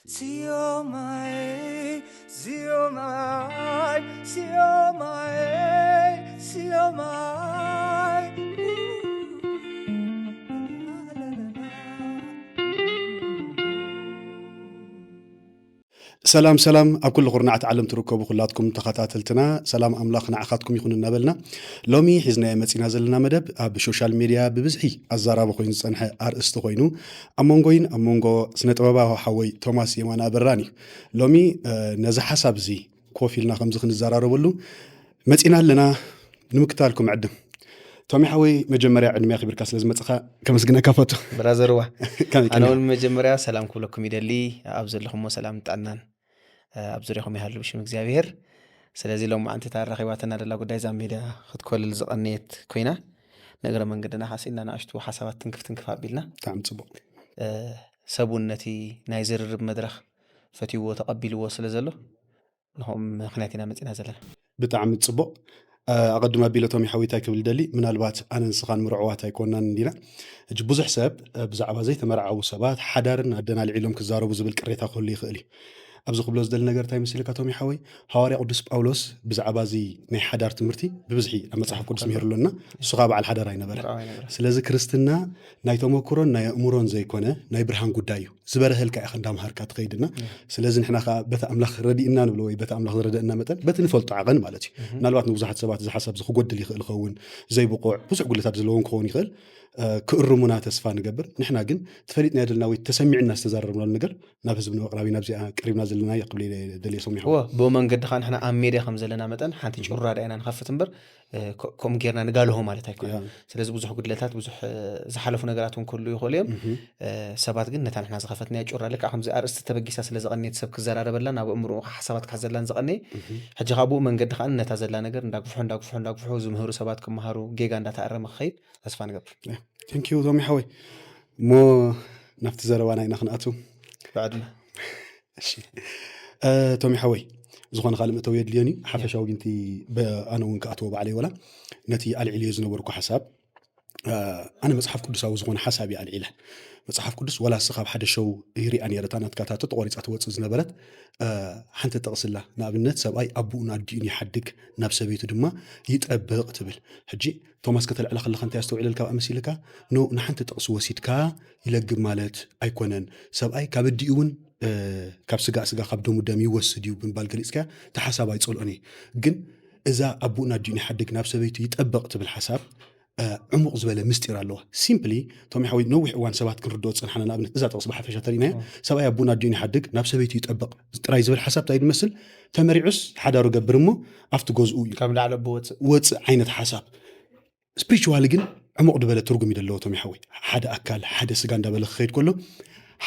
Siomai, siomai, siomai, siomai. ሰላም ሰላም፣ ኣብ ኩሉ ኩርናዓት ዓለም ትርከቡ ኩላትኩም ተኸታተልትና፣ ሰላም ኣምላኽ ንዓኻትኩም ይኹን እናበልና፣ ሎሚ ሒዝናዮ መጺና ዘለና መደብ ኣብ ሶሻል ሜድያ ብብዝሒ ኣዛራቢ ኮይኑ ዝጸንሐ ኣርእስቲ ኮይኑ፣ ኣብ መንጎይን ኣብ መንጎ ስነ ጥበባዊ ሓወይ ቶማስ የማነ ኣበራን እዩ። ሎሚ ነዚ ሓሳብ እዚ ኮፍ ኢልና ከምዚ ክንዘራረበሉ መጺና ኣለና። ንምክታልኩም ዕድም። ቶሚ ሓወይ፣ መጀመርያ ዕድመ ኣኽቢርካ ስለ ዝመጽኻ ከመስግነካ ፈቱ። ብራዘርዋ ከመይ ኣነ ቀኒኻ? እውን መጀመርያ ሰላም ክብለኩም ይደሊ። ኣብ ዘለኹሞ ሰላም ጥዕናን ኣብ ዙሪያኹም ይሃሉ ብሽም እግዚኣብሔር። ስለዚ ሎም መዓንቲ እታ ረኺባትና ደላ ጉዳይ እዛ ሜድያ ክትኮልል ዝቐነየት ኮይና፣ ንእግረ መንገድና ሓሲና ንኣሽቱ ሓሳባት ትንክፍ ትንክፍ ኣቢልና ብጣዕሚ ጽቡቕ። ሰብ እውን ነቲ ናይ ዝርርብ መድረኽ ፈትይዎ ተቐቢልዎ ስለ ዘሎ ንኹም ምክንያት ኢና መፂና ዘለና። ብጣዕሚ ጽቡቕ። ኣቐድም ኣቢለ ቶሚ ሓወይ እንታይ ክብል ደሊ፣ ምናልባት ኣነ ንስኻን ምርዕዋት ኣይኮናን እንዲና። ሕጂ ብዙሕ ሰብ ብዛዕባ ዘይተመርዓዉ ሰባት ሓዳርን ኣደን ኣልዒሎም ክዛረቡ ዝብል ቅሬታ ክህሉ ይኽእል እዩ። ኣብዚ ክብሎ ዝደሊ ነገር እንታይ መሲልካ ቶሚ ሓወይ? ሃዋርያ ቅዱስ ጳውሎስ ብዛዕባ እዚ ናይ ሓዳር ትምህርቲ ብብዝሒ ኣብ መጽሓፍ ቅዱስ ምሂሩ ኣለና። ንሱ ከዓ በዓል ሓዳር ኣይነበረ። ምርዓው ኣይነበረ። ስለዚ ክርስትና ናይ ተመክሮን ናይ ኣእምሮን ዘይኮነ ናይ ብርሃን ጉዳይ እዩ። ዝበረሀልካ ኢኻ እንዳምሃርካ ትኸይድና። ስለዚ ንሕና ከዓ በቲ ኣምላኽ ረዲእና ንብሎ ወይ በቲ ኣምላኽ ዝረደእና መጠን በቲ ንፈልጦ ዓቐን ማለት እዩ። ምናልባት ንብዙሓት ሰባት እዚ ሓሳብ እዚ ክጎድል ይኽእል ይኸውን፣ ዘይብቑዕ ብዙሕ ጉድለታት ዘለዎም ክኸውን ይኽእል። ክእርሙና ተስፋ ንገብር። ንሕና ግን ተፈሊጥና የደልና ወይ ተሰሚዕና ዝተዛረብናሉ ነገር ናብ ህዝቢ ንምቕራብ ኢና ኣብዚኣ ቀሪብና ዘለና እየ ክብል እየ ደልየ ሰሚዑ። እዎ ብኡ መንገዲ ከዓ ንሕና ኣብ ሜድያ ከም ዘለና መጠን ሓንቲ ጩራ ዳ ኢና ንኸፍት እምበር ከምኡ ጌርና ንጋልሆ ማለት ኣይኮነ። ስለዚ ብዙሕ ጉድለታት ብዙሕ ዝሓለፉ ነገራት እውን ክህሉ ይኽእሉ እዮም። ሰባት ግን ነታ ንሕና ዝኸፈትናያ ጩራ ልክዓ ከምዚ ኣርእስቲ ተበጊሳ ስለ ዝቐነየት ሰብ ክዘራረበላን ኣብ ኣእምርኡ ሓሳባት ክሕዘላን ዝቐነየ ሕጂ ካብ ብኡ መንገዲ ከዓ ነታ ዘላ ነገር እንዳግፍሑ እንዳግፍሑ እንዳግፍሑ ዝምህሩ ሰባት ክመሃሩ ጌጋ እንዳተኣረመ ክኸይድ ተስፋ ንገብር። ቴንኪዩ ቶሚ ሓወይ። እሞ ናብቲ ዘረባና ኢና ክንኣቱ። ብዕድመ እሺ ቶሚ ሓወይ፣ ዝኾነ ካልእ መእተዊ የድልዮን እዩ። ሓፈሻዊ ግን እቲ ኣነ እውን ክኣትዎ ባዕለይ ወላ ነቲ ኣልዒልዮ ዝነበርኩ ሓሳብ ኣነ መፅሓፍ ቅዱሳዊ ዝኾነ ሓሳብ እየ ኣልዒለ። መፅሓፍ ቅዱስ ወላ እስኻ ኣብ ሓደ ሸው ይሪኣ ነይረ እታ ናትካ ታቶ ተቆሪፃ ትወፅእ ዝነበረት ሓንቲ ጥቕስላ። ንኣብነት ሰብኣይ ኣቦኡን ኣዲኡን ይሓድግ ናብ ሰበይቱ ድማ ይጠብቕ ትብል። ሕጂ ቶማስ ከተልዕላ ከለኻ እንታይ ኣስተውዒለልካ ብኣ መሲልካ? ኖ ንሓንቲ ጥቕሲ ወሲድካ ይለግብ ማለት ኣይኮነን። ሰብኣይ ካብ ኣዲኡ እውን ካብ ስጋ ስጋ ካብ ደሙ ደም ይወስድ እዩ ብምባል ገሊፅካ እቲ ሓሳብ ኣይፀልኦን እየ። ግን እዛ ኣቦኡን ኣዲኡን ይሓድግ ናብ ሰበይቱ ይጠብቕ ትብል ሓሳብ ዕሙቕ ዝበለ ምስጢር ኣለዋ። ሲምፕሊ ቶሚ ሓወይ ነዊሕ እዋን ሰባት ክንርድኦ ዝፀንሓና ንኣብነት እዛ ጥቕሲ ብሓፈሻ ተሪእናያ ሰብኣይ ኣቦኡን ኣዲኡን ይሓድግ ናብ ሰበይቱ ይጠብቕ ጥራይ ዝብል ሓሳብ እንታይ ዝመስል? ተመሪዑስ ሓዳሩ ገብር እሞ ኣብቲ ገዝኡ እዩ ካብ ላዕሊ ኣቦ ወፅእ ወፅእ ዓይነት ሓሳብ። ስፒሪቹዋሊ ግን ዕሙቕ ዝበለ ትርጉም እዩ ዘለዎ ቶሚ ሓወይ። ሓደ ኣካል ሓደ ስጋ እንዳበለ ክኸይድ ከሎ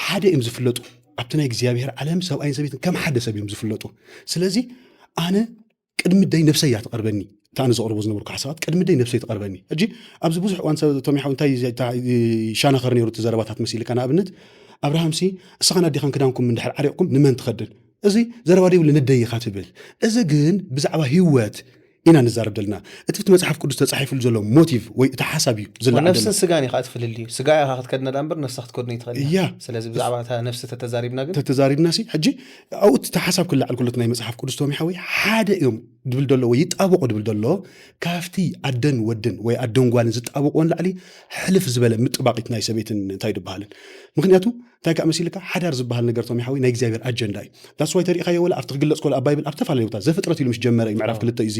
ሓደ እዮም ዝፍለጡ። ኣብቲ ናይ እግዚኣብሔር ዓለም ሰብኣይን ሰበይትን ከም ሓደ ሰብ እዮም ዝፍለጡ። ስለዚ ኣነ ቅድሚ ደይ ነብሰይ እያ ትቐርበኒ። እታ ኣነ ዘቕርቦ ዝነበርኩ ሓሳባት ቅድሚ ደይ ነብሰይ ትቐርበኒ። ሕጂ ኣብዚ ብዙሕ እዋን ሰብ ቶሚ ሓው እንታይ ሻናኸር ነይሩ እቲ ዘረባታት መሲልካ ንኣብነት ኣብርሃም ሲ እስኻን ኣዴኻን ክዳንኩም እንድሕር ዓሪቕኩም ንመን ትኸድን? እዚ ዘረባ ደይብሉ ንደይ ኢኻ ትብል። እዚ ግን ብዛዕባ ህይወት ኢና ንዛረብ ዘለና። እቲ ብቲ መጽሓፍ ቅዱስ ተጻሒፉሉ ዘሎ ሞቲቭ ወይ እቲ ሓሳብ እዩ ዝለዓል ዘሎ። ነፍስን ስጋን ኢኻ ትፍልል እዩ። ስጋ ኢኻ ክትከድና ዳ እምበር ነፍሳ ክትከድኖ ይትኽእል እያ። እያ። ስለዚ ብዛዕባ እታ ነፍሲ ተተዛሪብና ግን ተተዛሪብናሲ ሕጂ ኣብኡ እቲ ሓሳብ ክለዓል ከሎ እቲ ናይ መጽሓፍ ቅዱስ ቶሚ ሓወይ ሓደ እዮም ድብል ደሎ ወይ ይጣበቑ ድብል ደሎ ካብቲ ኣደን ወድን ወይ ኣደን ጓልን ዝጣበቕዎ ንላዕሊ ሕልፍ ዝበለ ምጥባቒት ናይ ሰበይትን እንታይ ድበሃልን። ምክንያቱ እንታይ ከዓ መሲልካ ሓዳር ዝበሃል ነገር ቶሚ ሓወይ ናይ እግዚኣብሔር ኣጀንዳ እዩ። ዳስ ዋይ ተሪእኻዮ ወላ ኣብቲ ክግለፅ ከሎ ኣብ ባይብል ኣብ ተፈላለዩ ቦታ ዘፍጥረት ኢሉ ምስ ጀመረ እዩ ምዕራፍ ክልተ እዩ እዚ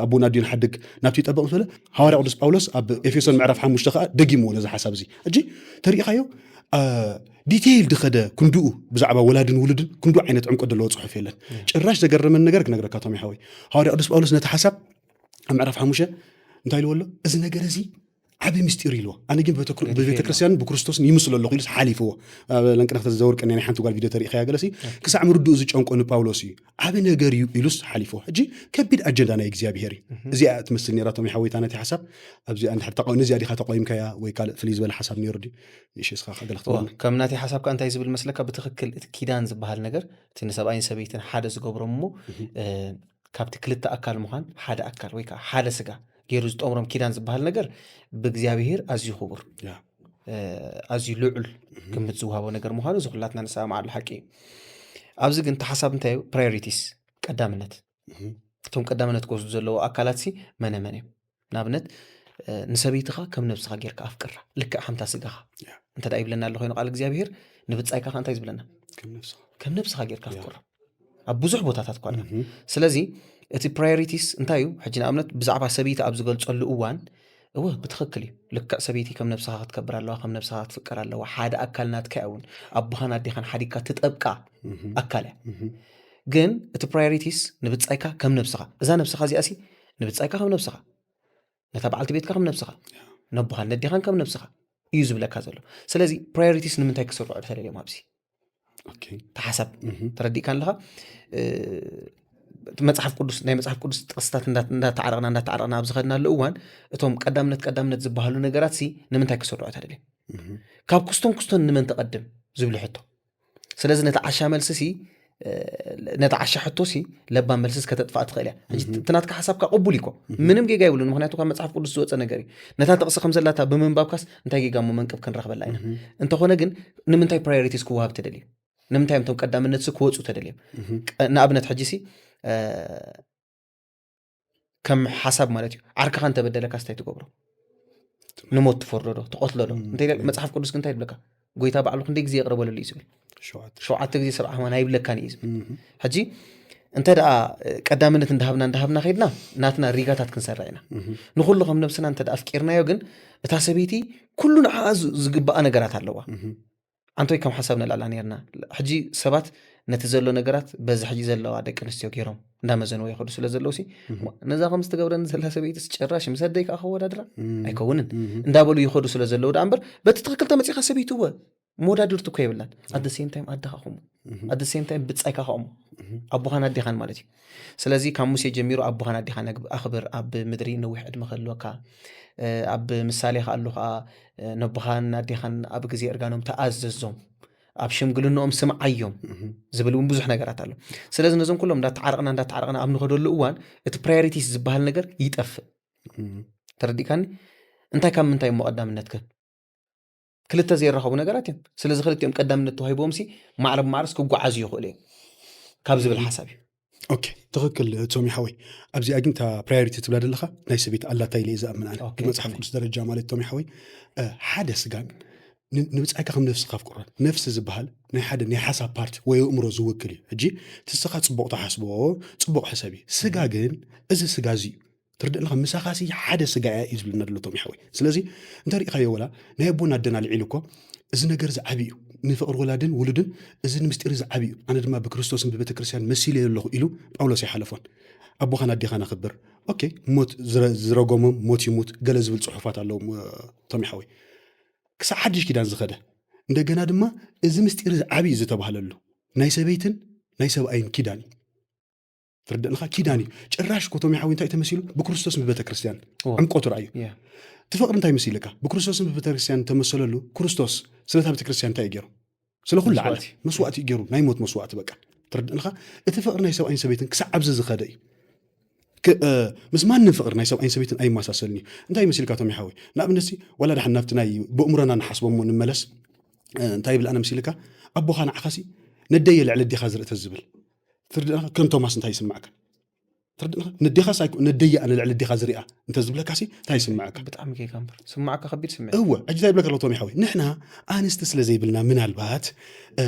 ኣቦን ኣዲን ሓድግ ናብቲ ይጠበቕ ምስ በለ። ሃዋርያ ቅዱስ ጳውሎስ ኣብ ኤፌሶን ምዕራፍ ሓሙሽተ ከዓ ደጊምዎ ነዚ ሓሳብ እዚ። ሕጂ ተሪእኻዮ ዲቴይል ድኸደ ክንድኡ ብዛዕባ ወላድን ውሉድን ክንድኡ ዓይነት ዕምቆ ዘለዎ ፅሑፍ የለን። ጭራሽ ዘገረመን ነገር ክነግረካ ቶሚ ሓወይ፣ ሃዋርያ ቅዱስ ጳውሎስ ነቲ ሓሳብ ኣብ ምዕራፍ ሓሙሽተ እንታይ ኢልዎ ኣሎ? እዚ ነገር እዚ ዓብዪ ምስጢር ኢልዎ። ኣነ ግን ብቤተክርስትያንን ብክርስቶስን ይምስሎ ኣለኹ ኢሉስ ሓሊፍዎ። ለንቅና ክተዘውር ቀኒያ ናይ ሓንቲ ጓል ቪድዮ ተሪእኻያ ገለሲ ክሳዕ ምርድኡ ዝጨንቆ ንጳውሎስ እዩ። ዓብ ነገር እዩ ኢሉስ ሓሊፎ። ሕጂ ከቢድ ኣጀንዳ ናይ እግዚኣብሄር እዩ። እዚኣ ትመስል ነራ ቶም ሓወይታ ነቲ ሓሳብ ኣብዚኣ እንድሕር ተቃ- ነዚኣ ዲኻ ተቃዊምካያ ወይ ካልእ ፍልይ ዝበለ ሓሳብ ነይሩ ድዩ? ንእሽስኻ ከገለ ክትብለና። ከም ናተይ ሓሳብ ከ እንታይ ዝብል መስለካ? ብትኽክል እቲ ኪዳን ዝበሃል ነገር እቲ ንሰብኣይን ሰበይትን ሓደ ዝገብሮም እሞ እ፣ ካብቲ ክልተ ኣካል ምዃን ሓደ ኣካል ወይ ከዓ ሓደ ስጋ ገይሩ ዝጠምሮም ኪዳን ዝበሃል ነገር ብእግዚኣብሄር ኣዝዩ ክቡር ያ። ኣዝዩ ልዑል ግምት ዝወሃቦ ነገር ምዃኑ እዚ ኩላትና ንሰማማዓሉ ሓቂ እዩ። ኣብዚ ግን እቲ ሓሳብ እንታይ እዩ? ፕራዮሪቲስ፣ ቀዳምነት። እቶም ቀዳምነት ክወስዱ ዘለዎ ኣካላት ሲ መነ መን እዮም? ንኣብነት ንሰበይትኻ ከም ነብስኻ ጌርካ ኣፍቅራ፣ ልክዕ ሓምታ ስጋኻ እንተ ይብለና ኣሎ ኮይኑ ቃል እግዚኣብሄር፣ ንብጻይካ እንታይ ዝብለና? ከም ነብስኻ ጌርካ ኣፍቅራ። ኣብ ብዙሕ ቦታታት እኳ። ስለዚ እቲ ፕራዮሪቲስ እንታይ እዩ? ሕጂ ንኣብነት ብዛዕባ ሰበይቲ ኣብ ዝገልጸሉ እዋን፣ እወ ብትኽክል እዩ። ልክዕ ሰበይቲ ከም ነብስኻ ክትከብር ኣለዋ፣ ከም ነብስኻ ክትፍቀር ኣለዋ። ሓደ ኣካል ናትካ እውን ኣቦኻን ኣዴኻን ሓዲግካ ትጠብቃ ኣካል እያ። ግን እቲ ፕራዮሪቲስ ንብጻይካ ከም ነብስኻ፣ እዛ ነብስኻ እዚኣ ሲ ንብጻይካ ከም ነብስኻ፣ ነታ በዓልቲ ቤትካ ከም ነብስኻ፣ ነቦኻን ነዴኻን ከም ነብስኻ እዩ ዝብለካ ዘሎ። ስለዚ ፕራዮሪቲስ ንምንታይ ክስርዑ ተደልዮም ኣብዚ ተሓሳብ ተረዲእካ ኣለኻ። መፅሓፍ ቅዱስ ናይ መፅሓፍ ቅዱስ ጥቕስታት እንዳተዓረቕና እንዳተዓረቕና ኣብ ዝኸድናሉ እዋን እቶም ቀዳምነት ቀዳምነት ዝበሃሉ ነገራት ሲ ንምንታይ ክስርዑ ተደልዮም? ካብ ክስቶን ክስቶን ንመን ተቐድም ዝብሉ ሕቶ። ስለዚ ነቲ ዓሻ መልሲ ሲ ነቲ ዓሻ ሕቶ ሲ ለባም መልስስ ከተጥፋእ ትኽእል እያ። ሕጂ እቲ ናትካ ሓሳብካ ቅቡል ይኮ ምንም ጌጋ ይብሉን። ምክንያቱ ካብ መፅሓፍ ቅዱስ ዝወፀ ነገር እዩ። ነታ ጥቕሲ ከም ዘላታ ብምንባብካስ እንታይ ጌጋ እሞ መንቅብ ክንረኽበላ ኢና። እንተኾነ ግን ንምንታይ ፕራዮሪቲስ ክወሃብ ትደልዩ? ንምንታይ እዮም እቶም ቀዳምነት ሲ ክወፁ ተደልዮም? ንኣብነት ሕጂ ሲ ከም ሓሳብ ማለት እዩ። ዓርክኻ እንተበደለካ እንታይ ትገብሮ? ንሞት ትፈርዶ ዶ ትቐትሎ ዶ? መፅሓፍ ቅዱስ እንታይ ይብለካ? ጎይታ ባዕሉ ክንደይ ግዜ ይቕረ በለሉ እዩ ዝብል? ሸውዓተ ግዜ ሰብዓ ከማን ኣይብለካን እዩ ዝብል። ሕጂ እንተ ደኣ ቀዳምነት እንዳሃብና እንዳሃብና ከይድና ናትና ሪጋታት ክንሰርዕ ኢና። ንኩሉ ከም ነብስና እንተ ኣፍቂርናዮ ግን እታ ሰበይቲ ኩሉ ንዓኣ ዝግባኣ ነገራት ኣለዋ። ኣንቶይ ከም ሓሳብ ነልዕላ ነርና። ሕጂ ሰባት ነቲ ዘሎ ነገራት በዚ ሕጂ ዘለዋ ደቂ ኣንስትዮ ገይሮም እንዳመዘንዎ ይኸዱ ስለ ዘለዉ ሲ ነዛ ከም ዝተገብረኒ ዘላ ሰበይትስ ጭራሽ ምስ ኣደይ ከዓ ከወዳድራ ኣይከውንን እንዳበሉ ይኸዱ ስለ ዘለዉ ደኣ እምበር በቲ ትኽክል ተመፂኻ ሰበይቲ እወ መወዳድርቲ እኮ የብላን። ኣደ ሴም ታይም ኣደኻ ከምኡ ኣደ ሴም ታይም ብፃይካ ከምኡ ኣቦኻን ኣዴኻን ማለት እዩ። ስለዚ ካብ ሙሴ ጀሚሩ ኣቦኻን ኣዴኻን ኣኽብር፣ ኣብ ምድሪ ነዊሕ ዕድመ ከህልወካ፣ ኣብ ምሳሌ ከኣሉ ከዓ ነቦኻን ኣዴኻን ኣብ ግዜ እርጋኖም ተኣዘዞም፣ ኣብ ሽምግልንኦም ስምዓዮም ዝብል እውን ብዙሕ ነገራት ኣሎ። ስለዚ ነዞም ኩሎም እንዳተዓረቕና እንዳተዓረቕና ኣብ ንኸደሉ እዋን እቲ ፕራዮሪቲስ ዝበሃል ነገር ይጠፍእ። ተረዲእካኒ? እንታይ ካብ ምንታይ እሞ ቀዳምነት ክህብ? ክልተ ዘይራኸቡ ነገራት እዮም። ስለዚ ክልቲኦም ቀዳምነት ተዋሂቦም ሲ ማዕረ ብማዕረስ ክጓዓዙ ይኽእሉ እዮም ካብ ዝብል ሓሳብ እዩ። ኦኬ፣ ትኽክል ቶሚ ሓወይ። ኣብዚኣ ግን እታ ፕራዮሪቲ ትብላ ዘለኻ ናይ ሰበይቲ ኣላታ ኢለ እየ ዝኣምን ኣነ። ኦኬ። ብመፅሓፍ ቅዱስ ደረጃ ማለት ቶሚ ሓወይ ሓደ ስጋን ንብፃይካ ከም ነፍስኻ ኣፍቅሮን ነፍሲ ዝበሃል ናይ ሓደ ናይ ሓሳብ ፓርቲ ወይ ኣእምሮ ዝውክል እዩ። ሕጂ እቲ ንስኻ ፅቡቕ ተሓስቦ ፅቡቕ ሕሰብ እዩ። ስጋ ግን እዚ ስጋ እዚ እዩ ትርድእ ኣለኻ? ምሳኻሲ ሓደ ስጋ እያ እዩ ዝብልና ዘሎ ቶም ይሓወይ። ስለዚ እንተሪእኻዮ ወላ ናይ ኣቦና ኣደና ልዒሉ እኮ እዚ ነገር እዚ ዓብዪ እዩ። ንፍቕሪ ወላድን ውሉድን እዚ ንምስጢር እዚ ዓብዪ እዩ። ኣነ ድማ ብክርስቶስን ብቤተ ክርስቲያን መሲለዮ ኣለኹ ኢሉ ጳውሎስ ኣይሓለፎን። ኣቦኻን ኣዴኻን ኣኽብር። ኦኬ፣ ሞት ዝረ- ዝረገሞም ሞት ይሙት ገለ ዝብል ጽሑፋት ኣለዎም እ፣ ቶም ይሓወይ። ክሳብ ሓድሽ ኪዳን ዝኸደ እንደገና ድማ እዚ ምስጢር እዚ ዓብዪ ዝተባህለሉ ናይ ሰበይትን ናይ ሰብኣይን ኪዳን እዩ። ትርድእንኻ ኪዳን እዩ። ጭራሽ ኮቶም ይሓዊ እንታይ ተመሲሉ ብክርስቶስ ብቤተ ክርስቲያን እዎ። ዕምቆቱ ረኣዩ። ያ። እቲ ፍቕሪ እንታይ መሲልካ ብክርስቶስን ብቤተ ክርስቲያን ተመሰለሉ። ክርስቶስ ስለታ ቤተ ክርስቲያን እንታይ እዩ ገይሩ? ስለ ኩሉ ዓለም መስዋዕቲ። መስዋዕቲ እዩ ገይሩ። ናይ ሞት መስዋዕቲ በቃ። ትርድእንኻ እቲ ፍቕሪ ናይ ሰብኣይን ሰበይትን ክሳብ ኣብዚ ዝኸደ እዩ። ክ- እ፣ ምስ ማንም ፍቕሪ ናይ ሰብኣይን ሰበይትን ኣይመሳሰልን እዩ። እንታይ መሲልካ ቶም ይሓዊ ንኣብነት ሲ ዋላ ድሓን ናብቲ ናይ ብእምሮና ንሓስቦ እሞ ንመለስ። እ፣ እንታይ ይብል ኣነ መሲልካ ኣቦኻ ንዓኻሲ ነደየ ልዕሊ ኣዴኻ ዝርኢ ተዝብል ትርድእኻ ከም ቶማስ እንታይ ይስምዓካ? ትርድእኻ ነዴኻስ ኣይኮ ነደየ ኣነ ልዕሊ ኣዴኻ ዝሪኣ እንተ ዝብለካሲ እንታይ ይስምዓካ? ብጣዕሚ ጌጋ እምበር ስምዓካ ከቢድ ስምዒት። እወ ሕጂ እንታይ ይብለካ ኣለዎ ቶም ይሓዊ ንሕና ኣንስቲ ስለ ዘይብልና ምናልባት እ፣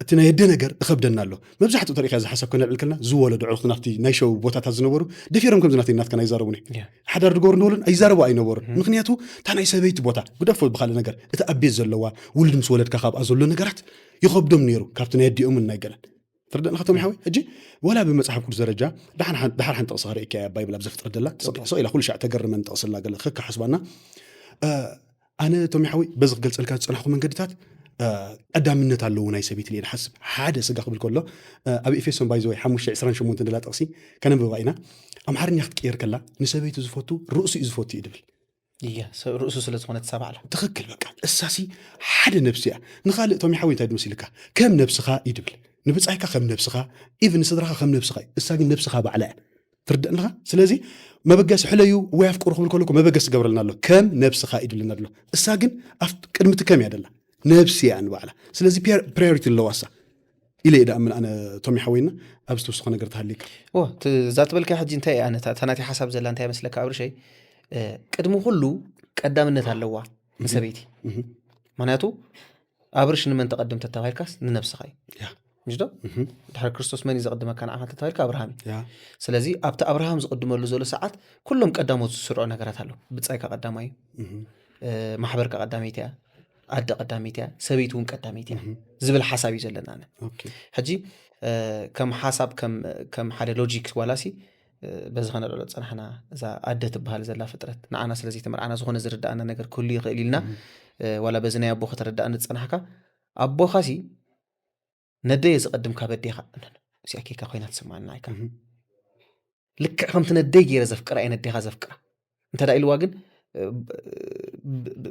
እቲ ናይ ኣደ ነገር እኸብደና ኣሎ። መብዛሕትኡ ተሪእካ እዚ ሓሳብ ከነልዕል ከለና ዝወለዱ ዕሩኽቲ ናብቲ ናይ ሸው ቦታታት ዝነበሩ ደፊሮም ከምዚ ናተይ ናትካ ኣይዛረቡን እዮም። ያ። ሓዳር ድገብሩ ንበሉን ኣይዛረቡ ኣይነበሩን። ምክንያቱ እታ ናይ ሰበይቲ ቦታ ግደፎ ብኻልእ ነገር እቲ ኣብ ቤት ዘለዋ ውሉድ ምስ ወለድካ ካብኣ ዘሎ ነገራት ይኸብዶም ነይሩ ካብቲ ናይ ኣዲኦምን ናይ ገለን። ትርድእና ከቶም ይሓወይ ሕጂ ወላ ብመፅሓፍ ቅዱስ ደረጃ ዳሓር ሓን- ዳሓር ሓንቲ ጥቕሲ ክርእየካ እያ ኣባይ ብላ ኣብ ዘፍጥረት ደላ ስቕ ስቕ ኢላ ኩሉ ሻዕ ተገርመን ጥቕሲ ኣላ ገለ ክከሓስባና እ፣ ኣነ ቶም ይሓወይ በዚ ክገልፀልካ ዝፀናሕኩ መንገድታት እ፣ ቀዳምነት ኣለዎ ናይ ሰበይቲ ኢለ ዝሓስብ ሓደ ስጋ ክብል ከሎ እ፣ ኣብ ኤፌሶን ባይዘወይ ሓሙሽተ ዕስራን ሸሞንተን ደላ ጥቕሲ ከነንብባ ኢና። ኣምሓርኛ ክትቅየር ከላ ንሰበይቲ ዝፈቱ ርእሱ እዩ ዝፈቱ እዩ ድብል። እያ ሰብ ርእሱ ስለ ዝኾነት እሳ ባዕላ። ትኽክል በቃ እሳሲ ሓደ ነብሲ እያ። ንኻልእ ቶም ይሓወይ እንታይ ድመሲልካ ከም ነብስኻ እዩ ድብል። ንብጻይካ ከም ነብስኻ ኢቭን ንስድራኻ ከም ነብስኻ እዩ። እሳ ግን ነብስኻ ባዕላ እያ። ትርዳእ ኣለኻ? ስለዚ መበገሲ ሕለዩ ወይ ኣፍቅሩ ክብል ከለኩ መበገሲ ትገብረልና ኣሎ። ከም ነብስኻ እዩ ድብለና ኣሎ። እሳ ግን ኣብ ቅድሚ እቲ ከም እያ ደላ። ነብሲ እያ ንባዕላ። ስለዚ ፕራዮሪቲ ኣለዋ እሳ ኢለ እየ ደኣምን ኣነ። ቶሚ ሓወይና፣ ኣብ ዝተወሰኸ ነገር ተሃልየካ። እዛ ትበልካ ሕጂ እንታይ እያ? ነታ ናተይ ሓሳብ ዘላ እንታይ መስለካ ኣብርሸይ? ቅድሚ ኩሉ ቀዳምነት ኣለዋ ንሰበይቲ። ምክንያቱ ኣብርሽ ንመን ተቐድም ተተባሂልካስ ንነብስኻ እዩ። ምሽ ዶ? ድሕሪ ክርስቶስ መን እዩ ዘቐድመካ ንዓኻ ተተባሂልካ ኣብርሃም እዩ። ስለዚ ኣብቲ ኣብርሃም ዝቕድመሉ ዘሎ ሰዓት ኩሎም ቀዳሞት ዝስርዑ ነገራት ኣለዉ። ብጻይካ ቀዳማይ እዩ። ማሕበርካ ቀዳመይቲ እያ። ኣደ ቀዳመይቲ እያ፣ ሰበይቲ እውን ቀዳመይቲ እያ ዝብል ሓሳብ እዩ ዘለና። ሕጂ ከም ሓሳብ ከም ሓደ ሎጂክ ዋላሲ በዚ ከነልዕሎ ዝፀናሕና እዛ ኣደ ትበሃል ዘላ ፍጥረት ንዓና ስለ ዘይተመርዓና ዝኾነ ዝርዳኣና ነገር ክህሉ ይኽእል ኢልና ዋላ በዚ ናይ ኣቦ ከተረዳእኒ ዝፀናሕካ ኣቦኻሲ ነደየ ዝቐድም ካብ ኣዴኻ እዚኣ ኬካ ኮይና ትስማዓና ኣይካ ልክዕ ከምቲ ነደይ ገይረ ዘፍቅራ እየ ነዴኻ ዘፍቅራ እንተ ኢልዋ ግን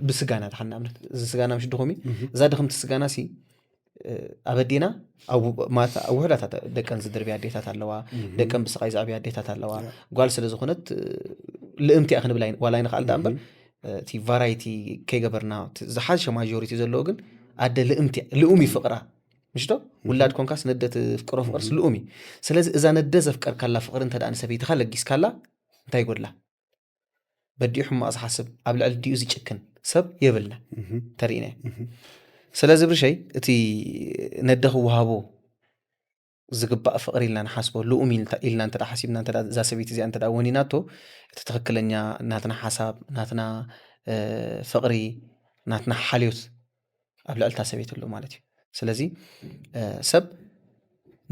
ብስጋና ድሓን ንኣብነት እዚ ስጋና ምሽ ድኹም እዛ ድኽምቲ ስጋና ሲ ኣብ ኣዴና ውሕዳት ደቀን ዝድርቢ ኣዴታት ኣለዋ። ደቀን ብስቃይ ዝዕብያ ኣዴታት ኣለዋ። ጓል ስለ ዝኾነት ልእምቲ እያ ክንብል ዋላ ኣይንኽኣል ዳ እምበር እቲ ቫራይቲ ከይገበርና ዝሓሸ ማጆሪቲ ዘለዎ ግን ኣደ ልእምቲ ልኡም ይፍቅራ ምሽቶ ውላድ ኮንካስ ነደ ትፍቅሮ ፍቅርስ ልኡም እዩ። ስለዚ እዛ ነደ ዘፍቀርካላ ፍቅሪ እንተ ንሰበይትኻ ለጊስካላ እንታይ ይጎድላ? በዲኡ ሕማቕ ዝሓስብ ኣብ ልዕሊ ዲኡ ዝጭክን ሰብ የብልና ተርእና። ስለዚ ብርሸይ እቲ ነደ ክወሃቦ ዝግባእ ፍቅሪ ኢልና ንሓስቦ ልኡም ኢልና እንተ ሓሲብና እዛ ሰበይቲ እዚኣ እንተ ወኒናቶ እቲ ትክክለኛ ናትና ሓሳብ ናትና ፍቅሪ ናትና ሓልዮት ኣብ ልዕልታ ሰበይት ኣሎ ማለት እዩ። ስለዚ ሰብ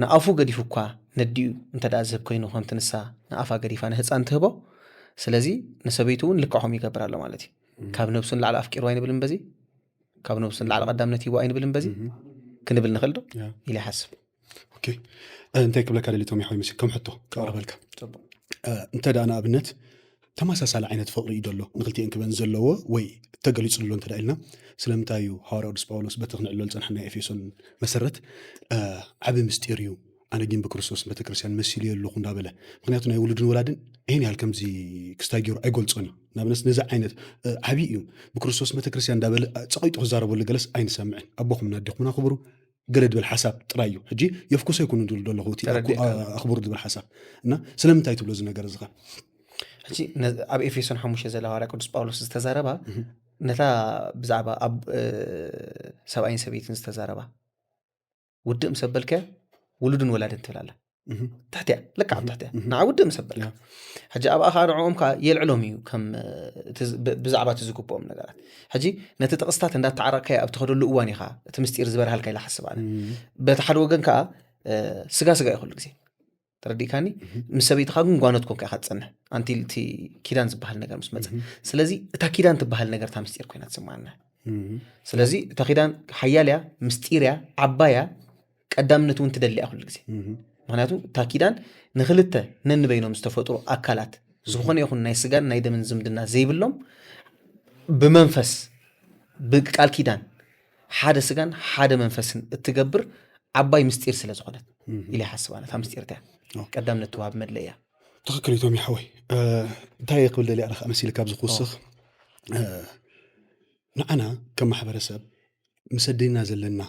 ንኣፉ ገዲፉ እኳ ነዲኡ እንተ ዝህብ ኮይኑ ከምቲ ንሳ ንኣፋ ገዲፋ ንህፃን ትህቦ። ስለዚ ንሰበይቱ እውን ልክዖም ይገብር ኣሎ ማለት እዩ። ካብ ነብሱ ንላዕሊ ኣፍቂሩ ኣይንብልን በዚ ካብ ነብሱ ንላዕሊ ቀዳምነት ይዋ ኣይንብልን በዚ ክንብል ንኽእል ዶ ኢለ ይሓስብ። እንታይ ክብለካ ደሊቶም ይሓዊ መሲ ከም ሕቶ ክቕርበልካ እንተ ደኣ ንኣብነት ተመሳሳሊ ዓይነት ፍቕሪ እዩ ደሎ ንክልቲኤን ክበን ዘለዎ ወይ ተገሊጹ ኣሎ እንተ ኢልና ስለምንታይ እዩ ሃዋርያ ቅዱስ ጳውሎስ በቲ ክንዕሎ ዝጸንሐና ኤፌሶን መሰረት ዓቢ ምስጢር እዩ ኣነ ግን ብክርስቶስ ቤተክርስትያን መሲሉ ኣለኹ እንዳበለ ምክንያቱ ናይ ውሉድን ወላድን ይህን ያህል ከምዚ ክስታይ ገይሩ ኣይገልጾን እዩ ንኣብነት ነዚ ዓይነት ዓብዪ እዩ ብክርስቶስ ቤተክርስትያን እንዳበለ ጸቂጡ ክዛረበሉ ገለስ ኣይንሰምዕን ኣቦኹምና ኣዴኹምና ክብሩ ገለ ድብል ሓሳብ ጥራይ እዩ ሕጂ የፍኩሶ ይኩን ድብል ደለኹ እቲ ኣክቡር ድብል ሓሳብ እና ስለምንታይ ትብሎ እዚ ነገር እዚ ሕጂ ኣብ ኤፌሶን ሓሙሽተ ዘላ ሃዋርያ ቅዱስ ጳውሎስ ዝተዛረባ ነታ ብዛዕባ ኣብ ሰብኣይን ሰበይትን ዝተዛረባ ውድእ ምስ ኣበልከ ውሉድን ወላድን ትብል ኣላ ትሕትያ ልካ ኣብ ትሕትያ ንዓ ውድእ ምስ ኣበልካ ሕጂ ኣብኣ ከዓ ንዕኦም ከዓ የልዕሎም እዩ ከም ብዛዕባ እቲ ዝግብኦም ነገራት ሕጂ ነቲ ጥቕስታት እንዳተዓረቅካዮ ኣብ ትኸደሉ እዋን ኢኻ እቲ ምስጢር ዝበርሃልካ ኢላ ሓስብ ኣነ በቲ ሓደ ወገን ከዓ ስጋ ስጋ እዩ ኩሉ ግዜ ተረዲእካኒ ምስ ሰበይትኻ ግን ጓኖት ኮንካ ኢኻ ትፀንሕ ኣንቲ እቲ ኪዳን ዝበሃል ነገር ምስ መፀ ስለዚ እታ ኪዳን ትበሃል ነገር እታ ምስጢር ኮይና ትስማዓና ስለዚ እታ ኪዳን ሓያል እያ ምስጢር እያ ዓባይ እያ ቀዳምነት እውን ትደሊ እያ ኩሉ ግዜ ምክንያቱ እታ ኪዳን ንክልተ ነንበይኖም ዝተፈጥሩ ኣካላት ዝኾነ ይኹን ናይ ስጋን ናይ ደምን ዝምድና ዘይብሎም ብመንፈስ ብቃል ኪዳን ሓደ ስጋን ሓደ መንፈስን እትገብር ዓባይ ምስጢር ስለ ዝኾነት ኢለ ይሓስብ ኣነ እታ ምስጢር እቲያ ቀዳምነት ትወሃብ መድለ እያ ትኽክል እቶም ይሓወይ እንታይ ክብል ደሊ ኣነ ከዓ መሲልካ ኣብዚ ክውስኽ ንዓና ከም ማሕበረሰብ ምስ ኣዴና ዘለና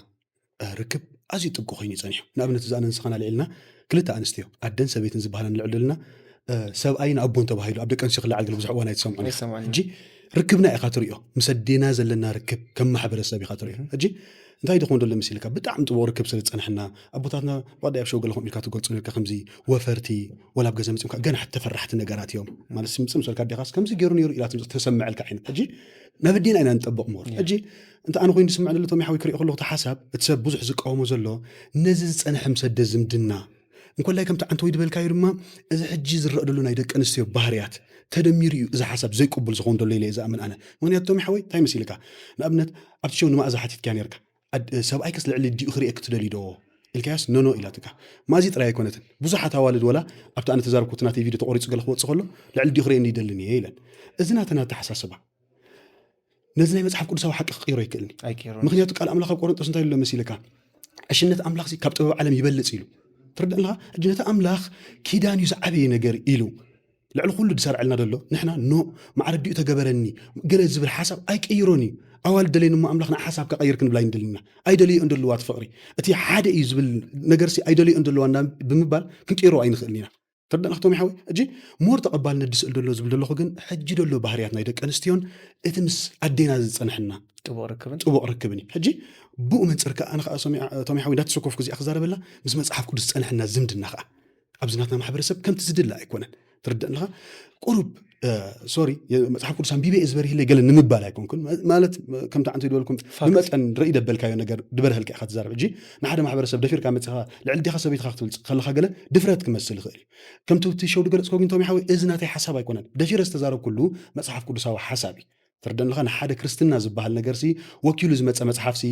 ርክብ ኣዝዩ ጥብቂ ኮይኑ እዩ ጸኒሑ ንኣብነት እዚ ኣነ ንስኻን ኣልዒልና ክልተ ኣንስትዮ ኣደን ሰበይትን ዝበሃላ ንልዕል ዘለና ሰብኣይን ኣቦን ተባሂሉ ኣብ ደቂ ኣንስትዮ ክለዓል ገለ ብዙሕ እዋን ኣይትሰምዑን ሕጂ ርክብና ኢኻ ትሪኦ ምስ ኣዴና ዘለና ርክብ ከም ማሕበረሰብ ኢኻ ትሪኦ ሕጂ እንታይ ድኾን ደሎ መሲልካ ብጣዕሚ ጥቡቕ ርክብ ስለ ዝጸንሐና ኣቦታትና ብቐዳይ ኣብ ሸው ገለኹም ኢልካ ትገልጾ ነርካ ከምዚ ወፈርቲ ወላ ኣብ ገዛ መጺኦም ገና ተፈራሕቲ ነገራት እዮም ማለት ምጽእ ምሰልካ ኣዴኻስ ከምዚ ገይሩ ነይሩ ኢላ ተሰምዐልካ ዓይነት ሕጂ ናብ ኣዴና ኢና ንጠብቕ ሞር ሕጂ እንተ ኣነ ኮይኑ ዝስምዐ ዘሎ ቶም ይሓዊ ክሪኦ ከለኹ እቲ ሓሳብ እቲ ሰብ ብዙሕ ዝቃወሞ ዘሎ ነዚ ዝጸንሐ ምስ ኣደ ዝምድና እንኮላይ ከምቲ ዓንተ ወይ ዝበልካዮ ድማ እዚ ሕጂ ዝረአ ደሎ ናይ ደቂ ኣንስትዮ ባህርያት ተደሚሩ እዩ እዚ ሓሳብ ዘይቅቡል ዝኸውን ደሎ ኢለ ዝኣምን ኣነ ምክንያቱ ቶም ይሓወይ እንታይ መሲልካ ንኣብነት ኣብቲ ሸው ንማእዛ ሓቲትካያ ነርካ ሰብኣይክስ ልዕሊ ዲኡ ክርእየክ ትደልዩ ዶ ኢልካያስ ኖኖ ኢላትካ ማዚ ጥራይ ኣይኮነትን ብዙሓት ኣዋልድ ወላ ኣብቲ ኣነ ተዛርብኩ እቲ ናተይ ቪድዮ ተቆሪፁ ገለ ክወፅእ ከሎ ልዕሊ ዲኡ ክርእየኒ ይደልን እየ ኢለን እዚ ናተና ኣተሓሳስባ ነዚ ናይ መፅሓፍ ቅዱሳዊ ሓቂ ክቅይሮ ኣይክእልኒ ምክንያቱ ቃል ኣምላኽ ኣብ ቆሮንጦስ እንታይ ኢሎ መሲልካ ዕሽነት ኣምላኽሲ ካብ ጥበብ ዓለም ይበልፅ ኢሉ ትርዳእ ኣለኻ? ሕጂ ነቲ ኣምላኽ ኪዳን እዩ ዝዓበየ ነገር ኢሉ ልዕሊ ኩሉ ዝሰርዐልና ዘሎ፣ ንሕና ኖ ማዕረ ዲኡ ተገበረኒ ገለ ዝብል ሓሳብ ኣይቀይሮን እዩ። ኣዋልድ ደለየን እሞ ኣምላኽ ንዓ ሓሳብ ከቐይር ክንብላ ኣይንደልን ኢና። ኣይደለዮ እንደልዋ እቲ ፍቕሪ፣ እቲ ሓደ እዩ ዝብል ነገርሲ ኣይደለዮ እንደልዋ እና ብምባል ክንቀይሮ ኣይንኽእልን ኢና። ትርዳእ ኣለኻ ቶሚ ሓወይ? ሕጂ ሞር ተቐባልነት ዝስእል ዘሎ ዝብል ዘለኹ ግን ሕጂ ዘሎ ባህርያት ናይ ደቂ ኣንስትዮን እቲ ምስ ኣዴና ዝጸንሐና ጥቡቕ ርክብን ጥቡቕ ርክብን እዩ። ሕጂ ብኡ መንፅር ከዓ ኣነ ከዓ ቶሚ ሓዊ እንዳተሰኮፍኩ እዚኣ ክዛረበላ ምስ መፅሓፍ ቅዱስ ዝፀንሐና ዝምድና ከዓ ኣብዚ ናትና ማሕበረሰብ ከምቲ ዝድለ ኣይኮነን። ትርዳእ ኣለኻ? ቁሩብ ሶሪ፣ መፅሓፍ ቅዱስ ኣንቢበ እየ ዝበርሂለይ ገለ ንምባል ኣይኮንኩን። ማለት ከምቲ ዓንተ ዝበልኩም ብመጠን ርኢ ደበልካዮ ነገር ድበርሀልካ ኢኻ ትዛረብ። ሕጂ ንሓደ ማሕበረሰብ ደፊርካ መፅኻ ልዕሊ ዲኻ ሰበይትኻ ክትብል ከለኻ ገለ ድፍረት ክመስል ይኽእል እዩ። ከምቲ እቲ ሸው ድገለፅኮ ግን ቶሚ ሓዊ እዚ ናተይ ሓሳብ ኣይኮነን። ደፊረ ዝተዛረብኩሉ መፅሓፍ ቅዱሳዊ ሓሳብ እዩ። ትርደን ኣለኻ? ንሓደ ክርስትና ዝበሃል ነገርሲ ወኪሉ ዝመፀ መፅሓፍሲ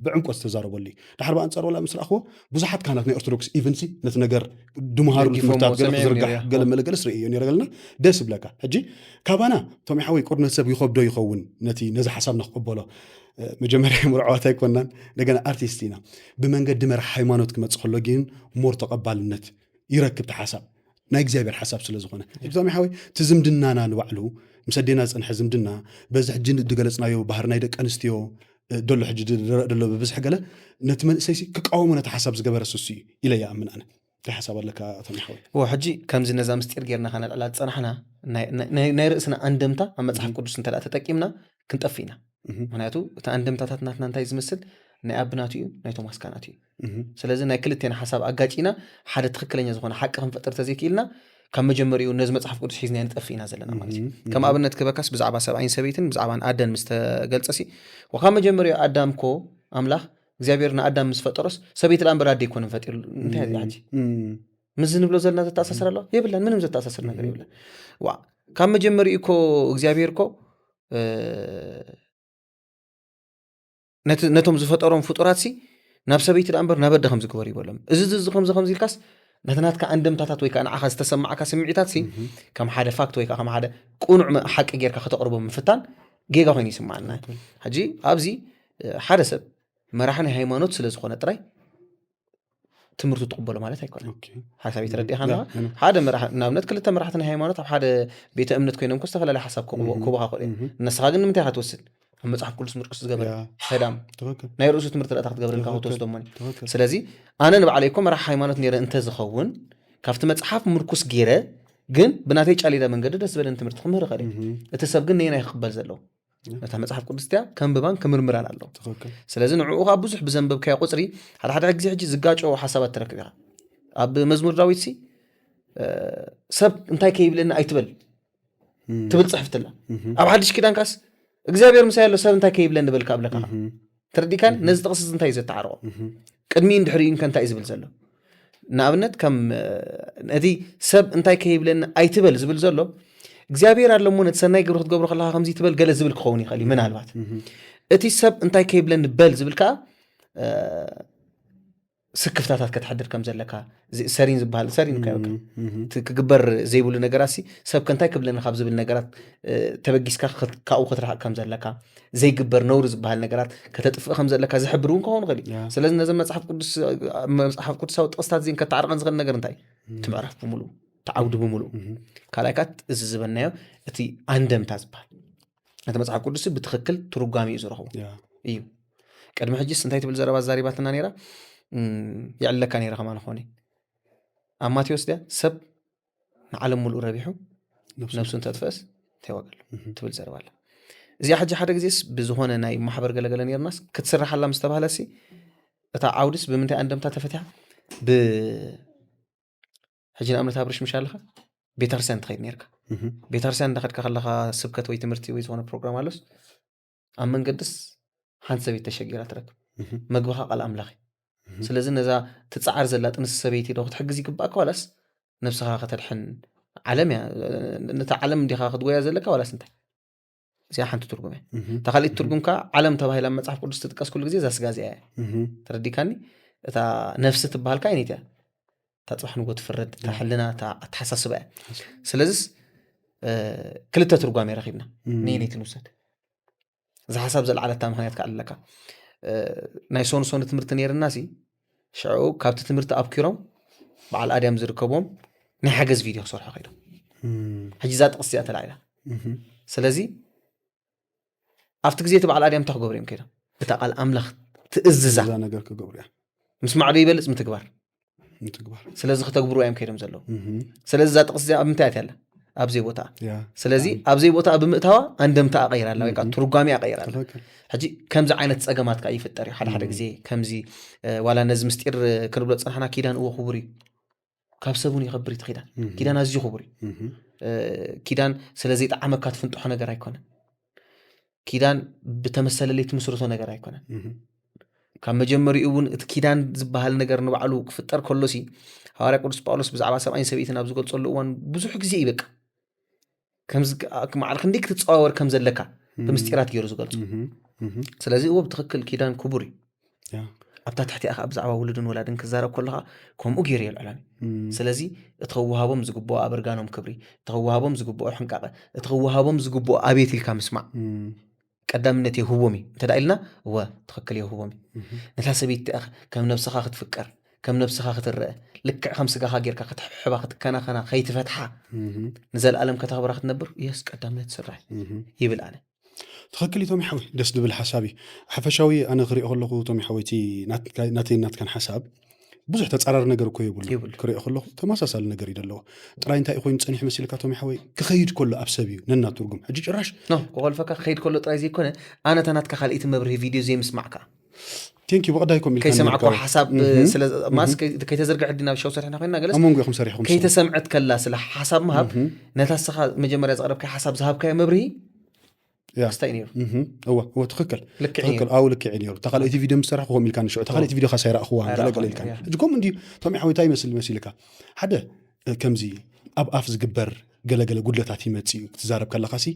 ብዕምቆት ዝተዛረበሉ እዩ። ድሓር ብኣንፃር ወላ ምስ ረኣኽዎ ብዙሓት ካህናት ናይ ኦርቶዶክስ ኢቨንሲ ነቲ ነገር ድምሃሩ ደጊፎምዎ ትምህርታት ገለ ሰሚዖም ክዝርጋሕ ነይሩ፣ ገለ መለ ገለ ስርኢ እዮ ነረ ገለና ደስ ይብለካ። ሕጂ ካባና ቶሚ ሓወይ ቁርነት ሰብ ይኸብዶ ይኸውን ነቲ ነዚ ሓሳብ ንክቕበሎ። መጀመርያ ምርዕዋት ኣይኮናን፣ እንደገና ኣርቲስት ኢና። ብመንገዲ መራሕ ሃይማኖት ክመፅ ከሎ ግን ሞር ተቐባልነት ይረክብ እቲ ሓሳብ ናይ እግዚኣብሔር ሓሳብ ስለ ዝኾነ። ቶሚ ሓወይ እቲ ዝምድናና ንባዕሉ ምስ ኣዴና ዝፀንሐ ዝምድና በዚ ሕጂ ዝገለፅናዮ ባህር ናይ ደቂ ኣንስትዮ ደሎ ሕጂ ዝረእ ደሎ ብብዝሒ ገለ ነቲ መንእሰይሲ ክቃወሞ ነቲ ሓሳብ ዝገበረ ስሱ እዩ ኢለ ይኣምን ኣነ። እንታይ ሓሳብ ኣለካ ቶሚ ሓወይ? ዎ ሕጂ ከምዚ ነዛ ምስጢር ጌርና ከነልዕላ ዝፀናሕና ናይ- ናይ- ናይ ርእስና ኣንደምታ ኣብ መፅሓፍ ቅዱስ እንተ ተጠቂምና ክንጠፍ ኢና። እህ። ምክንያቱ እቲ ኣንደምታታት ናትና እንታይ ዝመስል ናይ ኣብናት እዩ ናይ ቶማስ ካናት እዩ። እህ። ስለዚ ናይ ክልቴና ሓሳብ ኣጋጪና ሓደ ትክክለኛ ዝኾነ ሓቂ ክንፈጥር ተዘይክኢልና ካብ መጀመሪኡ ነዚ መፅሓፍ ቅዱስ ሒዝና ንጠፍ ኢና ዘለና ማለት እዩ። እህ። ከም ኣብነት ክበካስ ብዛዕባ ሰብኣይን ሰበይትን ብዛዕባ ኣደን ምስ ተገልፀሲ ካብ መጀመሪኡ ኣዳም ኮ ኣምላኽ እግዚኣብሔር ንኣዳም ምስ ፈጠሮስ ሰበይቲ ዳኣ እምበር ኣደ ኣይኮነን ፈጢሩ እንታይ እያ እዚኣ ሕጂ እም። ምስ ንብሎ ዘለና ዘተኣሳስር ኣሎ የብላን። ምንም ዘተኣሳስር ነገር የብላን። ዋ ካብ መጀመሪኡ እኮ እግዚኣብሔር እኮ እ፣ ነቲ- ነቶም ዝፈጠሮም ፍጡራት ሲ ናብ ሰበይቲ ዳኣ እምበር ናብ ኣደ ከም ዝግበር ይበሎም። እዚ እዚ እዚ ከምዚ ከምዚ ኢልካስ ነቲ ናትካ ኣንደምታታት ወይ ከዓ ንዓኻ ዝተሰማዕካ ስምዒታት ሲ ከም ሓደ ፋክት ወይ ከዓ ከም ሓደ ቁኑዕ መ- ሓቂ ጌርካ ከተቕርቦ ምፍታን ጌጋ ኮይኑ ይስማዓና። ሕጂ ኣብዚ እ፣ ሓደ ሰብ መራሒ ናይ ሃይማኖት ስለ ዝኾነ ጥራይ ትምህርቱ ትቕበሎ ማለት ኣይኮነን። ሓሳብ ተረዲእካ ኣለኻ? ሓደ መራሕ ንኣብነት ክልተ መራሕቲ ናይ ሃይማኖት ኣብ ሓደ ቤተ እምነት ኮይኖም እኮ ዝተፈላለየ ሓሳብ ክህቡኻ ክእሉ እዮም። ንስኻ ግን ንምንታይ ኢኻ ትወስድ? ኣብ መፅሓፍ ቅዱስ ምርኩስ ዝገበረ ሰዳም ናይ ርእሱ ትምህርቲ ዳእታ ክትገብረልካ ክትወስዶ እሞ ስለዚ ኣነ ንባዕለይ እኮ መራሕ ሃይማኖት ነረ እንተዝኸውን ካብቲ መፅሓፍ ምርኩስ ገይረ ግን ብናተይ ጫሊዳ መንገዲ ደስ ዝበለን ትምህርቲ ክምህር ይኽእል እዩ። እቲ ሰብ ግን ነየናይ ክቕበል ዘለዎ ነታ መፅሓፍ ቅዱስ እቲኣ ከንብባን ክምርምራን ኣለዎ። ስለዚ ንዕኡ ከዓ ብዙሕ ብዘንበብካዮ ቁፅሪ ሓደ ሓደ ግዜ ሕጂ ዝጋጨዎ ሓሳባት ትረክብ ኢኻ። ኣብ መዝሙር ዳዊት ሲ ሰብ እንታይ ከይብለኒ ኣይትበል ትብል ፅሕፍትላ ኣብ ሓድሽ ኪዳን ካስ እግዚኣብሔር ምሳይ ኣሎ ሰብ እንታይ ከይብለኒ በልካ ኣብለካ ተረዲካን ነዚ ጥቕሲ እንታይ እዩ ዘተዓርቆ ቅድሚ ድሕሪኡ ከ እንታይ እዩ ዝብል ዘሎ ንኣብነት ከም ነቲ ሰብ እንታይ ከይብለኒ ኣይትበል ዝብል ዘሎ እግዚኣብሔር ኣሎ እሞ ነቲ ሰናይ ግብሪ ክትገብሮ ከለካ ከምዚ ትበል ገለ ዝብል ክኸውን ይኽእል እዩ ምናልባት እቲ ሰብ እንታይ ከይብለኒ በል ዝብል ከዓ ስክፍታታት ከተሕድር ከም ዘለካ ሰሪን ዝበሃል ሰሪን ክግበር ዘይብሉ ነገራት ሰብ ከንታይ ክብለኒ ካብ ዝብል ነገራት ተበጊስካ ካብኡ ክትረሓቅ ከም ዘለካ ዘይግበር ነውሪ ዝበሃል ነገራት ከተጥፍእ ከም ዘለካ ዝሕብር እውን ክኸውን ይኽእል እዩ ስለዚ ነዚ መፅሓፍ ቅዱስ መፅሓፍ ቅዱሳዊ ጥቕስታት እዚን ከተዓርቀን ዝኽእል ነገር እንታይ እቲ ምዕራፍ ብምሉእ ተዓውዲ ብምሉእ ካልኣይ ካት እዚ ዝበልናዮ እቲ ኣንደምታ ዝበሃል እቲ መፅሓፍ ቅዱስ ብትኽክል ትርጓሚ እዩ ዝረኽቡ እዩ ቅድሚ ሕጂስ እንታይ ትብል ዘረባ ዛሪባትና ነራ የዕለካ ነረ ከማ ንኾነ ኣብ ማቴዎስ ድያ ሰብ ንዓለም ሙሉእ ረቢሑ ነብሱ እንተጥፈእስ እንታይ ዋጋ ኣሎ ትብል ዘረባ ኣላ እዚኣ ሕጂ ሓደ ግዜስ ብዝኾነ ናይ ማሕበር ገለገለ ነርናስ ክትስርሓላ ምስ ተባህለሲ እታ ዓውድስ ብምንታይ ኣንደምታ ተፈቲሓ ብ ሕጂ ንኣብነት ኣብርሽ ምሽ ኣለኻ ቤተክርስትያን ትኸይድ ነርካ ቤተክርስትያን እንዳኸድካ ከለኻ ስብከት ወይ ትምህርቲ ወይ ዝኾነ ፕሮግራም ኣሎስ ኣብ መንገድስ ሓንቲ ሰበይቲ ተሸጊራ ትረክብ መግብኻ ቃል ኣምላኽ እዩ ስለዚ ነዛ ትፀዓር ዘላ ጥንሲ ሰበይቲ ዶ ክትሕግዝ ይግባእካ ዋላስ ነብስኻ ከተድሕን ዓለም እያ ነታ ዓለም እንዲኻ ክትጎያ ዘለካ ዋላስ እንታይ እዚኣ ሓንቲ ትርጉም እያ እታ ካልኢት ትርጉም ከዓ ዓለም ተባሂላ መፅሓፍ ቅዱስ ትጥቀስ ኩሉ ግዜ እዛ ስጋ እዚኣ እያ ተረዲካኒ እታ ነፍሲ ትበሃል ከዓ ይኔት እያ እታ ፅባሕ ንጎ ትፍረድ እታ ሕልና እታ ኣተሓሳስባ እያ ስለዚስ ክልተ ትርጓሜ ረኪብና ነየነይቲ ንውሰድ እዚ ሓሳብ ዘልዓለታ ምክንያት ከዓ ኣለካ ናይ ሶንሶን ትምህርቲ ነይርና ሲ ሽዑ ካብቲ ትምህርቲ ኣብኪሮም በዓል ኣድያም ዝርከብዎም ናይ ሓገዝ ቪድዮ ክሰርሑ ከይዶም። ሕጂ እዛ ጥቕስ እዚኣ ተላዒላ። ስለዚ ኣብቲ ግዜ እቲ በዓል ኣድያም እንታይ ክገብሩ እዮም ከይዶም? እታ ቃል ኣምላኽ ትእዝዛ እዛ ነገር ክገብሩ እያ ምስማዕ ዶ ይበልፅ ምትግባር? ምትግባር። ስለዚ ክተግብሩ እዮም ከይዶም ዘለዉ። ስለዚ እዛ ጥቕስ እዚኣ ኣብ ምንታይ ኣትያ ኣላ? ኣብ ዘይቦታ። ስለዚ ኣብ ዘይቦታ ብምእታዋ ኣንደምታ ኣቐይራ ኣላ ወይ ከዓ ትርጓሜ ኣቐይራ ኣላ። ሕጂ ከምዚ ዓይነት ፀገማት ከዓ ይፍጠር እዩ ሓደ ሓደ ግዜ። ከምዚ ዋላ ነዚ ምስጢር ክንብሎ ፀናሕና ኪዳን እዎ ክቡር እዩ። ካብ ሰብ እውን ይኸብር እቲ ኪዳን። ኪዳን ኣዝዩ ክቡር እዩ። ኪዳን ስለ ዘይጠዓመካ ትፍንጥሖ ነገር ኣይኮነን። ኪዳን ብተመሰለለይ ትምስርቶ ነገር ኣይኮነን። ካብ መጀመሪኡ እውን እቲ ኪዳን ዝበሃል ነገር ንባዕሉ ክፍጠር ከሎሲ፣ ሃዋርያ ቅዱስ ጳውሎስ ብዛዕባ ሰብኣይን ሰበይትን ኣብ ዝገልጸሉ እዋን ብዙሕ ግዜ ይበቃ ማዕል ክንደይ ክትፀዋወር ከም ዘለካ ብምስጢራት ገይሩ ዝገልጹ። ስለዚ እዎ ብትኽክል ኪዳን ክቡር እዩ። ኣብታ ትሕቲኣ ከዓ ብዛዕባ ውሉድን ወላድን ክዛረብ ከለካ ከምኡ ገይሩ የልዕሎም። ስለዚ እቲ ክወሃቦም ዝግብኦ ኣብ እርጋኖም ክብሪ፣ እቲ ክወሃቦም ዝግብኦ ሕንቃቐ፣ እቲ ክወሃቦም ዝግብኦ ኣቤት ኢልካ ምስማዕ ቀዳምነት የህዎም እዩ እንተ ኢልና፣ እወ ትኽክል የህዎም እዩ። ነታ ሰበይቲ ከም ነብስኻ ክትፍቀር፣ ከም ነብስኻ ክትረአ፣ ልክዕ ከም ስጋኻ ጌርካ ክትሕብሕባ ክትከናኸና ከይትፈትሓ ንዘለኣለም ከተኽብራ ክትነብር የስ ቀዳምነት ስራሕ ይብል ኣነ። ትኽክል እዩ ቶሚ ሓወይ፣ ደስ ዝብል ሓሳብ እዩ። ሓፈሻዊ ኣነ ክሪኦ ከለኹ ቶሚ ሓወይ እቲ ናተይ ናትካን ሓሳብ ብዙሕ ተፃራሪ ነገር እኮ የብሉ። ክሪኦ ከለኹ ተመሳሳሊ ነገር እዩ ዘለዎ። ጥራይ እንታይ ኮይኑ ፀኒሑ መሲልካ ቶሚ ሓወይ ክኸይድ ከሎ ኣብ ሰብ እዩ ነና ትርጉም። ሕጂ ጭራሽ ክኾልፈካ ክኸይድ ከሎ ጥራይ ዘይኮነ ኣነ እታ ናትካ ካልኣይቲ መብርሂ ቪድዮ ዘይምስማዕካ ቴንኪ ብቐዳይኩም ኢልካ ከይሰማዕኩ ሓሳብ ማስ ከይተዘርግሐ ድና ብሻው ሰሪሕና ኮይና ገለስ ኣብ መንጎ ኢኹም ሰሪሕኩም ከይተሰምዐት ከላ ስለ ሓሳብ ምሃብ ነታ ስኻ መጀመርያ ዘቕረብካዮ ሓሳብ ዝሃብካዮ መብርሂ ክስታይ ነይሩ። እወ እወ ትኽክል ልክዕ ትኽክል። ኣው ልክዕ ነይሩ። ተኻልኣይቲ ቪድዮ ምስ ሰራሕኩ ከምኡ ኢልካ ንሽዑ ተኻልኣይቲ ቪድዮ ካሳ ይረእኽዋ ገለ ገለ ኢልካ። ሕጂ ከምኡ እንዲ ቶም ሓወይ እንታይ ይመስል መሲልካ ሓደ ከምዚ ኣብ ኣፍ ዝግበር ገለገለ ጉድለታት ይመጽእ እዩ ክትዛረብ ከለካ ሲ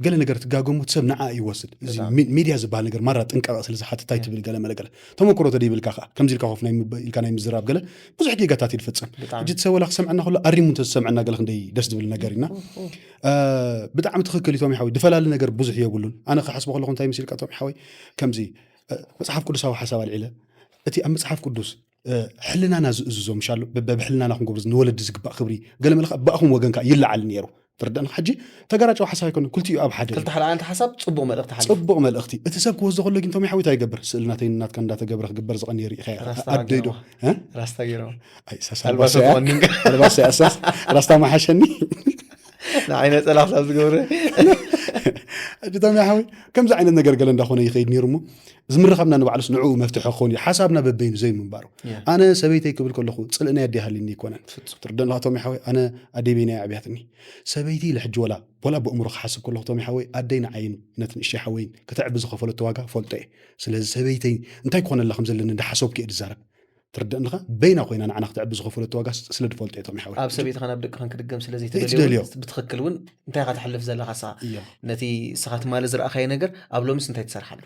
ገለ ነገር ትጋገሙ ሰብ ንዓ ይወስድ። እዚ ሚድያ ዝበሃል ነገር ማራ ጥንቃቐ ስለ ዝሓትት እንታይ ትብል ገለ መለ ገለ ተመክሮ ተደይብልካ ከዓ ከምዚ ኢልካ ኮፍ ኢልካ ናይ ምዝራብ ገለ ብዙሕ ጌጋታት እዩ ዝፍጸም። ሕጂ ሰብ ወላ ክሰምዐና ከሎ ኣሪሙ እንተዝሰምዐና ገለ ክንደይ ደስ ዝብል ነገር ኢና። ብጣዕሚ ትኽክል እዩ ቶሚ ሓወይ። ድፈላለ ነገር ብዙሕ የብሉን። ኣነ ክሓስቦ ከለኹ እንታይ መሲልካ ቶሚ ሓወይ ከምዚ መፅሓፍ ቅዱሳዊ ሓሳብ ኣልዒለ እቲ ኣብ መፅሓፍ ቅዱስ ሕልናና ዝእዝዞ ምሻሉ በብሕልናና ክንገብሩ ንወለዲ ዝግባእ ክብሪ ገለ መለ ብኣኹም ወገን ከዓ ይለዓል ነይሩ። ትርዳእኒ ሕጂ ተጋራጨው ሓሳብ ኣይኮነ ክልቲኡ ኣብ ሓደ ክልተ ሓደ ዓይነት ሓሳብ ፅቡቅ መልእክቲ ሓሊፉ ፅቡቅ መልእክቲ እቲ ሰብ ክወስዶ ከሎ ግን ቶሚ ሓዊት ኣይገብር ስእሊ ናተይ ናትካ እንዳተገብረ ክግበር ዝቐኒ ሪኢኻ ኣደይ ዶ ራስታ ገይሮም ኣልባሳ ያሳስ ራስታ ማሓሸኒ ንዓይ ነፀላ ክሳብ ዝገብረ ሕጂ ቶሚ ሓዊ ከምዚ ዓይነት ነገር ገለ እንዳኾነ ይኸይድ ነይሩ እሞ ዝምርኻብና ንባዕሉስ ንዕኡ መፍትሒ ክኸውን እዩ ሓሳብና በበይኑ ዘይምንባሩ ኣነ ሰበይተይ ክብል ከለኹ ፅልእና ኣደይ ሃልኒ ኣይኮነን ትርደን ቶሚ ሓዊ ኣነ ኣደይ በይና ኣብያትኒ ሰበይቲ ኢለ ሕጂ ወላ ወላ ብእምሮ ክሓስብ ከለኹ ቶሚ ሓወይ ኣደይ ንዓይን ነቲ ንእሽተይ ሓወይን ከተዕቢ ዝኸፈለቶ ዋጋ ፈልጦ እየ ስለዚ ሰበይተይ እንታይ ክኾነላ ከም ዘለኒ እንዳሓሰብኩ እየ ዝዛረብ ትርደእንኻ በይና ኮይና ንዓና ክተዕቢ ዝኸፈለቶ ዋጋ ስለ ዝፈልጦ እየ ቶሚ ሓወይ ኣብ ሰበይትኻን ኣብ ደቅኻን ክድገም ስለ ዘይትደልዮ። ዘይትደልዮ ብትኽክል እውን እንታይ ኢኻ ተሕልፍ ዘለኻ ሳ እያ ነቲ ስኻ ትማሊ ዝረኣኻዮ ነገር ኣብ ሎሚስ እንታይ ትሰርሓሉ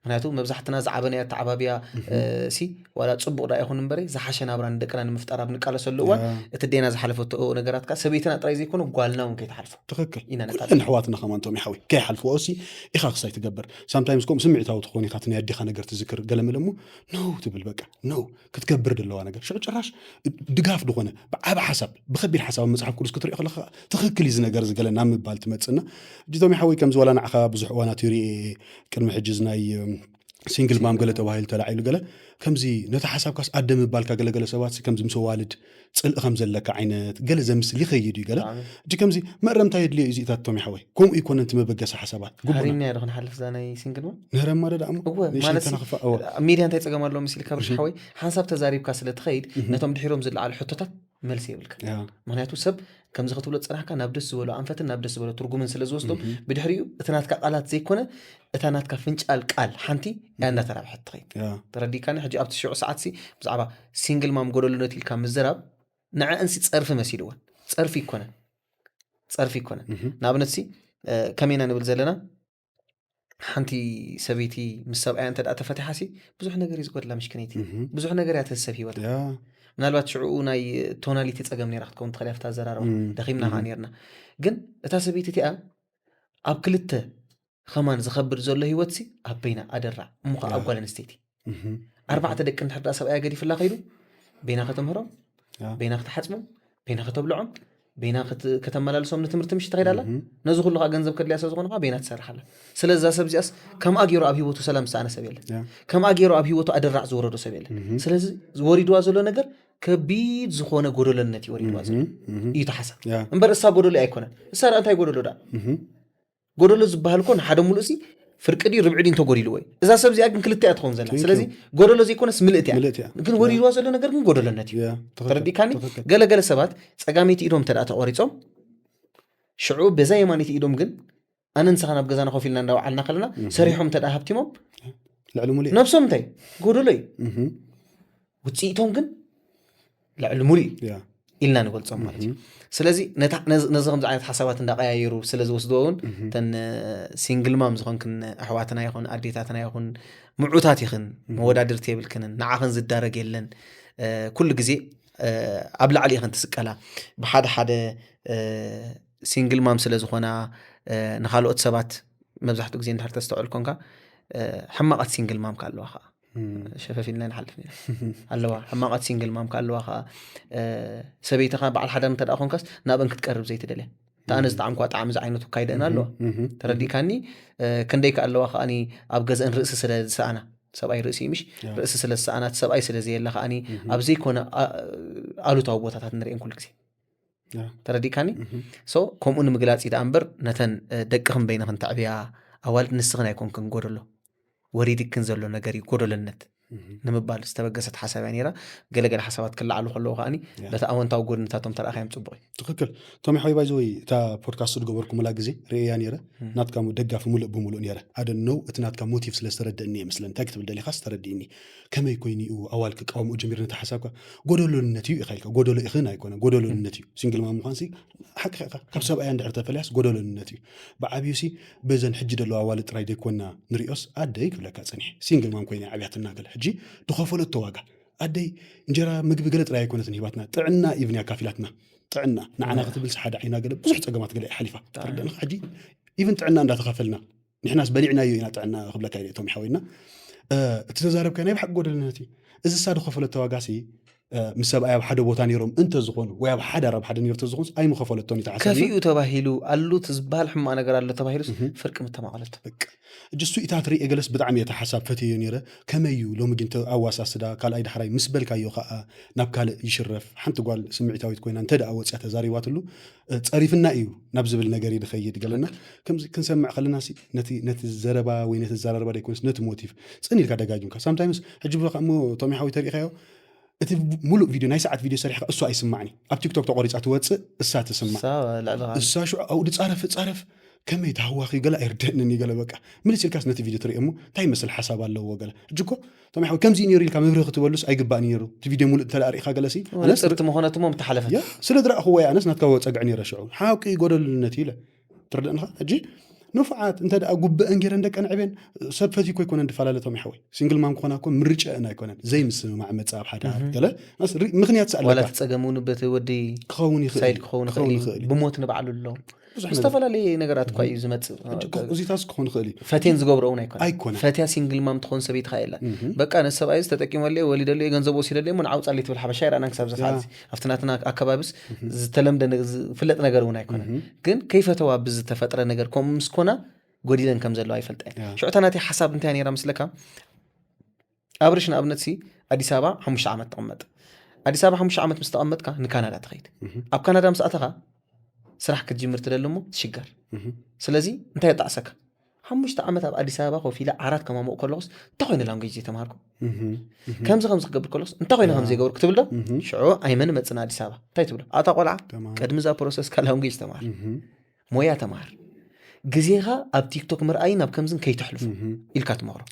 ምክንያቱ መብዛሕትና ዝዓበናዮ ኣተዓባብያ እ፣ ሲ ዋላ ፅቡቅ ዳ ይኹን እምበረ ዝሓሸ ናብራ ንደቅና ንምፍጣር ኣብ ንቃለሰሉ እዋን ያ። እቲ ዴና ዝሓለፈቶ ነገራት ከዓ ሰበይትና ጥራይ ዘይኮነ ጓልና እውን ከይትሓልፎ ትኽክል ኢና ነቃ- ኩለን ኣሕዋትና ከማን ቶም ይሓዊ ከይሓልፍዎ ሲ ኢኻ ክሳይ ትገብር ሳምታይምስ ከምኡ ስምዒታዊ ትኾን ኢኻ እቲ ናይ ኣዴኻ ነገር ትዝክር ገለ መለ እሞ ነው ትብል በቃ ነው ክትገብር ዘለዋ ነገር ሽዑ ጭራሽ ድጋፍ ዝኾነ ብዓብ ሓሳብ ብከቢድ ሓሳብ ኣብ መፅሓፍ ቅዱስ ክትሪኦ ከለካ ትኽክል እዩ እዚ ነገር እዚ ገለ ናብ ምባል ትመፅእና ሕጂ ቶም ይሓወይ ከምዚ ዋላ ንዓኻ ብዙሕ እዋናት ይርኢ ቅድሚ ሕጂ እዚ ናይ ሲንግል ማም ገለ ተባሂሉ ተላዒሉ ገለ ከምዚ ነቲ ሓሳብካስ ኣደ ምባልካ ገለገለ ሰባት ከምዚ ምስ ኣዋልድ ፅልኢ ከም ዘለካ ዓይነት ገለ ዘምስል ይኸይድ እዩ ገለ ሕጂ ከምዚ መእረምታ የድልዮ እዩ እዚኢታት ቶም ይሓወይ ከምኡ ይኮነ እቲ መበገሲ ሓሳባት ግቡና ሃሪምና ዶ ክንሓልፍ እዛ ናይ ሲንግል ማም ንህረማ ዶ ደኣሞ እወ ንእሽተይ ማለት ተነኽፋ እወ ሚድያ እንታይ ፀገም ኣለዎ መሲልካ ብርሽ ሓወይ ሓንሳብ ተዛሪብካ ስለ ትኸይድ እህ። ነቶም ድሒሮም ዝለዓሉ ሕቶታት መልሲ የብልካ ያ ምክንያቱ ሰብ ከምዚ ክትብሎ ዝፀናሕካ ናብ ደስ ዝበሎ ኣንፈትን ናብ ደስ ዝበሎ ትርጉምን ስለ ዝወስዶ ብድሕሪኡ እቲ ናትካ ቃላት ዘይኮነ እታ ናትካ ፍንጫል ቃል ሓንቲ እያ እናተራብሐት ትኸይድ ያ ተረዲካኒ ሕጂ ኣብቲ ሽዑ ሰዓት ሲ ብዛዕባ ሲንግል ማም ጎደልነት ኢልካ ምዝራብ ንዐእንሲ ፀርፊ መሲልወን ፀርፊ ይኮነን ፀርፊ ይኮነን እህ። ንኣብነት ሲ እ፣ ከመይና ንብል ዘለና ሓንቲ ሰበይቲ ምስ ሰብኣያ እንተ ደኣ ተፈቲሓ ሲ ብዙሕ ነገር እዩ ዝጎድላ ምሽክነይቲ እህ። ብዙሕ ነገር እያ ትህሰብ ህይወት ያ ምናልባት ሽዕኡ ናይ ቶናሊቲ ፀገም ነራ ክትከውን ትኽእል እያ ኣብታ ኣዘራርባ እም፣ ደኺምና ከዓ እም። ነርና ግን እታ ሰበይቲ እቲኣ ኣብ ክልተ ኸማን ዝኸብድ ዘሎ ህይወት ሲ ኣብ በይና ኣደራ እሞ ከዓ ኣብ ያ። ጓል ኣንስተይቲ እህ። ኣርባዕተ ደቂ እንድሕር ደኣ ሰብኣያ ገዲፍላ ከይዱ በይና ከተምህሮም በይና ክትሓፅቦም፣ በይና ከተብልዖም፣ በይና ከተመላልሶም ንትምህርቲ ምሽ ትኸይዳላ። ነዚ ኩሉ ከዓ ገንዘብ ከድልያ ስለ ዝኾነ ከዓ በይና ትሰርሓላ። ስለዚ እዛ ሰብ እዚኣስ ከምኣ ገይሩ ኣብ ህይወቱ ሰላም ዝሰኣነ ሰብ የለን። ከምኣ ገይሩ ኣብ ህይወቱ ኣደራዕ ዝወረዶ ሰብ የለን። ስለዚ ወሪድዋ ዘሎ ነገር ከቢድ ዝኾነ ጎደለነት እዩ ወሪድዋ ዘሎ እዩ ተሓሳ። እምበር እሳ ጎደሎ ኣይኮነን። እሳ እንታይ ጎደሎ ዳ ጎደሎ ዝበሃል እኮ ንሓደ ሙሉእ ሲ ፍርቂ ድዩ ርብዒ ድዩ እንተጎዲሉ ወይ እዛ ሰብ እዚኣ ግን ክልተ እያ ትኸውን ዘላ። ስለዚ ጎደሎ ዘይኮነስ ምልእቲ እያ። ግን ወሪድዋ ዘሎ ነገር ግን ጎደሎነት እዩ። ተረዲእካኒ? ገለገለ ሰባት ጸጋመይቲ ኢዶም እንተ ተቆሪጾም ሽዑ በዛ የማነይቲ ኢዶም ግን ኣነ ንስኻ ናብ ገዛና ኮፍ ኢልና እንዳወዓልና ከለና ሰሪሖም እንተ ሃብቲሞም ልዕሊ ሙሉእ ነብሶም እንታይ ጎደሎ እዩ። ውፅኢቶም ግን ልዕሊ ሙሉእ እዩ ኢልና ንገልፆም ማለት እዩ። ስለዚ ነዚ ከምዚ ዓይነት ሓሳባት እንዳቀያየሩ ስለ ዝወስድዎ እውን እተን ሲንግል ማም ዝኾንክን ኣሕዋትና ይኹን ኣዴታትና ይኹን ምዑታት ይኽን መወዳድርቲ የብልክንን፣ ንዓኽን ዝዳረግ የለን። ኩሉ ግዜ ኣብ ላዕሊ ኢኽን ትስቀላ። ብሓደ ሓደ ሲንግል ማም ስለ ዝኾና ንካልኦት ሰባት መብዛሕትኡ ግዜ እንድሕር ተስተውዕል ኮንካ ሕማቓት ሲንግል ማም ከ ኣለዋ ከዓ ሸፈፍ ኢልና ንሓልፍ ኣለዋ። ሕማቓት ሲንግል ማም ከ ኣለዋ ከዓ ሰበይትኻ በዓል ሓዳር እንተ ኮንካስ ናብን ክትቀርብ ዘይትደልያ ተኣነ ዝጣዕምኳ ጣዕሚ ዝዓይነቱ ካይደእን ኣለዋ። ተረዲእካኒ? ክንደይ ከ ኣለዋ ከዓኒ ኣብ ገዝአን ርእሲ ስለ ዝሰኣና ሰብኣይ ርእሲ ምሽ ርእሲ ስለ ዝሰኣናት ሰብኣይ ስለ ዘየላ ከዓኒ ኣብ ዘይኮነ ኣሉታዊ ቦታታት ንርእን ኩሉ ግዜ ተረዲእካኒ? ሶ ከምኡ ንምግላፅ ዳ እምበር ነተን ደቅኽን በይንኽን ተዕብያ ኣዋልድ ንስኽን ኣይኮንክን ጎደሎ ወሪድክን ዘሎ ነገር እዩ ጎደለነት ንምባል ዝተበገሰት ሓሳብ እያ ነይራ። ገለገለ ሓሳባት ክለዓሉ ከለዉ ከዓኒ በቲ ኣወንታዊ ጎድንታቶም ተረኣኻዮም ፅቡቕ እዩ። ትኽክል። ቶሚ ሓቢባይ ዝወይ እታ ፖድካስት ዝገበርኩምላ ግዜ ርእያ ነይረ። ናትካ ደጋፊ ሙሉእ ብሙሉእ ነይረ። ኣደነው እቲ ናትካ ሞቲቭ ስለ ዝተረደእኒ እየ መስለን። እንታይ ክትብል ደሊኻስ ተረዲእኒ። ከመይ ኮይኑ እዩ ኣዋል ክቃወምኡ ጀሚሩ ነቲ ሓሳብካ? ጎደሎነት እዩ ኢኻ ኢልካ። ጎደሎ ኢኽን ኣይኮነ፣ ጎደሎነት እዩ። ሲንግል ማም ምዃንሲ ሓቅኻ ኢኻ። ካብ ሰብኣያ እንድሕር ተፈልያስ ጎደሎነት እዩ። ብዓብዩሲ በዘን ሕጂ ዘለዋ ኣዋልድ ጥራይ ዘይኮና ንሪኦስ ኣደይ ክብለካ ጸኒሐ። ሲንግል ማም ኮይና እያ ዓብያትና ገለ። ሕጂ ድኸፈለቶ ዋጋ ኣደይ እንጀራ ምግቢ ገለ ጥራይ ኣይኮነትን ሂባትና፣ ጥዕና ኢቭን እያ ኣካፊላትና። ጥዕና ንዓና ክትብልስ ሓደ ዓይና ገለ ብዙሕ ጸገማት ገለ እያ ሓሊፋ። ተረዳእንኻ? ሕጂ ኢቭን ጥዕና እንዳተኸፈልና ንሕናስ በሊዕናዮ ኢና ጥዕና ክብለካ ኢለ እቶም ይሓወይና እቲ ተዛረብካ ናይ ብሓቂ ጎደልነት እዩ። እዚ ሳ ዝኸፈለቶ ዋጋሲ ምስ ሰብኣይ ኣብ ሓደ ቦታ ነይሮም እንተዝኾኑ ወይ ኣብ ሓዳር ኣብ ሓደ ነይሩ እንተዝኾኑስ ኣይምኸፈለቶን እዩ ተሓሳብና። ከፊኡ ተባሂሉ ኣሉት ዝበሃል ሕማቕ ነገር ኣሎ ተባሂሉስ ፍርቂ ምተማቐለቶ። እጅሱ ኢታ ትርኢ ገለስ ብጣዕሚ እየ ተሓሳብ ፈትየዮ ነይረ። ከመይ እዩ ሎሚ ግን ኣዋሳስዳ ካልኣይ ዳሕራይ ምስ በልካዮ ከዓ ናብ ካልእ ይሽረፍ። ሓንቲ ጓል ስምዒታዊት ኮይና እንተ ደኣ ወፅያ ተዛሪባትሉ ጸሪፍና እዩ ናብ ዝብል ነገር እዩ ዝኸይድ ገለና። ከምዚ ክንሰምዕ ከለና ነቲ ዘረባ ወይ ነቲ ዘራረባ ደይኮነስ ነቲ ሞቲቭ ጽን ኢልካ ደጋጊምካ ሳምታይምስ ሕጂ ብኻ እሞ ቶም ሓዊ ተሪኢኻዮ እቲ ሙሉእ ቪድዮ ናይ ሰዓት ቪድዮ ሰሪሕካ እሱ ኣይስማዕኒ ኣብ ቲክቶክ ተቆሪፃ ትወፅእ እሳ ትስማዕ እሳ ሽዑ ኣብኡ ድፃረፍ ፃረፍ ከመይ ተሃዋኺ ገለ ኣይርደእንን እዩ ገለ በቃ ምልስ ኢልካስ ነቲ ቪድዮ ትርኢ እሞ እንታይ ይመስል ሓሳብ ኣለዎ ገለ ሕጂ እኮ ቶም ሓዊ ከምዚ ነይሩ ኢልካ መብርህ ክትበሉስ ኣይግባእን ነይሩ እቲ ቪድዮ ሙሉእ እንተ ርኢኻ ገለሲ ንፅርቲ ምኾነት እሞ ምተሓለፈት ስለ ዝረእኽዎ ኣነስ ናትካ ጸግዒ ነይረ ሽዑ ሓቂ ጎደልነት ኢለ ትርደእንኻ ሕጂ ንፉዓት እንተ ደኣ ጉብአን ገይረን ደቀን ዕብየን ሰብ ፈትዩ እኮ ኣይኮነን ድፈላለ ቶም ሓወይ ሲንግል ማም ክኾና እኮ ምርጫአን ኣይኮነን ዘይምስምማዕ መፅእ ኣብ ሓደ ሃት ገለ ምክንያት ዋላ ሰኣለካ ትፀገም እውን በቲ ወዲ ክኸውን ይኽእል ሳይድ ክኸውን ክኸውን ይኽእል ይኽእል እዩ። ብሞት ንባዕሉ ኣሎ ብዙሕ ነገር ዝተፈላለዩ ነገራት እኳ እዩ ዝመፅእ እዚታት ክኾን ይኽእል እዩ ፈትየን ዝገብሮ እውን ኣይኮነ ኣይኮነ ፈትያ ሲንግል ማም ትኾን ሰበይትኻ የላ በቃ ነቲ ሰብኣይ ዝተጠቂመሉ እየ ወሊደሉ እየ ገንዘብ ወሲደሉ እየ ሞ ንዓውፃለይ ትብል ሓበሻ ይረኣናን ክሳብ ዝኻ ኣብቲ ናትና ኣካባቢስ ዝተለምደ ዝፍለጥ ነገር እውን ኣይኮነ ግን ከይፈተዋ ብዝተፈጥረ ነገር ከምኡ ምስ ኮና ጎዲለን ከም ዘለዋ ይፈልጣ እየ ሽዑታ ናተይ ሓሳብ እንታይ ነይራ ምስለካ ኣብርሽ ንኣብነት ሲ ኣዲስ ኣበባ ሓሙሽተ ዓመት ተቐመጠ ኣዲስ ኣበባ ሓሙሽተ ዓመት ምስ ተቐመጥካ ንካናዳ ትኸይድ ኣብ ካናዳ ምስ ኣተኻ ስራሕ ክትጅምር ትደሊ እሞ ትሽገር ስለዚ እንታይ የጣዕሰካ ሓሙሽተ ዓመት ኣብ ኣዲስ ኣበባ ኮፍ ኢለ ዓራት ከማምቕ ከለኹስ እንታይ ኮይነ ላንጉጅ ዘይተማሃርኩ ከምዚ ከምዚ ክገብር ከለኹስ እንታይ ኮይነ ከም ዘይገብርኩ ትብል ዶ ሽዑ ኣይመን መፅና ኣዲስ ኣበባ እንታይ ትብሎ ኣታ ቆልዓ ቅድሚ እዛ ፕሮሰስካ ላንጉጅ ተማሃር ሞያ ተምሃር ግዜኻ ኣብ ቲክቶክ ምርኣይን ኣብ ከምዝን ከይተሕልፉ ኢልካ ትመኽሮ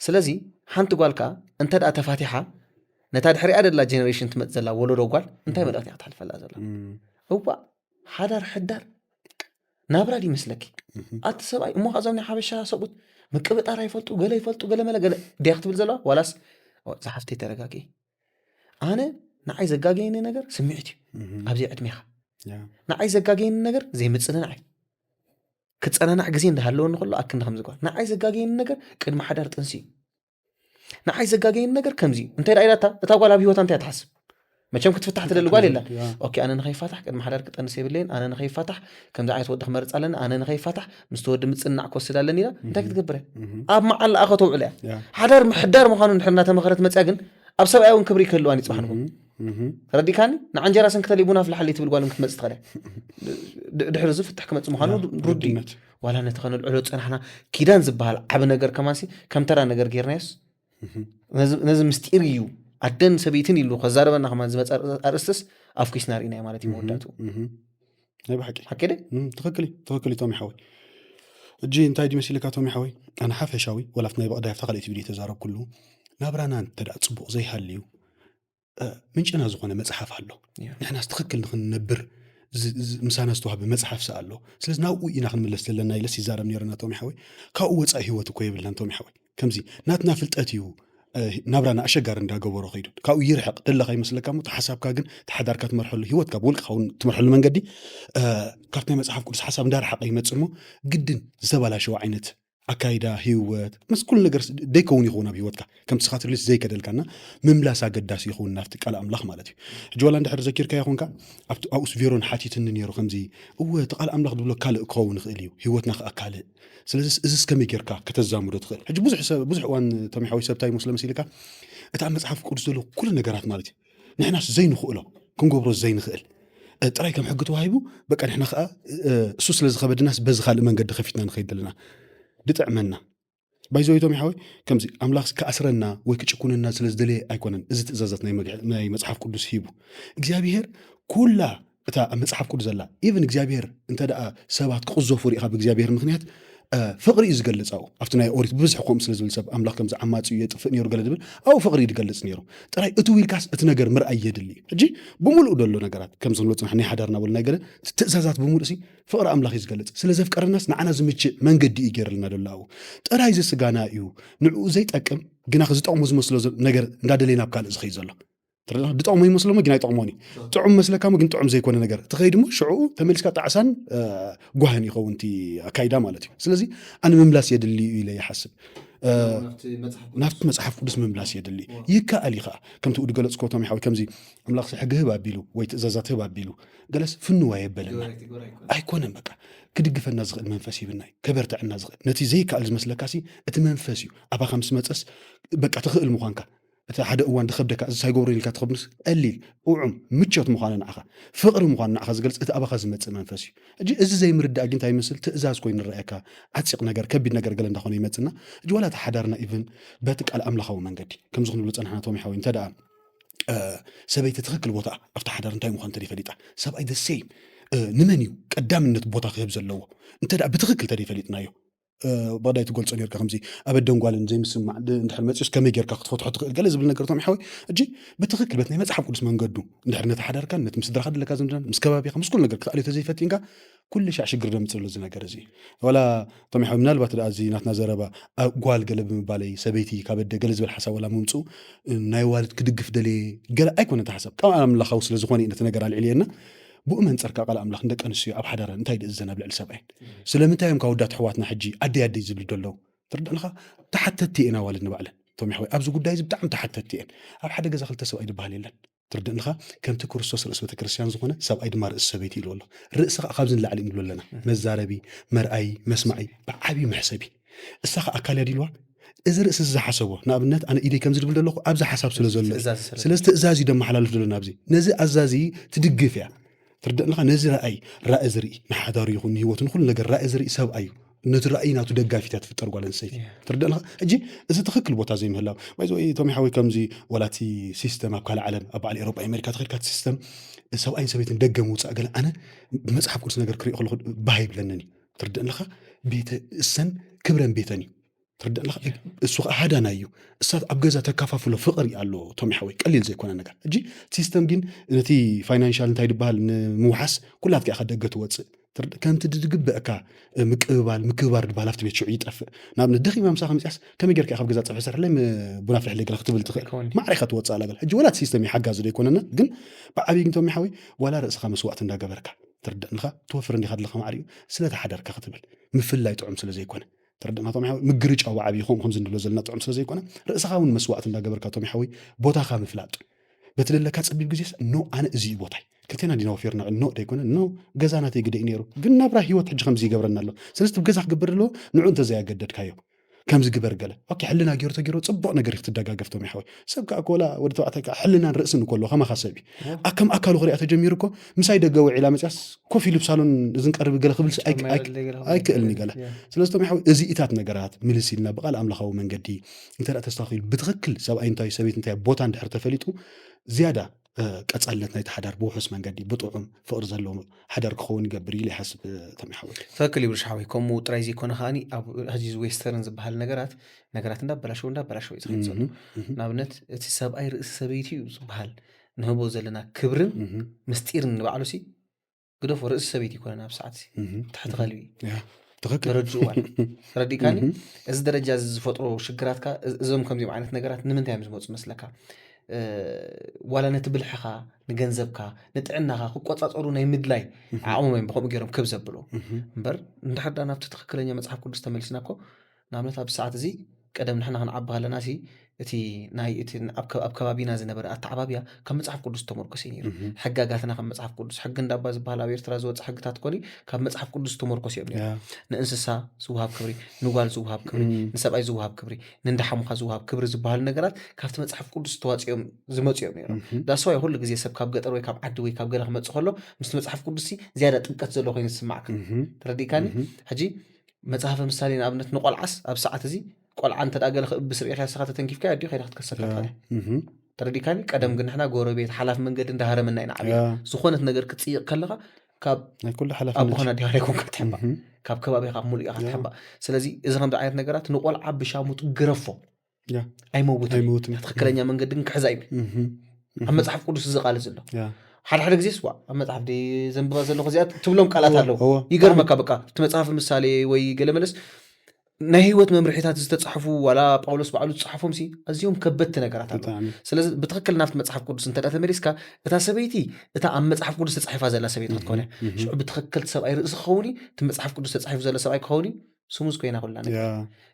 ስለዚ ሓንቲ ጓልካ እንተ ደኣ ተፋቲሓ ነታ ድሕሪኣ ደላ ጀነሬሽን ትመፅ ዘላ ወለዶ ጓል እንታይ መልእክቲ ክትሓልፈላ ዘላ እዋ ሓዳር ሕዳር ናብራ ድዩ መስለኪ ኣቲ ሰብኣይ እሞ ከዞም ናይ ሓበሻ ሰብኡት ምቅብጣር ኣይፈልጡ ገለ ይፈልጡ ገለ መለ ገለ ድያ ክትብል ዘለዋ ዋላስ ዝሓፍተይ ተረጋጊ ኣነ ንዓይ ዘጋገየኒ ነገር ስምዒት እዩ ኣብዚ ዕድሜኻ ንዓይ ዘጋገየኒ ነገር ዘይምፅንናዕ እዩ ክፀናናዕ ግዜ እንዳሃለወኒ ከሎ ኣክንዲ ከም ዝጓል ንዓይ ዘጋገየኒ ነገር ቅድሚ ሓዳር ጥንሲ እዩ ንዓይ ዘጋገየኒ ነገር ከምዚ እዩ እንታይ ደኣ ኢላታ እታ ጓል ኣብ ህይወታ እንታይ ትሓስብ መቸም ክትፍታሕ ትደሊ ጓል የላን። ያ። ኦኬ፣ ኣነ ንኸይፋታሕ ቅድሚ ሓዳር ክጠንስ የብለይን፣ ኣነ ንኸይፋታሕ ከምዚ ዓይነት ወዲ ክመርፅ ኣለኒ፣ ኣነ ንኸይፋታሕ ምስቲ ወዲ ምፅናዕ ክወስድ ኣለኒ ኢላ እንታይ ክትገብረ? እህ። ኣብ መዓላ ከተውዕል እያ። ያ። ሓዳር ምሕዳር ምዃኑ እንድሕር እናተመኸረት መፅያ ግን ኣብ ሰብኣያ እውን ክብሪ ክህልዋን ይፅባሕ ንኹን እህ። ረዲካኒ ንዓንጀራ ሰንክተል ቡና ፍልሓለይ ትብል ጓል እውን ክትመፅእ ትኽእል እያ። ድ- ድሕሪ እዚ ፍትሕ ክመፅእ ምዃኑ ርዱ እዩ። ግድነት። ዋላ ነቲ ከነልዕሎ ዝፀናሕና ኪዳን ዝበሃል ዓቢ ነገር ከማንሲ ከም ተራ ነገር ጌርናዮስ ነዚ ምስጢር እዩ ኣደን ሰበይትን ኢሉ ከዛረበና ከማን ዝመፀ ኣርእስትስ ኣፍኪስና ርኢናዮ ማለት እዩ መወዳእቱ። ናይ ብሓቂ ሓቂ ደ ትክክል ትክክል ቶሚ ሓወይ። እጂ እንታይ ድዩ መሲልካ ቶሚ ሓወይ፣ ኣነ ሓፈሻዊ ወላ ኣብቲ ናይ በቕዳይ ኣብታ ካልኣይቲ ቪድዮ ተዛረብኩሉ ናብራና እንተ ደኣ ፅቡቕ ዘይሃልዩ ምንጭና ዝኾነ መፅሓፍ ኣሎ። ንሕናስ ትክክል ንክንነብር ምሳና ዝተዋህበ መፅሓፍ ሰ ኣሎ። ስለዚ ናብኡ ኢና ክንምለስ ዘለና ኢለስ ይዛረብ ነይረ ናቶም ይሓወይ። ካብኡ ወፃኢ ህይወት እኮ የብልናን ቶም ይሓወይ። ከምዚ ናትና ፍልጠት እዩ ናብራና ኣሸጋሪ እንዳገበሮ ከይዱ። ካብኡ ይርሕቕ ደለካ ይመስለካ እሞ ሓሳብካ ግን ተሓዳርካ ትመርሐሉ ህይወትካ ብውልቅካ እውን ትመርሐሉ መንገዲ ካብቲ ናይ መፅሓፍ ቅዱስ ሓሳብ እንዳረሓቐ ይመፅእ እሞ ግድን ዝተባላሸወ ዓይነት ኣካይዳ ህይወት ምስ ኩሉ ነገር ደይከውን ይኸውን ኣብ ህይወትካ ከምቲ ስኻ ትደልስ ዘይከደልካና ምምላስ ኣገዳሲ ይኸውን ናብቲ ቃል ኣምላኽ ማለት እዩ። ሕጂ ዋላ እንድሕር ዘኪርካ ይኹንካ ኣብቲ ኣውስ ቬሮን ሓቲትኒ ነይሩ ከምዚ እወ እቲ ቃል ኣምላኽ ዝብሎ ካልእ ክኸውን ይኽእል እዩ ህይወትና ከዓ ካልእ። ስለዚ እዚ እስከመይ ጌርካ ከተዛምዶ ትኽእል? ሕጂ ብዙሕ ሰብ ብዙሕ እዋን ተሚሓዊ ሰብታይ መስሎ መሲልካ እቲ ኣብ መፅሓፍ ቅዱስ ዘሎ ኩሉ ነገራት ማለት እዩ ንሕናስ ዘይንኽእሎ ክንገብሮ ዘይንኽእል ጥራይ ከም ሕጊ ተዋሂቡ በቃ ንሕና ከዓ እሱ ስለ ዝኸበድናስ በዚ ካልእ መንገዲ ከፊትና ንኸይድ ዘለና ድጥዕመና ባይዘወይ ቶም ይሓወይ ከምዚ ኣምላኽ ክኣስረና ወይ ክጭኩነና ስለ ዝደለየ ኣይኮነን እዚ ትእዛዛት ናይ መግሒ- ናይ መጽሓፍ ቅዱስ ሂቡ እግዚኣብሄር ኩላ እታ ኣብ መጽሓፍ ቅዱስ ዘላ ኢቨን እግዚኣብሄር እንተ ደኣ ሰባት ክቕዘፉ ሪኢኻ ብእግዚኣብሄር ምክንያት እ፣ ፍቕሪ እዩ ዝገልጽ ኣብኡ ኣብቲ ናይ ኦሪት ብብዝሒ ከምኡ ስለ ዝብል ሰብ ኣምላኽ ከም ዝዓማጽ እዩ የጥፍእ ነይሩ ገለ ዝብል ኣብኡ ፍቕሪ እዩ ዝገልጽ ነይሩ ጥራይ እቲ ዊልካስ እቲ ነገር ምርኣይ የድሊ እዩ ሕጂ ብምሉእ ደሎ ነገራት ከም ዝንብሎ ጽናሕ ናይ ሓዳርና ወል ናይ ገለ ትእዛዛት ብምሉእ ሲ ፍቕሪ ኣምላኽ እዩ ዝገልጽ ስለ ዘፍቀረናስ ንዓና ዝምችእ መንገዲ እዩ ገይርልና ደሎ ኣብኡ ጥራይ እዚ ስጋና እዩ ንዕኡ ዘይጠቅም ግና ዝጠቕሞ ዝመስሎ ዘ- ነገር እንዳደለየ ናብ ካልእ ዝኸይ ዘሎ ትረዳእ? ዝጠቕሞ ይመስሎ ግን ኣይጠቕሞን እዩ ጥዑም መስለካ ግን ጥዑም ዘይኮነ ነገር ትኸይድ ሞ ሽዑ ተመሊስካ ጣዕሳን እ፣ ጓህን ይኸውን እቲ ኣካይዳ ማለት እዩ ስለዚ ኣነ ምምላስ የድሊ እዩ ኢለ ይሓስብ እ፣ ናብቲ መጽሓፍ ቅዱስ ምምላስ የድሊ ይከኣል እዩ ከዓ ከምቲ ውድ ገለጽ ኮቶም ይሓዊ ከምዚ ኣምላኽ ሕጊ ህብ ኣቢሉ ወይ ትእዛዛት ህብ ኣቢሉ ገለስ ፍንዋ የበለና ኣይኮነን በቃ ክድግፈና ዝኽእል መንፈስ ሂብና እዩ ከበርትዐና ዝኽእል ነቲ ዘይከኣል ዝመስለካ ሲ እቲ መንፈስ እዩ ኣባኻ ምስ መፀስ በቃ ትኽእል ምዃንካ እቲ ሓደ እዋን ዝኸብደካ እዚ ሳይገብሮ ኢልካ ትኸብንስ ቀሊል እዑም ምቾት ምዃኑ ንዓኻ ፍቕሪ ምዃኑ ንዓኻ ዝገልፅ እቲ ኣባኻ ዝመፅእ መንፈስ እዩ እጂ እዚ ዘይምርዳእ ግን እንታይ ይመስል ትእዛዝ ኮይኑ ንረኣየካ ዓፂቕ ነገር ከቢድ ነገር ገለ እንዳኾነ ይመፅና እጂ ዋላ እቲ ሓዳርና ኢቭን በቲ ቃል ኣምላኻዊ መንገዲ ከምዚ ክንብሎ ፀናሕና ቶም ይሓወይ እንተ ደኣ ሰበይቲ ትኽክል ቦታ ኣብቲ ሓዳር እንታይ ምዃን ተደይ ፈሊጣ ሰብኣይ the same ንመን እዩ ቀዳምነት ቦታ ክህብ ዘለዎ እንተ ብትኽክል ተደይ ፈሊጥናዮ ብዳይ ትገልፆ ነርካ ከምዚ ኣብ ኣደንጓልን ዘይምስማዕ እንድሕር መፅኡስ ከመይ ጌርካ ክትፈትሖ ትኽእል ገለ ዝብል ነገር ቶም ይሓወይ እጂ ብትኽክል በት ናይ መፅሓፍ ቅዱስ መንገዱ እንድሕር ነቲ ሓዳርካን ነቲ ምስድራካ ድለካ ዝምድናን ምስ ከባቢካ ምስ ኩሉ ነገር ክትኣልዮ ተዘይፈቲንካ ኩሉ ሻዕ ሽግር ደምፅእ ኣሎ እዚ ነገር እዚ ዋላ ቶም ይሓወይ ምናልባት ደኣ እዚ ናትና ዘረባ ጓል ገለ ብምባለይ ሰበይቲ ካብ ኣደ ገለ ዝብል ሓሳብ ዋላ ምምፅኡ ናይ ዋልድ ክድግፍ ደልየ ገለ ኣይኮነ ሓሳብ ካብ ኣምላኻዊ ስለ ዝኾነ እዩ ነቲ ነገር ኣልዕልየና ብኡ መንፀር ካብ ቃል ኣምላኽ ንደቂ ኣንስትዮ ኣብ ሓዳረን እንታይ ድእዘን ኣብ ልዕሊ ሰብኣየን ስለምንታይ እዮም ካብ ወዳት ኣሕዋትና ሕጂ ኣደይ ኣደይ ዝብሉ ደለዉ ትርዳእልኻ ተሓተቲ እየን ኣዋልድ ንባዕለን ቶም ይሕወይ ኣብዚ ጉዳይ እዚ ብጣዕሚ ተሓተቲ እየን ኣብ ሓደ ገዛ ክልተ ሰብኣይ ዝበሃል የለን ትርዳእልኻ ከምቲ ክርስቶስ ርእሲ ቤተክርስትያን ዝኾነ ሰብኣይ ድማ ርእሲ ሰበይቲ ኢሉ ኣሎ ርእሲ ከዓ ካብዚ ንላዕሊ ንብሎ ኣለና መዛረቢ መርኣይ መስማዒ ብዓብዪ መሕሰቢ እሳ ከዓ ኣካል እያ ዲልዋ እዚ ርእሲ ዝሓሰቦ ንኣብነት ኣነ ኢደይ ከም ዝድብል ዘለኹ ኣብዚ ሓሳብ ስለ ዘሎ ስለዚ ትእዛዝ እዩ ደመሓላልፍ ዘሎ ናብዚ ነዚ ኣዛዚ ትድግፍ እያ ትርደእንኻ ነዚ ራእይ ራእ ዝርኢ ንሓዳሩ ይኹን ንህይወቱ ንኩሉ ነገር ራእ ዝርኢ ሰብኣይ እዩ ነቲ ራእይ ናቱ ደጋፊት እያ ትፍጠር ጓል ኣንስተይቲ ትርደእንኻ እጂ እዚ ትኽክል ቦታ ዘይምህላው ባይዘ ቶም ሓወይ ከምዚ ወላቲ ሲስተም ኣብ ካልእ ዓለም ኣብ በዓል ኤሮጳ ኣሜሪካ ተኸድካ እቲ ሲስተም ሰብኣይን ሰበይትን ደገ ምውፃእ ገለ ኣነ ብመፅሓፍ ቅዱስ ነገር ክሪኦ ከለኹ ባህ ይብለንን እዩ ትርደእንኻ ቤተ እሰን ክብረን ቤተን እዩ ትርዳእ ኣለኻ እሱ ከዓ ሃዳና እዩ እሳት ኣብ ገዛ ተካፋፍሎ ፍቕሪ ኣሎ ቶም ሓወይ ቀሊል ዘይኮነ ነገር እጂ ሲስተም ግን ነቲ ፋይናንሻል እንታይ ዝበሃል ንምውሓስ ኩላትካ ኢኻ ደገ ትወፅእ ከምቲ ዝግበእካ ምቅብባል ምክብባር ዝበሃል ኣብቲ ቤት ሽዑ ይጠፍእ ንኣብነት ደኺማ ምሳኻ መፅያስ ከመይ ጌርካ ኢኻ ኣብ ገዛ ፀብሒ ስርሕለይ ቡና ፍልሕለይ ገለ ክትብል ትኽእል ማዕረ ኢኻ ትወፅእ ኣላ ገለ ሕጂ ወላ እቲ ሲስተም እዩ ሓጋዚ ዶ ኣይኮነና ግን ብዓብዪ ግን ቶም ሓወይ ዋላ ርእስኻ መስዋእቲ እንዳገበርካ ትርዳእ ኣለኻ ትወፍር እንዲኻ ኣለኻ ማዕረ እዩ ስለቲ ሓዳርካ ክትብል ምፍላይ ጥዑም ስለ ዘይኮነ ትርድእና ቶም ሓወይ ምግርጫው ብዓብዪ ከምኡ ከምዚ ንብሎ ዘለና ጥዑም ስለ ዘይኮነ ርእስኻ እውን መስዋእቲ እንዳገበርካ ቶም ሓወይ ቦታኻ ምፍላጥ በቲ ለለካ ጸቢብ ግዜስ ኖ ኣነ እዚ እዩ ቦታይ ክልቴና ዲና ወፊርና ኖ ደይኮነ ኖ ገዛ ናተይ ግደ እዩ ነይሩ ግን ናብራ ህይወት ሕጂ ከምዚ ይገብረና ኣሎ ስለዚ እቲ ገዛ ክገብር ኣለዎ ንዑ እንተዘያገደድካዮ ከምዚ ግበር ገለ ኦኬ ሕልና ገይሩ ተገይሩ ጽቡቕ ነገር ክትደጋገፍ ቶም ይሓወይ ሰብ ከዓ ኮላ ወዲ ተባዕታይ ከዓ ሕልናን ርእስን እኮ ኣለዎ ከማኻ ሰብ እዩ ከም ኣካሉ ክሪኣ ተጀሚሩ እኮ ምሳይ ደገ ውዒላ መፅያስ ኮፍ ኢሉ ብሳሎን እዝን ቀርቢ ገለ ክብል ኣይክእልን ገለ ስለዚ ቶም ይሓወይ እዚኢታት ነገራት ምልስ ኢልና ብቃል ኣምላኻዊ መንገዲ እንተ ተስተካኪሉ ብትክክል ሰብኣይ እንታይ ሰበይት እንታይ ቦታ እንድሕር ተፈሊጡ ዝያዳ ቀጻልነት ናይቲ ሓዳር ብውሑስ መንገዲ ብጥዑም ፍቕሪ ዘለዎ ሓዳር ክኸውን ይገብር ኢለ ይሓስብ ተሚሓወል ትኽክል ይብርሽ ሓወይ ከምኡ ጥራይ ዘይኮነ ከዓኒ ኣብ ሕዚ ዌስተርን ዝበሃል ነገራት ነገራት እንዳበላሸው እንዳበላሸው እዩ ዝኸይድ ዘሎ ንኣብነት እቲ ሰብኣይ ርእሲ ሰበይቲ እዩ ዝበሃል ንህቦ ዘለና ክብርን ምስጢርን ንባዕሉ ሲ ግደፎ ርእሲ ሰበይቲ ይኮነን ኣብ ሰዓት ትሕቲ ከልቢ ትኽክል ተረድኡ ማለት ተረዲእካኒ እዚ ደረጃ እዚ ዝፈጥሮ ሽግራትካ እዞም ከምዚኦም ዓይነት ነገራት ንምንታይ እዮም ዝመፁ መስለካ ዋላ ነቲ ብልሕኻ ንገንዘብካ ንጥዕናኻ ክቆፃፀሩ ናይ ምድላይ ዓቕሞም እዮም ብከምኡ ገይሮም ክብ ዘብሎ እምበር እንድሕር ዳ ናብቲ ትኽክለኛ መፅሓፍ ቅዱስ ተመሊስና እኮ ንኣብነት ኣብዚ ሰዓት እዚ ቀደም ንሕና ክንዓቢ ከለና ሲ እቲ ናይ እቲ ኣብ ከ- ኣብ ከባቢና ዝነበረ ኣተዓባብያ ካብ መፅሓፍ ቅዱስ ተመርኮሰ እዩ ነይሩ ሕጋጋትና ካብ መፅሓፍ ቅዱስ ሕጊ እንዳባ ዝበሃል ኣብ ኤርትራ ዝወፀ ሕግታት ኮኒ ካብ መፅሓፍ ቅዱስ ተመርኮስ እዮም ነይሩ ንእንስሳ ዝወሃብ ክብሪ ንጓል ዝወሃብ ክብሪ ንሰብኣይ ዝወሃብ ክብሪ ንንዳሓሙኻ ዝወሃብ ክብሪ ዝበሃሉ ነገራት ካብቲ መፅሓፍ ቅዱስ ተዋፂኦም ዝመፁ እዮም ነይሮም ዳስዋይ ኩሉ ግዜ ሰብ ካብ ገጠር ወይ ካብ ዓዲ ወይ ካብ ገለ ክመፅእ ከሎ ምስቲ መፅሓፍ ቅዱስ ዝያዳ ጥምቀት ዘሎ ኮይኑ ዝስማዕካ ተረዲእካኒ ሕጂ መፅሓፈ ምሳሌ ንኣብነት ንቆልዓስ ኣብ ሰዓት እዚ ቆልዓ እንተ ገለ ክእብስ ርኢኻ ስኻ ተተንኪፍካ ኣዲኡ ከይዳ ክትከሰካ ትኽእል ተረዲካኒ ቀደም ግን ንሕና ጎረቤት ሓላፍ መንገዲ እንዳሃረመና ኢና ዓብና ዝኾነት ነገር ክትፅይቕ ከለኻ ካብ ናይ ኩሉ ሓላፍነት ኣቦኻን ኣዴኻን ኣይኮንካ ትሕባ ካብ ከባቢኻ ሙሉእ ኢኻ ትሕባ ስለዚ እዚ ከምዚ ዓይነት ነገራት ንቆልዓ ብሻሙጥ ግረፎ ያ። ኣይመውትን ኣይመውትን። ትኽክለኛ መንገዲ ግን ክሕዛ እዩ ኣብ መፅሓፍ ቅዱስ እዚ ቃል ዘሎ ያ። ሓደ ሓደ ግዜ ስዋ ኣብ መፅሓፍ ደ ዘንብባ ዘለኹ እዚኣ ትብሎም ቃላት ኣለዉ እወ። ይገርመካ በቃ እቲ መፅሓፍ ምሳሌ ወይ ገለ መለስ ናይ ህይወት መምርሒታት ዝተፃሕፉ ዋላ ጳውሎስ ባዕሉ ዝፅሓፎም ሲ ኣዝዮም ከበድቲ ነገራት ኣለዉ ብጣዕሚ ስለዚ ብትኽክል ናብቲ መፅሓፍ ቅዱስ እንተ ተመሊስካ እታ ሰበይቲ እታ ኣብ መፅሓፍ ቅዱስ ተፃሒፋ ዘላ ሰበይቲ ክትኮነ ሽዑ ብትኽክል ሰብኣይ ርእሲ ክኸውን እቲ መፅሓፍ ቅዱስ ተፃሒፉ ዘሎ ሰብኣይ ክኸውን ስሙዝ ኮይና ኩላ ነገር ያ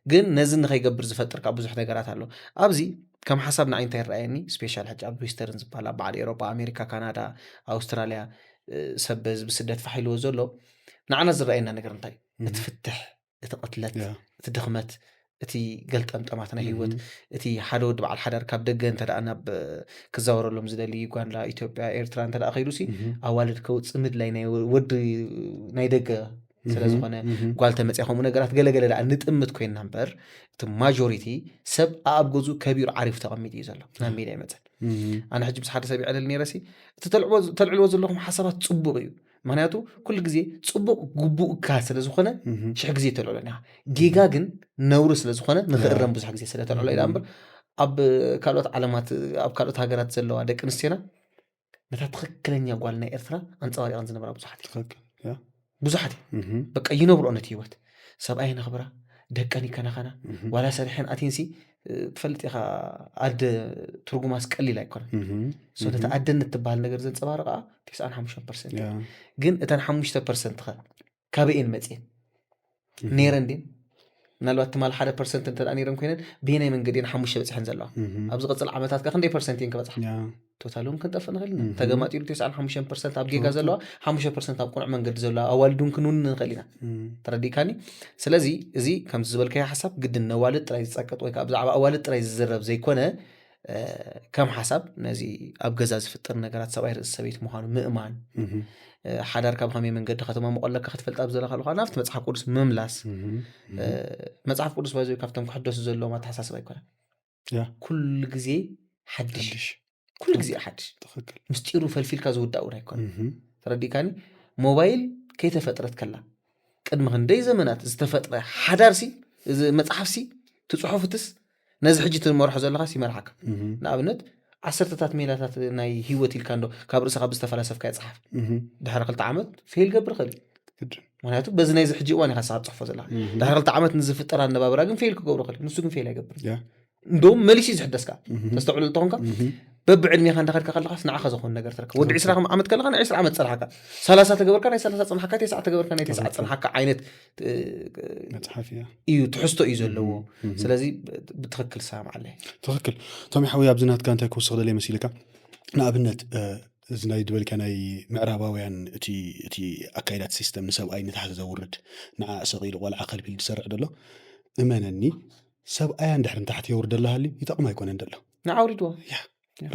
ግን ነዚ ንኸይገብር ዝፈጥር ካብ ብዙሕ ነገራት ኣሎ ኣብዚ ከም ሓሳብ ንዓይ እንታይ ይረኣየኒ ስፔሻል ሕጂ ኣብ ዌስተርን ዝበሃል ኣብ በዓል ኤሮጳ ኣሜሪካ ካናዳ ኣውስትራልያ እ፣ ሰብ በዚ ብስደት ፋሕ ኢልዎ ዘሎ ንዓና ዝረኣየና ነገር እንታይ እዩ? እቲ ፍትሕ እቲ ቅትለት ያ። እቲ ድኽመት እቲ ገልጠምጠማት ናይ ህይወት እቲ ሓደ ወዲ በዓል ሓዳር ካብ ደገ እንተ ደኣ ናብ ክዛወረሎም ዝደሊ ዩጋንዳ ኢትዮጵያ ኤርትራ እንተ ደኣ ከይዱ ሲ ኣዋልድ ከውፅእ ምድላይ ናይ ወዲ ናይ ደገ ስለ ዝኾነ ጓል ተመፅያ ከምኡ ነገራት ገለገለ ደኣ ንጥምት ኮይና እምበር እቲ ማጆሪቲ ሰብ ኣብ ገዝኡ ከቢሩ ዓሪፉ ተቐሚጡ እዩ ዘሎ ናብ ሜድያ ይመፅን ኣነ ሕጂ ምስ ሓደ ሰብ ይዕልል ነይረ ሲ እቲ ተልዕልዎ ዘለኹም ሓሳባት ፅቡቕ እዩ ምክንያቱ ኩሉ ግዜ ፅቡቕ ግቡእካ ስለ ዝኾነ ሽሕ ግዜ ተልዕሎ ኒኻ ጌጋ ግን ነውሪ ስለ ዝኾነ ንክእረም ብዙሕ ግዜ ስለ ተልዕሎ ኢላ እምበር ኣብ ካልኦት ዓለማት ኣብ ካልኦት ሃገራት ዘለዋ ደቂ ኣንስትዮና ነታ ትኽክለኛ ጓል ናይ ኤርትራ ኣንፀባሪቐን ዝነበራ ብዙሓት እየን። ትኽክል፣ ያ። ብዙሓት እየን። እህ፣ በቃ ይነብርኦ ነቲ ህይወት። ሰብኣየን ኣኽብራ፣ ደቀን ይከናኸና፣ እህ፣ ዋላ ሰሪሐን ኣትየንሲ፣ እ፣ ትፈልጥ ኢኻ ኣደ ትርጉማስ ቀሊል ኣይኮነን። እህ፣ ሶ ነቲ እህ። ኣደነት ትበሃል ነገር ዘንፀባርቓ ተስዓን ሓሙሽተን ፐርሰንት እያ። ያ። ግን እተን ሓሙሽተ ፐርሰንት ኸ ካበይ እየን መፅየን? እህ። ነይረን ድየን? ምናልባት ትማል ሓደ ፐርሰንት እንተ ደኣ ነይረን ኮይነን ብየናይ መንገዲ እየን ሓሙሽተ በፂሐን ዘለዋ? እህ። ኣብ ዝቕፅል ዓመታት ከ ክንደይ ፐርሰንት እየን ክበፅሓ? ያ። ቶታል እውን ክንጠፍእ ንኽእል ኢና። እህ። ተገማጢሉ ተስዓን ሓሙሽተን ፐርሰንት ኣብ ጌጋ እህ። ዘለዋ ሓሙሽተ ፐርሰንት ኣብ ቅኑዕ መንገዲ ዘለዋ ኣዋልድ እውን ክንውንን ንኽእል ኢና። እህ። ተረዲእካኒ? ስለዚ እዚ ከምዚ ዝበልካዮ ሓሳብ ግድን ነዋልድ ጥራይ ዝፀቅጥ ወይ ከዓ ብዛዕባ ኣዋልድ ጥራይ ዝዝረብ ዘይኮነ እ፣ ከም ሓሳብ ነዚ ኣብ ገዛ ዝፍጠር ነገራት ሰብኣይ ርእሲ ሰበይቲ ምዃኑ ምእማን እህ፣ እ፣ ሓዳርካ ብኸመይ መንገዲ ከተማሙቆ ኣለካ ክትፈልጥ ኣብ ዘለካ ኣለካ ናብቲ መፅሓፍ ቅዱስ ምምላስ እህ፣ እ፣ እህ። መፅሓፍ ቅዱስ ባይዘ ካብቶም ክሕደሱ ዘለዎም ኣተሓሳስባ ኣይኮነን ያ። ኩሉ ግዜ ሓድሽ ሓድሽ። ኩሉ ግዜ ሓድሽ ትኽክል። ምስጢሩ ፈልፊልካ ዝውዳእ እውን ኣይኮነን እህ፣ ተረዲእካኒ ሞባይል ከይተፈጥረት ከላ ቅድሚ ክንደይ ዘመናት ዝተፈጥረ ሓዳርሲ እዚ መፅሓፍሲ ትፅሑፍትስ ነዚ ሕጂ ትመርሖ ዘለኻስ ይመርሓካ እህ፣ ንኣብነት ዓሰርተታት ሜላታት ናይ ህይወት ኢልካ እንዶ ካብ ርእስኻ ብዝተፈላሰፍካዮ ፀሓፍ እህ፣ ድሕሪ ክልተ ዓመት ፌል ገብር ኽእል እዩ ግድን። ምክንያቱ በዚ ናይዚ ሕጂ እዋን ኢኻ ሰዓት ፅሕፎ ዘለካ እህ፣ ድሕሪ ክልተ ዓመት ንዝፍጠር ኣነባብራ ግን ፌል ክገብሮ ኽእል እዩ ንሱ ግን ፌል ኣይገብር ያ። እንደውም መሊሱ እዩ ዝሕደስካ እህ፣ ተስተውዕሉ እንተኾንካ እህ፣ በብዕድሜኻ እንዳኸድካ ከለኻስ ንዓኻ ዝኾን ነገር ትረክብ ወዲ ዕስራ ዓመት ከለኻ ናይ ዕስራ ዓመት ፀናሕካ ሰላሳ ተገበርካ ናይ ሰላሳ ፀናሕካ ተስዓ ተገበርካ ናይ ተስዓ ትኽክል። ፀናሕካ ዓይነት እ፣ መፅሓፍ እያ እዩ ትሕዝቶ እዩ ዘለዎ እህ፣ እህ። ስለዚ ብ- ብትኽክል ሰማማዕ ኣለ ትኽክል ቶሚ ሓዊ ኣብዚ ናትካ እንታይ ክውስኽ ደልየ መሲልካ ንኣብነት እዚ ናይ ድበልካ ናይ ምዕራባውያን እቲ እቲ ኣካይዳት ሲስተም ንሰብኣይ ንታሕቲ ዘውርድ ንዓ ሰቒሉ ቆልዓ ከልቢል ዝሰርዕ ዘሎ እመነኒ፣ ሰብኣያ እንድሕር ንታሕቲ የውርደላ ሃልዩ ይጠቕማ ኣይኮነን ዘሎ። ንዓውሪድዎ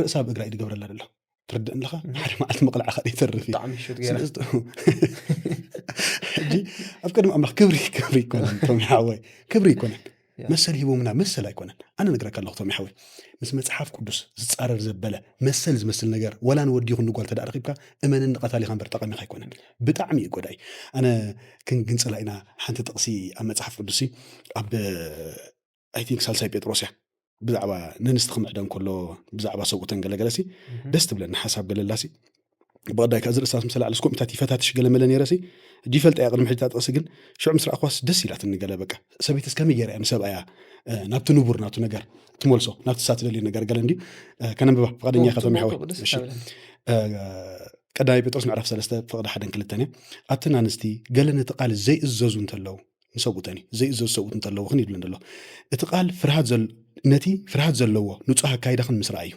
ርእሳ ብእግራ እዩ ዝገብረላ ዘሎ። ትርድእ ኣለኻ? ሓደ መዓልቲ መቕላዕኻ ይተርፍ እዩ። ብጣዕሚ ሽት ገይራ ስለዚ ሕጂ ኣብ ቅድሚ ኣምላኽ ክብሪ ክብሪ ይኮነን ቶም ሓወይ፣ ክብሪ ይኮነን። መሰል ሂቦምና መሰል ኣይኮነን። ኣነ ነግረካ ኣለኹ ቶም ሓወይ፣ ምስ መጽሓፍ ቅዱስ ዝጻረር ዘበለ መሰል ዝመስል ነገር ወላ ንወዲ ይኹን ንጓል ተዳኣ ረኺብካ እመንን ንቐታሊኻ እምበር ጠቐሚኻ ኣይኮነን። ብጣዕሚ እዩ ጎዳይ። ኣነ ክንግንጽላ ኢና። ሓንቲ ጥቕሲ ኣብ መጽሓፍ ቅዱስ ኣብ I think ሳልሳይ ጴጥሮስ እያ፣ ብዛዕባ ነንስቲ ክምዕደን ከሎ ብዛዕባ ሰብኡተን ገለገለሲ ደስ ትብለኒ ሓሳብ ገለላሲ። ብቐዳይ ከዚ ርእስታት ምስ ለዓለስ ኮሚታት ይፈታትሽ ገለ መለ ነይረሲ እጂ ይፈልጣ እያ ቅድሚ ሕጂ እታ ጥቕሲ ግን ሽዑ ምስ ረኣኽዋስ ደስ ኢላትኒ ገለ በቃ ሰበይትስ ከመይ ገይራ እያ ንሰብኣያ ናብቲ ንቡር ናቱ ነገር ትመልሶ ናብቲ ሳ ትደልዩ ነገር ገለ እንዲ ከነንብባ ፍቓደኛ ኢኻ ቶም ይሓወይ ቀዳማይ ጴጥሮስ ምዕራፍ ሰለስተ ፍቕዲ ሓደን ክልተን እያ። ኣትን ኣንስቲ ገለ ነቲ ቃል ዘይእዘዙ እንተለዉ ንሰብኡተን እዩ ዘይእዘዙ ሰብኡት እንተለዉ ክን ይብሉ እንተለዉ እቲ ቃል ፍርሃት ነቲ ፍርሃት ዘለዎ ንጹህ ኣካይዳኽን ምስ ረኣዩ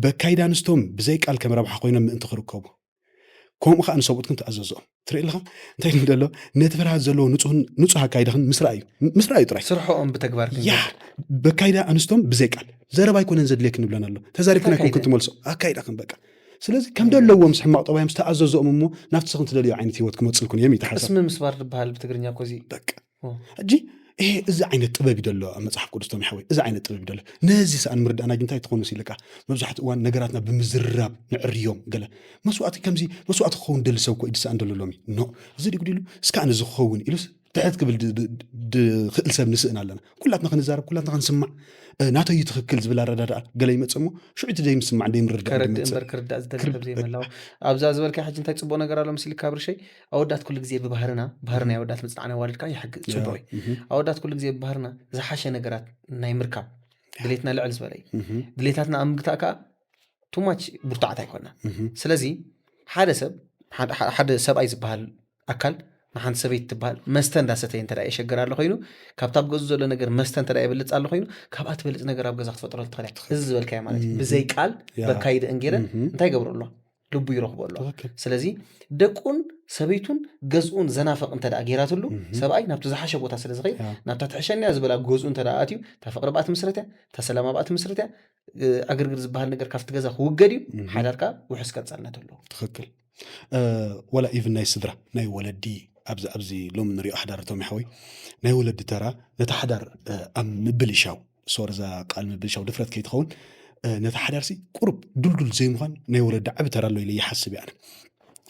በካይዳ ኣንስቶም ብዘይ ቃል ከም ረብሓ ኮይኖም ምእንቲ ክርከቡ ከምኡ ከዓ ንሰብኡትክን ተኣዘዝኦም። ትርኢ ኣለኻ እንታይ ይብል ዘሎ? ነቲ ፍርሃት ዘለዎ ንጹህ ኣካይዳኽን ምስ ረኣዩ ምስ ረኣዩ ጥራይ ስርሖኦም ብተግባር ያ በካይዳ ኣንስቶም ብዘይ ቃል ዘረባ ኣይኮነን ዘድልየክን ይብለን ኣሎ። ተዛሪብክን ኣይኮንክን ትመልሶ ኣካይዳኽን በቃ ስለዚ ከም ደለዎም ሕማቕ ጠባዮም ዝተኣዘዝኦም እሞ ናብቲ ስኽን ትደልዮ ዓይነት ህይወት ክመፅልኩን እዮም ይተሓሰብ። ቅስሚ ምስባር ዝበሃል ብትግርኛ እኮ እዚ በቃ ሕጂ ይሄ እዚ ዓይነት ጥበብ ይደሎ ኣብ መጽሓፍ ቅዱስ ቶም ይሓወይ እዚ ዓይነት ጥበብ ይደሎ ነዚ ሰኣን ምርዳእና ግን እንታይ ትኾኑ ሲልካ መብዛሕትኡ እዋን ነገራትና ብምዝራብ ንዕርዮም ገለ መስዋእቲ ከምዚ መስዋእቲ ክኸውን ደሊ ሰብ ኮ ድሰኣን ደሎ ሎሚ ኖ እዚ ድጉዲሉ እስካ ኣነ ዝኸውን ኢሉስ ትሕት ክብል ዝኽእል ሰብ ንስእን ኣለና። ኩላትና ክንዛረብ ኩላትና ክንስማዕ ናተይ እዩ ትኽክል ዝብል ኣረዳድኣ ገለ ይመፅእ እሞ ሽዑ እቲ ዘይምስማዕ እንደይምርዳእ ከረድእ እምበር ክርዳእ ዝደሊ ሰብ ዘይምህላው ኣብዛ ዝበልካ ሕጂ እንታይ ፅቡቅ ነገር ኣሎ መሲልካ ብርሸይ ኣወዳት ኩሉ ግዜ ብባህርና ባህርና ኣወዳት ምፅናዕና ዋልድካ ይሕግዝ ፅቡቅ እዩ ኣወዳት ኩሉ ግዜ ብባህርና ዝሓሸ ነገራት ናይ ምርካብ ድሌትና ልዕል ዝበለ እዩ ድሌታትና ኣብ ምግታእ ከዓ ቱማች ብርቱዓት ኣይኮና ስለዚ ሓደ ሰብ ሓደ ሰብኣይ ዝበሃል ኣካል ንሓንቲ ሰበይቲ ትበሃል መስተ እንዳሰተየ እንተ የሸግር ኣሎ ኮይኑ ካብታ ኣብ ገዙ ዘሎ ነገር መስተ እንተ የበልፅ ኣሎ ኮይኑ ካብኣ ትበልፅ ነገር ኣብ ገዛ ክትፈጥሮ ትኽእል እዚ ዝበልካዮ ማለት እዩ ብዘይ ቃል በካይደ እንጌረ እንታይ ይገብሩ ኣሎ ልቡ ይረኽቦ ኣሎ ስለዚ ደቁን ሰበይቱን ገዝኡን ዘናፈቕ እንተ ገይራትሉ ሰብኣይ ናብቲ ዝሓሸ ቦታ ስለ ዝኸይድ ናብታ ትሕሸኒያ ዝበላ ገዝኡ እንተ ኣትዩ እታ ፍቅሪ ብኣ ትምስረት እያ እታ ሰላማ ብኣ ትምስረት እያ ዕግርግር ዝበሃል ነገር ካብቲ ገዛ ክውገድ እዩ ሓዳርካ ውሕስ ቀፃልነት ኣለዎ ትኽክል ወላ ኢቭን ናይ ስድራ ናይ ወለዲ ኣብዚ ኣብዚ ሎም ንሪኦ ሓዳር ቶም ይሓወይ ናይ ወለዲ ተራ ነቲ ሓዳር ኣብ ምብልሻው ሶርዛ ቃል ምብልሻው ድፍረት ከይትኸውን ነቲ ሓዳርሲ ቁሩብ ዱልዱል ዘይምዃን ናይ ወለዲ ዓቢ ተራ ኣሎ ኢለ ይሓስብ እየ ኣነ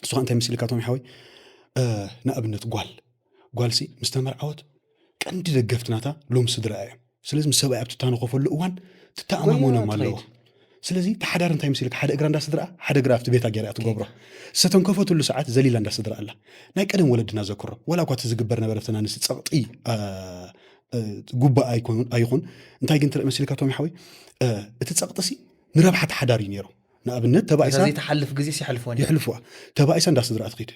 እሱ እንታይ መሲልካ ቶም ይሓወይ ንኣብነት ጓል ጓልሲ ምስ ተመርዓወት ቀንዲ ደገፍትናታ ሎም ስድራ እዮም ስለዚ ምስ ሰብኣይ ኣብ ትታነኸፈሉ እዋን ትተኣማመኖም ኣለዎ ስለዚ ተሓዳር እንታይ መሲልካ ሓደ እግራ እንዳስድራ ሓደ እግራ ኣብቲ ቤታ ገይራ ትገብሮ ዝተንከፈትሉ ሰዓት ዘሊላ እንዳስድራ ኣላ ናይ ቀደም ወለድና ዘክሮ ወላ እኳ እቲ ዝግበር ነበረ ብተናንስ ፀቕጢ ጉባእ ኣይኮን ኣይኹን እንታይ ግን ትርኢ መሲልካ ቶም ይሓወይ እቲ ፀቕጥሲ ንረብሓ ተሓዳር እዩ ነይሩ ንኣብነት ተባኢሳ ተሓልፍ ግዜ ይሕልፎ ይሕልፍዋ ተባኢሳ እንዳስድራ ትኸይድ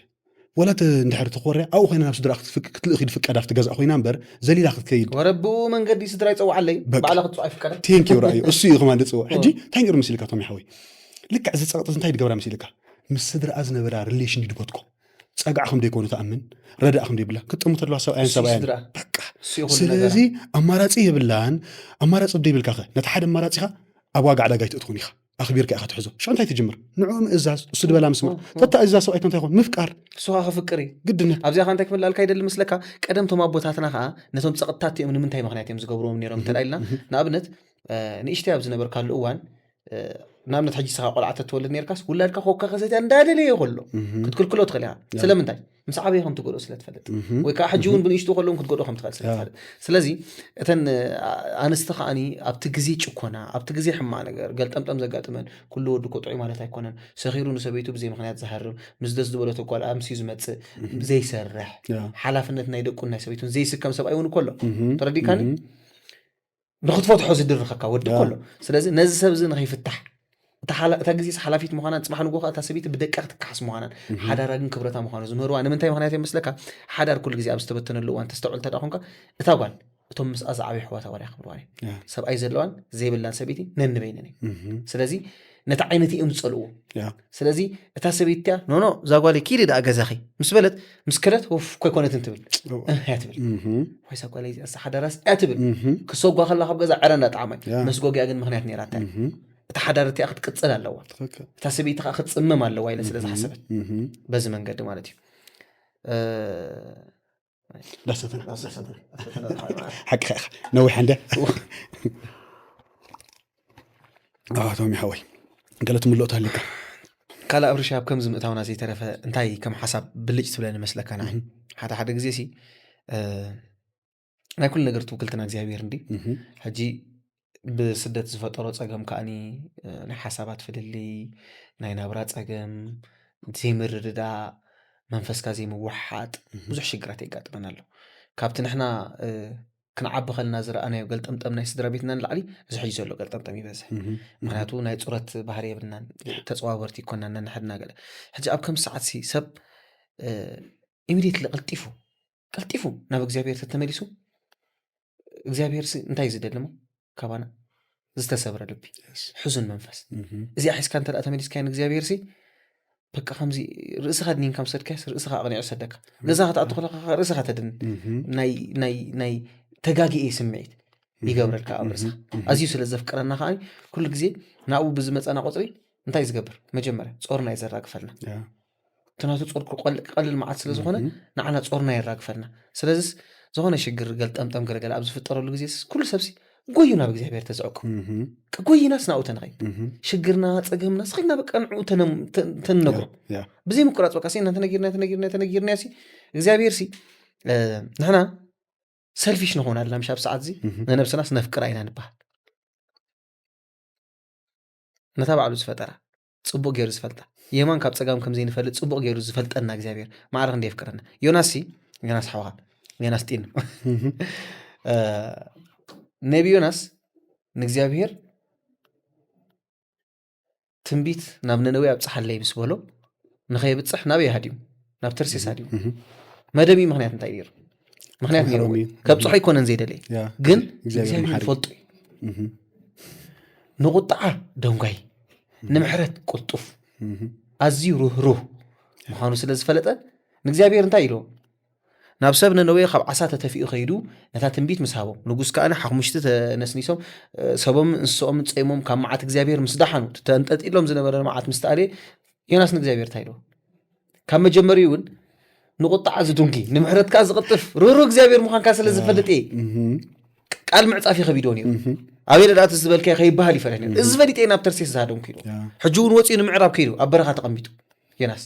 ወላ እንድሕር ተኾርያ ኣብኡ ኮይና ናብ ስድራ ክትልእኺ ድፍቀዳ ኣብቲ ገዛ ኮይና እምበር ዘሊላ ክትከይድ ወረ ብኡ መንገዲ ስድራ ይፀውዓለይ ባዕላ ክትፅዋ ይፍቀዳ ቴንኪ ራእዩ እሱ እዩ ከማን ዝፅውዕ ሕጂ እንታይ ነይሩ መሲልካ ቶም ይሓወይ ልክዕ እዚ ፀቕጥስ እንታይ ድገብራ መሲልካ ምስ ስድራኣ ዝነበራ ሪሌሽን ይድበትኮ ፀግዓ ከም ዘይኮኑ ትኣምን ረዳእ ከም ዘይብላ ክትጥሙ ተለዋ ሰብኣያን ሰብኣያን በቃ ስለዚ ኣማራፂ የብላን ኣማራፂ ደይብልካ ከ ነቲ ሓደ ኣማራፂኻ ኣብ ዋጋ ዕዳጋ ኣይትእትኹን ኢኻ ኣኽቢርካ ኢኻ ትሕዞ ሽዑ እንታይ ትጅምር ንዕኡ ምእዛዝ እሱ ድበላ ምስማዕ ተተኣዛ ሰብኣይካ እንታይ ይኾን ምፍቃር እሱኻ ክፍቅር እዩ ግድነት ኣብዚኣ እንታይ ክምላልካ ይደሊ ምስለካ ቀደም ቶም ኣቦታትና ከዓ ነቶም ፀቕጥታት እዮም ንምንታይ ምክንያት እዮም ዝገብርዎም ነይሮም እንተ ኢልና ንኣብነት ንእሽተይ ኣብ ዝነበርካሉ እዋን ንኣብነት ሕጂ ስኻ ቆልዓ ተትወልድ ነርካስ ውላድካ ኮካ ከሰትያ እንዳደለየ ከሎ ክትክልክሎ ትኽእል ኢኻ ስለምንታይ ምስ ዓበየ ከም ትጎድኦ ስለ ትፈልጥ ወይ ከዓ ሕጂ እውን ብንእሽቱ ከለውን ክትጎድኦ ከም ትኽእል ስለ ትፈልጥ ስለዚ እተን ኣንስቲ ከዓኒ ኣብቲ ግዜ ጭኮና ኣብቲ ግዜ ሕማቕ ነገር ገልጠምጠም ዘጋጥመን ኩሉ ወዲ ኮጥዑ ማለት ኣይኮነን ሰኺሩ ንሰበይቱ ብዘይ ምክንያት ዝሃርም ምስ ደስ ዝበለቶ ጓል ኣምስዩ ዝመፅእ ዘይሰርሕ ሓላፍነት ናይ ደቁን ናይ ሰበይቱን ዘይስከም ሰብኣይ እውን እኮ ኣሎ ተረዲካኒ ንክትፈትሖ ዝድርኸካ ወዲ እኮ ኣሎ ስለዚ ነዚ ሰብ እዚ ንኸይፍታሕ እታ ግዜ ሓላፊት ምዃናን ፅባሕ ንጎ እታ ሰበይቲ ብደቃ ክትከሓስ ምዃናን ሓዳራ ግን ክብረታ ምዃኑ ዝምህርዋ ንምንታይ ምክንያት የመስለካ ሓዳር ኩሉ ግዜ ኣብ ዝተበተነሉ እዋን ተስተውዕል እንተ ኮንካ እታ ጓል እቶም ምስኣ ዝዓበዩ ኣሕዋታ ዋላ ክብርዋ ሰብኣይ ዘለዋን ዘይብላን ሰበይቲ ነንበይነን እዩ ስለዚ ነቲ ዓይነት እዮም ዝጸልእዎ። ያ ስለዚ እታ ሰበይትያ ኖኖ እዛ ጓለይ ኪዲ ደኣ ገዛኺ ምስ በለት ምስ ከደት ወፍ ኮይኮነትን ትብል። እዋ። እህ እያ ትብል። እህም። ወይ እዛ ጓለይ እዚኣ ሓዳራስ እያ ትብል። እህም። ክሰጓ ከላ ካብ ገዛ ዕረ እንዳጣዕማ እዩ። ያ። መስጎጊያ ግን ምክንያት ነይራታ እያ። እህም። እታ ሓዳር እቲኣ ክትቅጽል ኣለዋ። ትኽክል። እታ ሰበይቲ ከዓ ክትጽመም ኣለዋ ኢለ ስለ ዝሓሰበት እህም። በዚ መንገዲ ማለት እዩ። እ፣ ዳሰተና ሓቂ ኸ ነዊሕ እንደ ቶም ይሓወይ ገለ ትምልኦ ታሊካ ካልእ ኣብርሻ ኣብ ከምዚ ምእታውና ዘይተረፈ እንታይ ከም ሓሳብ ብልጭ ትብለኒ መስለካ ንዓይ? ሓደ ሓደ ግዜ ሲ እ፣ ናይ ኩሉ ነገር ትውክልትና እግዚኣብሔር እንዲ ሕጂ ብስደት ዝፈጠሮ ጸገም ከዓኒ እ፣ ናይ ሓሳባት ፍልልይ ናይ ናብራ ጸገም ዘይምርድዳእ መንፈስካ ዘይምውሓጥ ብዙሕ ሽግራት የጋጥመና ኣሎ። ካብቲ ንሕና እ፣ ክንዓቢ ከልና ዝረኣናዮ ገልጠምጠም ናይ ስድራ ቤትና ንላዕሊ እዚ ሕጂ ዘሎ ገልጠምጠም ይበዝሕ። ምክንያቱ ናይ ፁረት ባህሪ የብልናን፣ ተፀዋወርቲ ይኮና ነንሕድና ገለ። ሕጂ ኣብ ከም ሰዓት ሲ ሰብ ኢሚዲየትሊ ቀልጢፉ ቀልጢፉ ናብ እግዚኣብሔር ተተመሊሱ እግዚኣብሔር ሲ እንታይ እዩ ዝደሊ እሞ ካባና ዝተሰብረ ልቢ፣ ሕዙን መንፈስ። እዚኣ ሒዝካ እንተ ተመሊስካ ንእግዚኣብሔር ሲ በቃ ከምዚ ርእስኻ ድኒንካ ምሰድካስ ርእስኻ ኣቕኒዑ ሰደካ። ገዛ ክትኣቱ ከለካ ርእስኻ ተድን ናይ ናይ ናይ ተጋጊኤ ስምዒት ይገብረልካ ኣብ ርእስኻ። ኣዝዩ ስለ ዘፍቅረና ከዓ ኩሉ ግዜ ናብኡ ብዝመፀና ቁፅሪ እንታይ ዝገብር? መጀመርያ ጾርና እዩ ዘራግፈልና። እቲ ናቱ ጾር ክቐል- ክቐልል መዓት ስለ ዝኾነ ንዓና ጾርና የራግፈልና። ስለዚስ ዝኾነ ሽግር ገልጠምጠም ገለገለ ኣብ ዝፍጠረሉ ግዜ ኩሉ ሰብሲ ጎዩ ናብ እግዚኣብሔር ተዝዕቁ። ጎይናስ ናብኡ ተንኸይድ። ሽግርና ጸገምና ስኺድና በቃ ንዕኡ ተነም- ተ- ተንነግሮ። ብዘይ ምቁራጽ በቃ ሲ እናተነጊርና ተነጊርና ተነጊርና ሲ እግዚኣብሔር ሲ ንሕና ሰልፊሽ ንኾን ኣለና። ምሽ ኣብ ሰዓት እዚ ንነብስናስ ነፍቅራ ኢና ንበሃል። ነታ ባዕሉ ዝፈጠራ ጽቡቕ ገይሩ ዝፈልጣ፣ የማን ካብ ጸጋም ከም ዘይንፈልጥ ጽቡቕ ገይሩ ዝፈልጠና እግዚኣብሔር ማዕረ ክንደይ የፍቅረና። ዮናስ ሲ ዮናስ ሓውኻ ዮናስ ጢን ነቢ ዮናስ ንእግዚኣብሔር ትንቢት ናብ ነነዌ ኣብጽሓለይ ምስ በሎ ንኸየብጽሕ ናበይ ሃድዩ? ናብ ተርሴስ ሃድዩ። መደብ እዩ። ምክንያት እንታይ ነይሩ? ምክንያት ነይሩ። ከብጽሖ ኣይኮነን ዘይደለየ ግን እግዚኣብሔር ይፈልጡ እዩ። ንቁጣዓ ደንጓይ ንምሕረት ቅልጡፍ ኣዝዩ ርህሩህ ምዃኑ ስለ ዝፈለጠ ንእግዚኣብሔር እንታይ ኢልዎ? ናብ ሰብ ነነዌ ካብ ዓሳ ተተፊኡ ከይዱ ነታ ትንቢት ምስ ሃቦም ንጉስ ከኣ ሓሙሽቲ ተነስኒሶም ሰቦምን እንስሶኦምን ጸይሞም ካብ መዓት እግዚኣብሔር ምስ ደሓኑ ተንጠጢሎም ዝነበረ መዓት ምስ ተኣልየ ዮናስ ንእግዚኣብሔር እንታይ ኢልዎ? ካብ መጀመሪኡ እውን ንቁጣዓ ዝድንጉይ ንምሕረት ከኣ ዝቕልጥፍ ርህሩህ እግዚኣብሔር ምዃንካ ስለ ዝፈልጥ እየ። ቃል ምዕጻፍ ይኸቢዶ ነይሩ። ኣበይ ደኣ እቲ ዝበልካዮ ከይበሃል ይፈርሕ ነይሩ። እዚ ፈሊጠ ናብ ተርሴስ ዝሃደምኩ ኢሉ ሕጂ እውን ወፂኡ ንምዕራብ ከይዱ ኣብ በረኻ ተቐሚጡ ዮናስ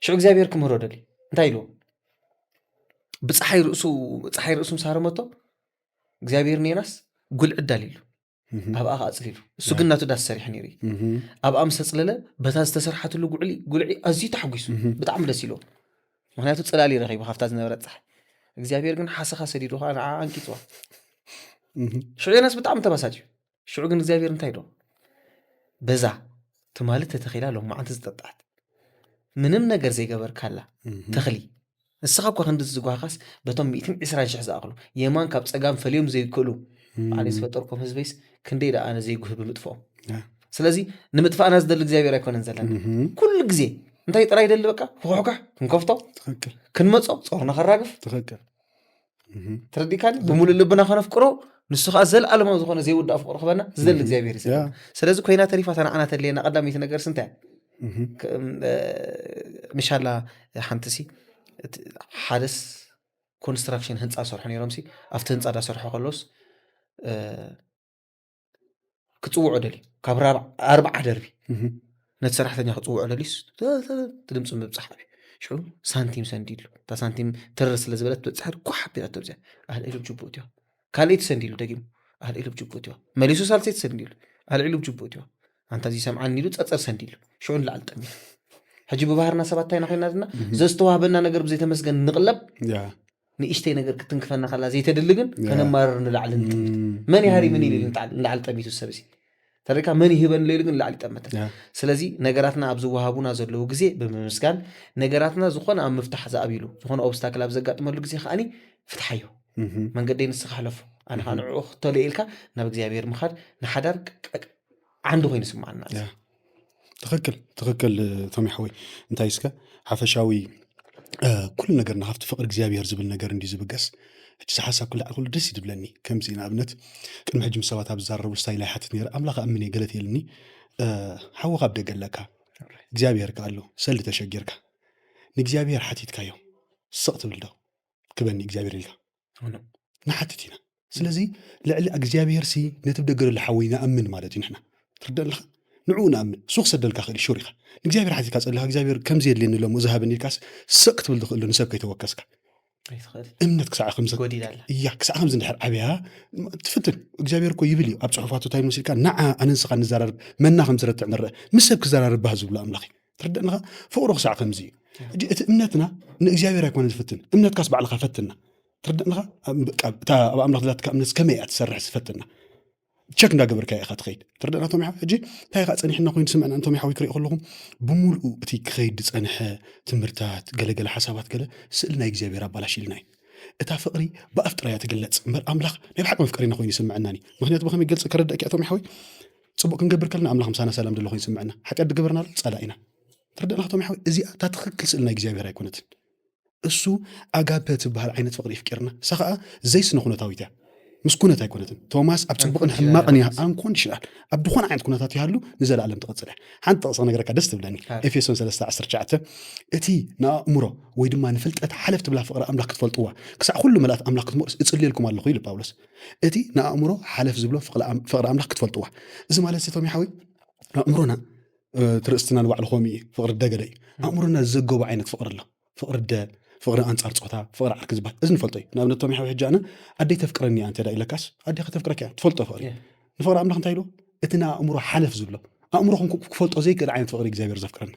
ሽዑ እግዚኣብሔር ክምህሮ ደልዩ እንታይ ኢልዎ? ብፀሓይ ርእሱ ፀሓይ ርእሱ ምስ ሃረመቶ እግዚኣብሔር ንዮናስ ጉልዒ ኣዳልዩ ኣብኣ ከኣ ኣፅሊሉ እሱ ግን ናቱ ዳስ ሰሪሑ ነይሩ እዩ። ኣብኣ ምስ ኣፅለለ በታ ዝተሰርሓትሉ ጉልዒ ጉልዒ ኣዝዩ ተሓጒሱ ብጣዕሚ ደስ ኢልዎ። ምክንያቱ ፅላል እዩ ረኺቡ ካብታ ዝነበረት ፀሓይ። እግዚኣብሔር ግን ሓሰኻ ሰዲዱ ከዓ ንዓ ኣንቂፅዋ። ሽዑ ዮናስ ብጣዕሚ ተባሳጭ እዩ። ሽዑ ግን እግዚኣብሔር እንታይ ኢልዎ? በዛ ትማሊ ተተኺላ ሎማዓንቲ ዝጠጣዕት ምንም ነገር ዘይገበርካላ ተኽሊ ንስኻ እኳ ክንዲ ዝጓህኻስ በቶም ሚእትን ዕስራን ሽሕ ዝኣኽሉ የማን ካብ ጸጋም ፈልዮም ዘይክእሉ ባዕለይ ዝፈጠርኩም ህዝበይስ ክንደይ ደኣ ኣነ ዘይጉህ ብምጥፍኦም። ስለዚ ንምጥፋእና ዝደሊ እግዚኣብሔር ኣይኮነን ዘለና። ኩሉ ግዜ እንታይ ጥራይ ይደሊ? በቃ ፍኹሕኳሕ ክንከፍቶ ክንመጾ ጾርና ከራግፍ ትኽክል። ተረዲካኒ? ብምሉእ ልብና ከነፍቅሮ ንሱ ከዓ ዘለኣለማዊ ዝኾነ ዘይውዳእ ፍቅሩ ክበና ዝደሊ እግዚኣብሔር እዩ። ስለዚ ኮይና ተሪፋ ተናዓና ተድልየና ቀዳመይቲ ነገርስ እንታይ ምሻላ ሓንቲ ሲ ሓደስ ኮንስትራክሽን ህንፃ ሰርሑ ነይሮም ሲ ኣብቲ ህንፃ ዳሰርሑ ከለውስ ክፅውዑ ደልዩ ካብ ኣርባዓ ደርቢ ነቲ ሰራሕተኛ ክፅውዑ ደልዩስ ድምፂ ምብፃሕ ኣብዩ ሽዑ ሳንቲም ሰንዲሉ እታ ሳንቲም ትርር ስለ ዝበለት ብፅሕር ኳሕ ኣቢላቶ ብዚኣ ኣልዒሉ ብጅቡእ እትዮ ካልኣይቲ ሰንዲሉ ደጊሙ ኣልዒሉ ብጅቡእ እትዮ መሊሱ ሳልሰይቲ ሰንዲሉ ኣልዒሉ ብጅቡእ እትዮ ኣንታ እዚ ሰምዓኒ ኢሉ ፀፀር ሰንዲሉ ሽዑ ንላዕሊ ጠሚቱ ሕጂ ብባህርና ሰባት እንታይ ኢና ኮይና ዘለና ዘዝተዋህበና ነገር ብዘይተመስገን ንቕለብ ንእሽተይ ነገር ክትንክፈና ከላ ዘይተድሊ ግን ከነማርር ንላዕሊ ንጥምት መን ይሃሪ ምን ኢሉ ንላዕሊ ጠሚቱ ሰብ እዚ ተሪካ መን ይህበን ኢሉ ግን ንላዕሊ ጠመተ ስለዚ ነገራትና ኣብ ዝወሃቡና ዘለዉ ግዜ ብምምስጋን ነገራትና ዝኾነ ኣብ ምፍታሕ ዝኣብሉ ዝኾነ ኦብስታክል ኣብ ዘጋጥመሉ ግዜ ከዓኒ ፍትሓዮ መንገደይ ንስኻ ሕለፎ ኣነ ከዓ ንዕኡ ክተልዮ ኢልካ ናብ እግዚኣብሔር ምኻድ ንሓዳር ዓንዲ ኮይኑ ይስምዓና። ትኽክል ትኽክል። ቶሚ ሓወይ፣ እንታይ እስከ ሓፈሻዊ ኩሉ ነገርና ካብቲ ፍቕሪ እግዚኣብሔር ዝብል ነገር እንዲ ዝብገስ። ሕጂ ዝሓሳብ ክልዓል ኩሉ ደስ ይድብለኒ። ከምዚ ንኣብነት ቅድሚ ሕጂ ምስ ሰባት ኣብ ዝዛረቡ ስታይል ኣይሓትት ነይረ። ኣምላኽ ኣምን እየ ገለት የልኒ። ሓወ ካብ ደገ ኣለካ እግዚኣብሔር ከ ኣሎ ሰልዲ ተሸጊርካ ንእግዚኣብሔር ሓቲትካዮ ስቕ ትብል ዶ ክበኒ እግዚኣብሔር ኢልካ ንሓትት ኢና። ስለዚ ልዕሊ እግዚኣብሔር ሲ ነቲ ብደገ ዘሎ ሓወይ ንኣምን ማለት እዩ። ንሕና ትርዳእ ኣለኻ ንዕኡ ንኣምን ሱ ክሰደልካ ክእል ሹር ኢኻ። ንእግዚኣብሔር ሓቲትካ ጸሊኻ እግዚኣብሔር ከምዚ የድልየኒ ኣሎ እሞ ዝሃበኒ ኢልካስ ስቕ ክትብል ትኽእል ዶ ንሰብ ከይተወከስካ? እምነት ክሳዕ ከምዚ እያ ክሳዕ ከምዚ እንድሕር ዓብያ ትፍትን እግዚኣብሔር እኮ ይብል እዩ ኣብ ጽሑፋቱ እንታይ መሲልካ ንዓ ኣነንስኻ ንዘራርብ መና ከም ዝረትዕ ንረአ ምስ ሰብ ክዘራርብ ባህ ዝብሎ ኣምላኽ እዩ። ትርዳእንኻ ፍቕሩ ክሳዕ ከምዚ እዩ። ሕጂ እቲ እምነትና ንእግዚኣብሔር ኣይኮነ ዝፍትን እምነትካስ ባዕልኻ ፈትና። ትርዳእንኻ እታ ኣብ ኣምላኽ ዘላትካ እምነት ከመይ እያ ትሰርሕ ዝፈትና ቸክ እንዳገበርካ ኢኻ ትኸይድ። ትርዳእና ቶም ይሓው ሕጂ እንታይ ኢኻ ጸኒሕና ኮይኑ ስምዕና እንቶም ይሓው ክሪኦ ከለኹም ብምሉኡ እቲ ክኸይድ ዝጸንሐ ትምህርታት ገለገለ ሓሳባት ገለ ስእሊ ናይ እግዚኣብሔር ኣባላሽ ኢልና እዩ። እታ ፍቕሪ ብኣፍ ጥራያ ትግለጽ እምበር ኣምላኽ ናይ ብሓቂ መፍቀሪና ኮይኑ ይስምዐናኒ። ምክንያቱ ብኸመይ ገልጽ ከረዳእኪ እያ ቶም ይሓወይ ጽቡቅ ክንገብር ከለና ኣምላኽ ምሳና ሰላም ዘሎ ኮይኑ ይስምዐና። ሓጢኣት ድገበርና ጸላኢና። ትርዳእና ቶም ይሓወይ እዚኣ እታ ትኽክል ስእሊ ናይ እግዚኣብሔር ኣይኮነትን። እሱ ኣጋፐ ትበሃል ዓይነት ፍቕሪ ይፍቅርና እሳ ከዓ ዘይስነ ኩነታዊት እያ። ምስ ኩነት ኣይኮነትን ቶማስ ኣብ ፅቡቅን ሕማቅን እያ። ኣንኮንዲሽናል ኣብ ድኾነ ዓይነት ኩነታት ይሃሉ ንዘለኣለም ትቐፅል እያ። ሓንቲ ጥቕሲ ክነግረካ ደስ ትብለኒ ኤፌሶን ሰለስተ ዓሰርተ ትሽዓተ እቲ ንኣእምሮ ወይ ድማ ንፍልጠት ሓለፍ ትብላ ፍቕሪ ኣምላኽ ክትፈልጥዋ ክሳዕ ኩሉ መልኣት ኣምላኽ ክትመርስ እፅልየልኩም ኣለኹ ኢሉ ጳውሎስ። እቲ ንኣእምሮ ሓለፍ ዝብሎ ፍቕሪ ኣምላኽ ክትፈልጥዋ እዚ ማለት ቶም ይሓዊ ኣእምሮና ትርእስትና ንባዕሉ ከምኡ እዩ ፍቕሪ ደገለ እዩ። ኣእምሮና ዝዘገቡ ዓይነት ፍቕሪ ኣሎ ፍቕሪ ደ ፍቕሪ ኣንጻር ጾታ ፍቕሪ ዓርኪ ዝበሃል እዚ ንፈልጦ እዩ። ንኣብነት ቶም ይሓዊ ሕጂ ኣነ ኣደይ ተፍቅረኒ እያ እንተ ኢለካስ ኣዴኻ ተፍቅረካ እያ ትፈልጦ ፍቕሪ ንፍቕሪ ኣምላኽ እንታይ ኢሉ እቲ ንኣእምሮ ሓለፍ ዝብሎ ኣእምሮኹም ክፈልጦ ዘይክእል ዓይነት ፍቕሪ እግዚኣብሔር ዘፍቅረኒ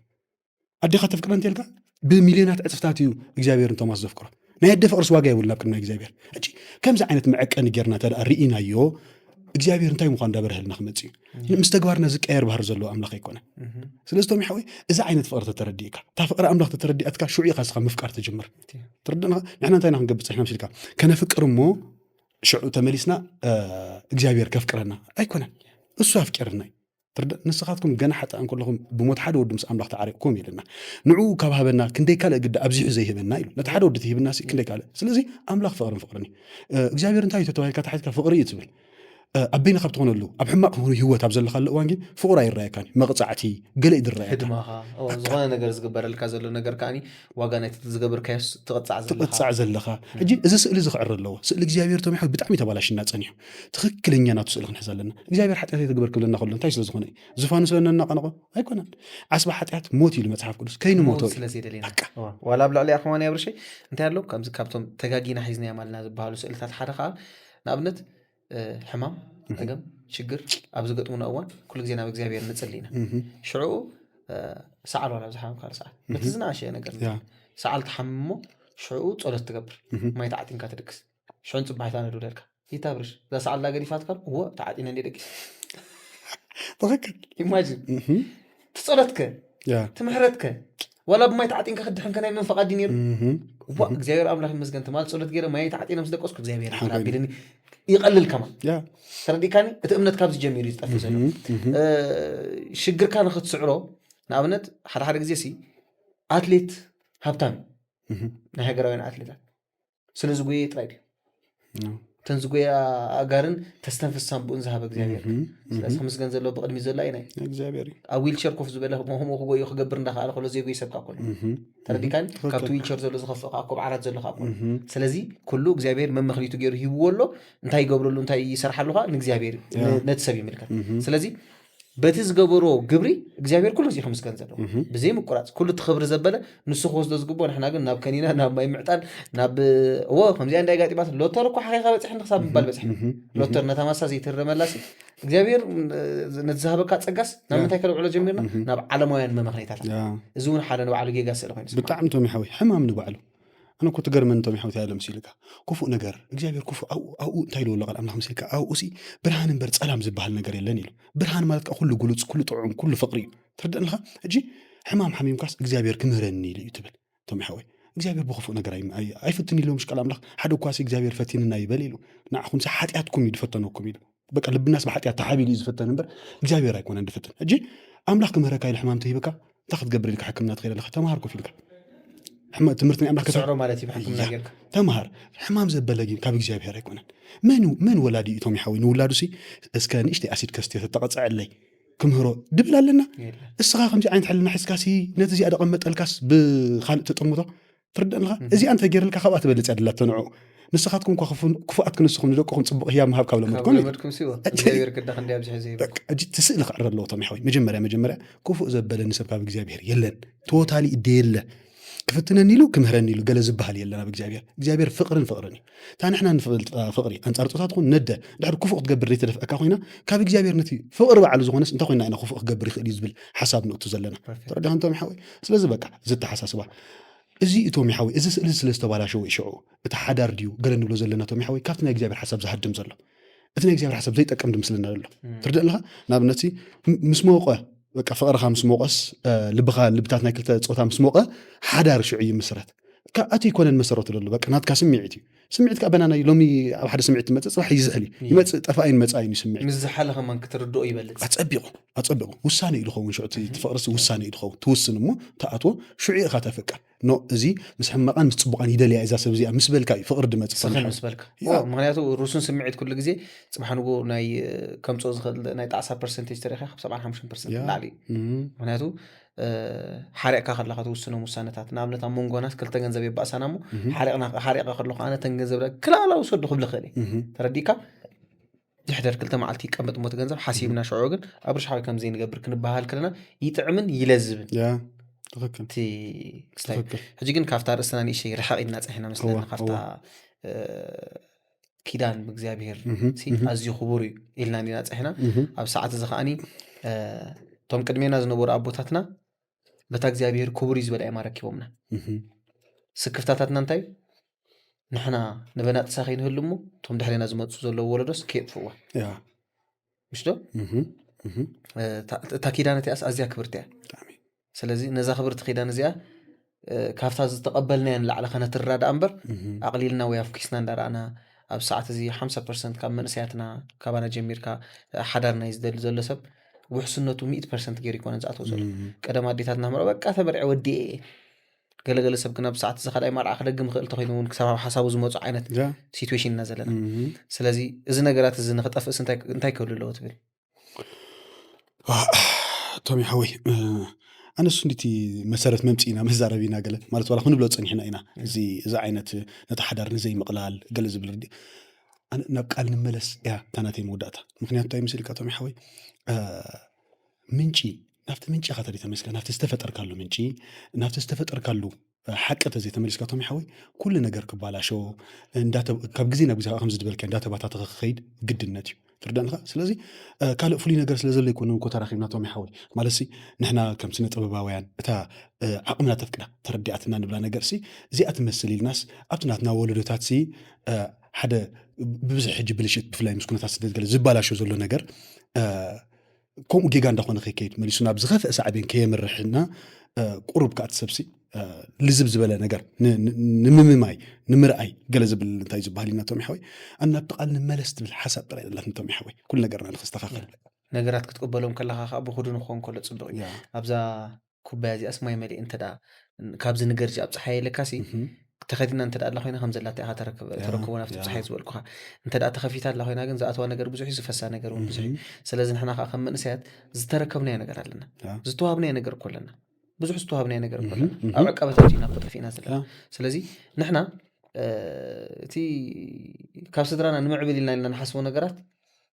ኣዴኻ ተፍቅረ እንተ ኢልካ ብሚልዮናት ዕፅፍታት እዩ እግዚኣብሔር ንቶማስ ዘፍቅሮ። ናይ ኣደ ፍቕርስ ዋጋ የብሉ ናብ ቅድሚ እግዚኣብሔር። ሕጂ ከምዚ ዓይነት መዐቀኒ ጌርና እንተ ርኢናዮ እግዚኣብሔር እንታይ ምኳን እንዳበረህልና ክመፅእ እዩ። ምስ ተግባርና ዝቀየር ባህሪ ዘለዎ ኣምላኽ ኣይኮነ። ስለዚ ቶም ይሓወይ እዚ ዓይነት ፍቕሪ ተተረዲእካ እታ ፍቕሪ ኣምላኽ ተተረዲኣትካ ሽዑ ኢኻ ስኻ ምፍቃር ትጅምር። ትርድእና ንሕና እንታይ ኢና ክንገብር ፀኒሕና ምስልካ ከነፍቅር እሞ ሽዑ ተመሊስና እግዚኣብሔር ከፍቅረና ኣይኮነን። እሱ ኣፍቂርና እዩ። ትርዳእ ንስኻትኩም ገና ሓጣን ከለኹም ብሞት ሓደ ወዲ ምስ ኣምላኽ ተዓሪቕኩም ኢልና ንዕኡ ካብ ሃበና ክንደይ ካልእ ግዲ ኣብዚሑ ዘይህበና ኢሉ ነቲ ሓደ ወዲ ትሂብና ክንደይ ካልእ። ስለዚ ኣምላኽ ፍቕርን ፍቕርን እዩ። እግዚኣብሔር እንታይ እዩ ተተባሂልካ ተሓትካ ፍቕሪ እዩ ትብል። ኣብ በይንኻ ብትኾነሉ ኣብ ሕማቕ ህይወት ኣብ ዘለኻሉ እዋን ግን ፍቕሩ ኣይረኣየካን እዩ። መቕፃዕቲ ገለ እዩ ዝረኣየካ። ህድማኻ ዝኾነ ነገር ዝግበረልካ ዘሎ ነገር ከዓኒ ዋጋ ናይቲ ዝገበርካዮ ትቕፃዕ ዘለኻ። ትቕፃዕ ዘለኻ። ሕጂ እዚ ስእሊ እዚ ክዕረ ኣለዎ። ስእሊ እግዚኣብሔር ቶም ይሓዊ ብጣዕሚ ተባላሽና ፀኒሑ። ትኽክለኛ ናቱ ስእሊ ክንሕዝ ኣለና። እግዚኣብሔር ሓጢኣት ኣይትግበር ክብለና ከሎ እንታይ ስለ ዝኾነ እዩ? ዝፋኑ ስለ ነናቐነቖ ኣይኮነን። ዓስቢ ሓጢኣት ሞት ኢሉ መፅሓፍ ቅዱስ ከይንሞቶ እዩ። ስለ ዘየደልየና ዋላ ኣብ ልዕሊ ኣኽማን ያብርሸይ እንታይ ኣሎ ከምዚ ካብቶም ተጋጊና ሒዝናዮም ኣለና ዝበሃሉ ስእልታት ሓደ ከዓ ንኣብነት ሕማም፣ ፀገም፣ ሽግር ኣብ ዝገጥሙና እዋን ኩሉ ግዜ ናብ እግዚኣብሔር ንፅሊ ኢና። ሽዑ ሰዓል ዋላ ብዝሓምካ ሰዓል በቲ ዝናኣሸ ነገር ሰዓል ትሓምሞ ሽዑ ፀሎት ትገብር ማይ ተዓጢንካ ትድቅስ ሽዑ ፅባሒታ ነድውለልካ ይታብርሽ እዛ ሰዓል ዳ ገዲፋትካ እወ ተዓጢነ እንደ ደቂስ ትኽክል ኢማጂን ትፀሎትከ ትምሕረትከ ዋላ ብማይ ተዓጢንካ ክድሕንከ ናይ መን ፈቓድ እዩ ነይሩ? ዋ እግዚኣብሔር ኣምላኽ ይመስገን ትማል ፀሎት ገይረ ማይ ተዓጢነ ምስ ደቀስኩ እግዚኣብሔር ሓቢልኒ ይቐልል ከማ ተረዲካኒ። እቲ እምነት ካብዚ ጀሚሩ እዩ ዝጠፍእ ዘሎ። ሽግርካ ንክትስዕሮ ንኣብነት ሓደ ሓደ ግዜ ሲ ኣትሌት ሃብታም እዩ ናይ ሃገራውያን ኣትሌታት ስለ ዝጎየ ጥራይ ድዩ እተን ዝጎያ ኣጋርን ተስተንፍስ ሳንቡእን ዝሃበ እግዚኣብሔር ስለዚ ክምስገን ዘለዎ ብቅድሚ ዘሎ ኣይናይ እግዚኣብሔር እዩ ኣብ ዊልቸር ኮፍ ዝበለ ከምኡ ክጎዮ ክገብር እንዳከኣለ ከሎ ዘይጎይ ሰብ ካብ ኮነ ተረዲካኒ ካብቲ ዊልቸር ዘሎ ዝኸፍእ ካብ ዓራት ዘሎ ካብ ኮነ ስለዚ ኩሉ እግዚኣብሔር መመክኒቱ ገይሩ ሂብዎ ኣሎ እንታይ ይገብረሉ እንታይ ይሰርሓሉ ከዓ ንእግዚኣብሔር እዩ ነቲ ሰብ ይምልከት ስለዚ በቲ ዝገበሮ ግብሪ እግዚኣብሔር ኩሉ ግዜ ክምስገን ዘለዎ ብዘይ ምቁራፅ ኩሉ እቲ ክብሪ ዘበለ ንሱ ክወስዶ ዝግብኦ ንሕና ግን ናብ ከኒና ናብ ማይ ምዕጣል ናብ እዎ ከምዚኣ እንዳይ ጋጢማት ሎተር እኮ ሓቂኻ በፂሕኒ ክሳብ ምባል በፂሕኒ ሎተር ነታ ማሳ ዘይትረመላሲ እግዚኣብሔር ነቲ ዝሃበካ ፀጋስ ናብ ምንታይ ከነውዕሎ ጀሚርና ናብ ዓለማውያን መመኽነይታት እዚ እውን ሓደ ንባዕሉ ጌጋ ስእሊ ኮይኑ ብጣዕሚ ቶም ይሓወይ ሕማም ንባዕሉ ኣነ እኮ ትገርመኒ ቶም ይሓወት ያለ ምስ ኢልካ ክፉእ ነገር እግዚኣብሔር ክፉእ ኣብኡ እንታይ ኢልዎ ኣሎ ቃል ኣምላኽ ምስ ኢልካ ኣብኡ ሲ ብርሃን እምበር ፀላም ዝበሃል ነገር የለን ኢሉ ብርሃን ማለት ከዓ ኩሉ ግሉፅ ኩሉ ጥዑም ኩሉ ፍቅሪ እዩ ትርድእንኻ ሕጂ ሕማም ሓሚምካስ እግዚኣብሔር ክምህረኒ ኢሉ እዩ ትብል ቶም ይሓወይ እግዚኣብሔር ብክፉእ ነገር ኣይፍትን ኢሎም ሽቃል ኣምላኽ ሓደ እኳ ሲ እግዚኣብሔር ፈቲንና ይበል ኢሉ ንዓኹም ሲ ሓጢኣትኩም እዩ ዝፈተነኩም ኢሉ በቃ ልብናስ ብሓጢኣት ተሓቢሉ እዩ ዝፍተን እምበር እግዚኣብሔር ኣይኮነን ዝፍትን። ሕጂ ኣምላኽ ክምህረካ ኢሉ ሕማም ተሂብካ እንታይ ክትገብር ኢልካ ሕክምና ትኸይድ ኣለካ? ተምሃር ኮፍ ኢልካ ሕማ- ትምህርቲ ናይ ኣምላኽ ከተ- ትስዕሮ ማለት እዩ ብሕክምና እያ። ጌርካ ተምሃር። ሕማም ዘበለ ግን ካብ እግዚኣብሔር ኣይኮነን። መን መን ወላዲ እዩ ቶም ይሓወይ ንውላዱ ሲ እስከ ንእሽተይ ኣሲድ ከስትዮ ተተቐፅዐለይ ክምህሮ ድብል ኣለና? የለን። እስኻ ከምዚ ዓይነት ሕልና ሒዝካሲ ነቲ እዚኣ ደቐመጠልካስ ብካልእ ተጠምቶ ትርዳእ ኣለኻ? እዚኣ እንተገይርልካ ካብኣ ትበልፅ እያ ድላቶ ንዑ። ንስኻትኩም እኳ ክፉ- ክፉኣት ክንስኹም ንደቅኹም ፅቡቕ ህያብ ምሃብ ካብ ካብ ለመድኩም እዩ። ለመድኩም ሲዎ እግዚኣብሔር ክዳ ክንዲ ኣብዚ ሕዚ ይበ በቃ እጂ ትስእሊ ክዕረ ኣለዎ ቶም ይሓወይ። መጀመርያ መጀመርያ ክፉእ ዘበለኒ ሰብ ካብ እግዚኣብሔር የለን። ቶታሊ እደ የለ ክፍትነኒ ኢሉ ክምህረኒ ኢሉ ገለ ዝበሃል የለን ኣብ እግዚኣብሔር። እግዚኣብሔር ፍቕርን ፍቕርን እዩ። እታ ንሕና ንፈልጣ ፍቕሪ ኣንጻር ፆታ ትኹን ነደ ድሕሪ ክፉእ ክትገብር ዘይተደፍአካ ኮይና ካብ እግዚኣብሔር ነቲ ፍቕሪ ባዕሉ ዝኾነስ እንታይ ኮይና ኢና ክፉእ ክገብር ይኽእል እዩ ዝብል ሓሳብ ንእቱ ዘለና። Perfect። ተረዳኸን ቶም ይሓወይ? ስለዚ በቃ እዚ ኣተሓሳስባ እዚ እቶም ይሓወይ እዚ ስእሊ ስለ ዝተባላሸወ እዩ ሽዑ እቲ ሓዳር ድዩ ገለ ንብሎ ዘለና ቶም ይሓወይ ካብቲ ናይ እግዚኣብሔር ሓሳብ ዝሃድም ዘሎ እቲ ናይ እግዚኣብሔር ሓሳብ ዘይጠቅም ድምስልና ዘሎ ትርዳእ ኣለኻ? ንኣብነት ሲ ም- ምስ ሞቐ በቃ ፍቕርኻ ምስ ሞቐስ እ፣ ልብኻ ልብታት ናይ ክልተ ፆታ ምስ ሞቐ ሓዳር ሽዑ ይምስረት። ካ- እቲ ይኮነን መሰረቱ ዘሎ በቃ ናትካ ስምዒት እዩ። ስምዒት ከዓ በናና እዩ። ሎሚ ኣብ ሓደ ስምዒት ትመፅእ ፅባሕ ይዝሕል እዩ ይመፅእ ጠፋኢን መፃኢን እዩ ስምዒት። ምስ ዝሓለ ከማን ክትርድኦ ይበልፅ ኣፀቢቑ ኣፀቢቑ ውሳነ እዩ ዝኸውን ሽዑ እቲ እቲ ፍቕርሲ ውሳነ እዩ ዝኸውን ትውስን እሞ ተኣትዎ ሽዑ ኢኻ ተፍቅር ኖ እዚ ምስ ሕማቓን ምስ ፅቡቓን ይደልያ እዛ ሰብ እዚኣ ምስ በልካ እዩ ፍቕሪ ድመፅእ ሰኸን ምስ በልካ ያ። ኦ፣ ምክንያቱ ሩሱን ስምዒት ኩሉ ግዜ ፅባሕ ንጎ ናይ ከምፅኦ ዝኽእል ናይ ጣዕሳ ፐርሰንቴጅ ተሪኻ ካብ ሰብዓን ሓሙሽተን ፐርሰንት ያ። ላዕሊ እዩ እም፣ ምክንያቱ እ፣ ሓሪቕካ ከለካ ትውስኖም ውሳነታት ንኣብነት ኣብ መንጎናስ ክልተ ገንዘብ የባእሳና እሞ እም፣ ሓሪቕና- ሓሪቐ ከለኩ ኣነ ተን ገንዘብ ክላላ ውሰዱ ክብል ይኽእል እዩ እም፣ ተረዲእካ ድሕደር ክልተ መዓልቲ ይቀመጥ ሞ እቲ ገንዘብ ሓሲብና ሽዑ ግን ኣብርሽ ሓወይ ከምዘይ ንገብር ክንበሃል ከለና ይጥዕምን ይለዝብን ያ ትኽክል እቲ ክስታይ ትኽክል ሕጂ ግን ካብታ ርእስና ንእሽተይ ርሕቕ ኢልና ፀሒና መስለና እዋ፣ ካብታ እዋ። እ፣ ኪዳን ብእግዚኣብሔር እህም፣ ሲ እህም። ኣዝዩ ክቡር እዩ ኢልና ኢና ፀሒና እህም፣ ኣብ ሰዓት እዚ ከዓኒ እ፣ እቶም ቅድሜና ዝነበሩ ኣቦታትና በታ እግዚኣብሔር ክቡር እዩ ዝበለ ኣየማ ረኪቦምና እህም። ስክፍታታትና እንታይ እዩ ንሕና ንበናጥሳ ከይንህሉ እሞ እቶም ድሕሬና ዝመፁ ዘለዉ ወለዶስ ከየጥፍዋ ያ ምሽ ዶ እህም፣ እህም። እ፣ እታ- እታ ኪዳን እቲኣስ ኣዝያ ክብርቲ እያ ብጣዕሚ ስለዚ ነዛ ክብርቲ ኪዳን እዚኣ እ፣ ካብታ ዝተቐበልናያ ንላዕሊ ከነትርዳ ደኣ እምበር እህም፣ ኣቕሊልና ወይ ኣፍኪስና እንዳረኣና ኣብ ሰዓት እዚ ሓምሳ ፐርሰንት ካብ መንእሰያትና ካባና ጀሚርካ እ፣ ሓዳር ናይ ዝደሊ ዘሎ ሰብ ውሕስነቱ ሚእቲ ፐርሰንት ገይሩ ይኮነን ዝኣተው ዘሎ እህም። ቀደም ኣዴታትና ምረ በቃ ተመርዐ ወዲኤ እየ ገለገለ ሰብ ግን ኣብ ሰዓት እዚ ካልኣይ መርዓ ክደግም ክእል ተኮይኑ እውን ክሳብ ኣብ ሓሳቡ ዝመፁ ዓይነት ያ ሲትዌሽን ኢና ዘለና እህም። ስለዚ እዚ ነገራት እዚ ንክጠፍእስ እንታይ እንታይ ክህሉ ኣለዎ ትብል ቶም ሓወይ እ፣ ኣነሱ እንዲቲ መሰረት መምፅኢና መዛረብ ኢና ገለ ማለት ዋላ ክንብሎ ፀኒሕና ኢና እዚ እዚ ዓይነት ነቲ ሓዳር ንዘይምቕላል ገለ ዝብል ርዲ ኣነ ናብ ቃል ንመለስ እያ እታ ናተይ መወዳእታ ምክንያቱ እንታይ ምስልካ ቶም ሓወይ እ፣ ምንጪ ናብቲ ምንጪ ኢኻ ተሪተ መስካ ናብቲ ዝተፈጠርካሉ ምንጪ ናብቲ ዝተፈጠርካሉ እ፣ ሓቂ ተዘይተመሊስካ ቶም ሓወይ ኩሉ ነገር ክባላሾ እንዳተ- ካብ ግዜ ናብ ግዜ ከዓ ከምዚ ዝበልካ እንዳተባታተኸ ክኸይድ ግድነት እዩ ትርዳእንኻ ስለዚ እ፣ ካልእ ፍሉይ ነገር ስለ ዘሎ ይኮነ እኮ ተራኺብና ቶም ሓወይ ማለት ሲ ንሕና ከም ስነ ጥበባውያን እታ እ፣ ዓቕምና ተፍቅዳ ተረዲኣትና ንብላ ነገር ሲ እዚኣ ትመስል ኢልናስ ኣብቲ ናትና ወለዶታት ሲ እ፣ ሓደ ብብዝሒ ሕጂ ብልሽት ብፍላይ ምስ ኩነታት ስደት ገለ ዝባላሾ ዘሎ ነገር እ፣ ከምኡ ጌጋ እንዳኾነ ከይከይድ መሊሱ ናብ ዝኸፍአ ሳዕቤን ከየምርሕና እ፣ ቁሩብ ከኣ እቲ ሰብሲ እ፣ ልዝብ ዝበለ ነገር ን- ን- ንምምማይ ንምርኣይ ገለ ዝብል እንታይ ዝበሃል ኢና ቶም ሓወይ ኣብ ናብቲ ቃል ንመለስ ትብል ሓሳብ ጥራይ ዘላትና ቶም ሓወይ ኩሉ ነገርና ንክስተኻኸል ነገራት ክትቅበሎም ከለካ ከዓ ብኩዱ ንክኾን ከሎ ፅቡቅ እዩ ያ ኣብዛ ኩባያ እዚኣስ ማይ መሊእ እንተ ደኣ ካብዚ ንገርጂ ኣብ ፀሓይ የለካሲ እህም። ተኸዲና እንተ ደኣ ኣላ ኮይና ከም ዘላታ ኢኻ ተረክብ- ያ፣ ተረክቦ ናብቲ ያ። ፀሓይ ዝበልኩኻ እንተ ደኣ ተኸፊታ ኣላ ኮይና ግን ዝኣተዋ ነገር ብዙሕ እዩ ዝፈሳ ነገር እውን ብዙሕ እዩ እህም። ስለዚ ንሕና ከዓ ከም መንእሰያት ዝተረከብናዮ ነገር ኣለና ያ። ዝተዋሃብናዮ ነገር እኮ ኣለና ብዙሕ ዝተዋሃብናዮ ነገር እኮ ኣለና እህም። ኣብ ዕቀበታት ኢና ብጠፊእና ዘለና ያ። ስለዚ ንሕና እ፣ እቲ ካብ ስድራና ንምዕብል ኢልና ኢልና ንሓስቦ ነገራት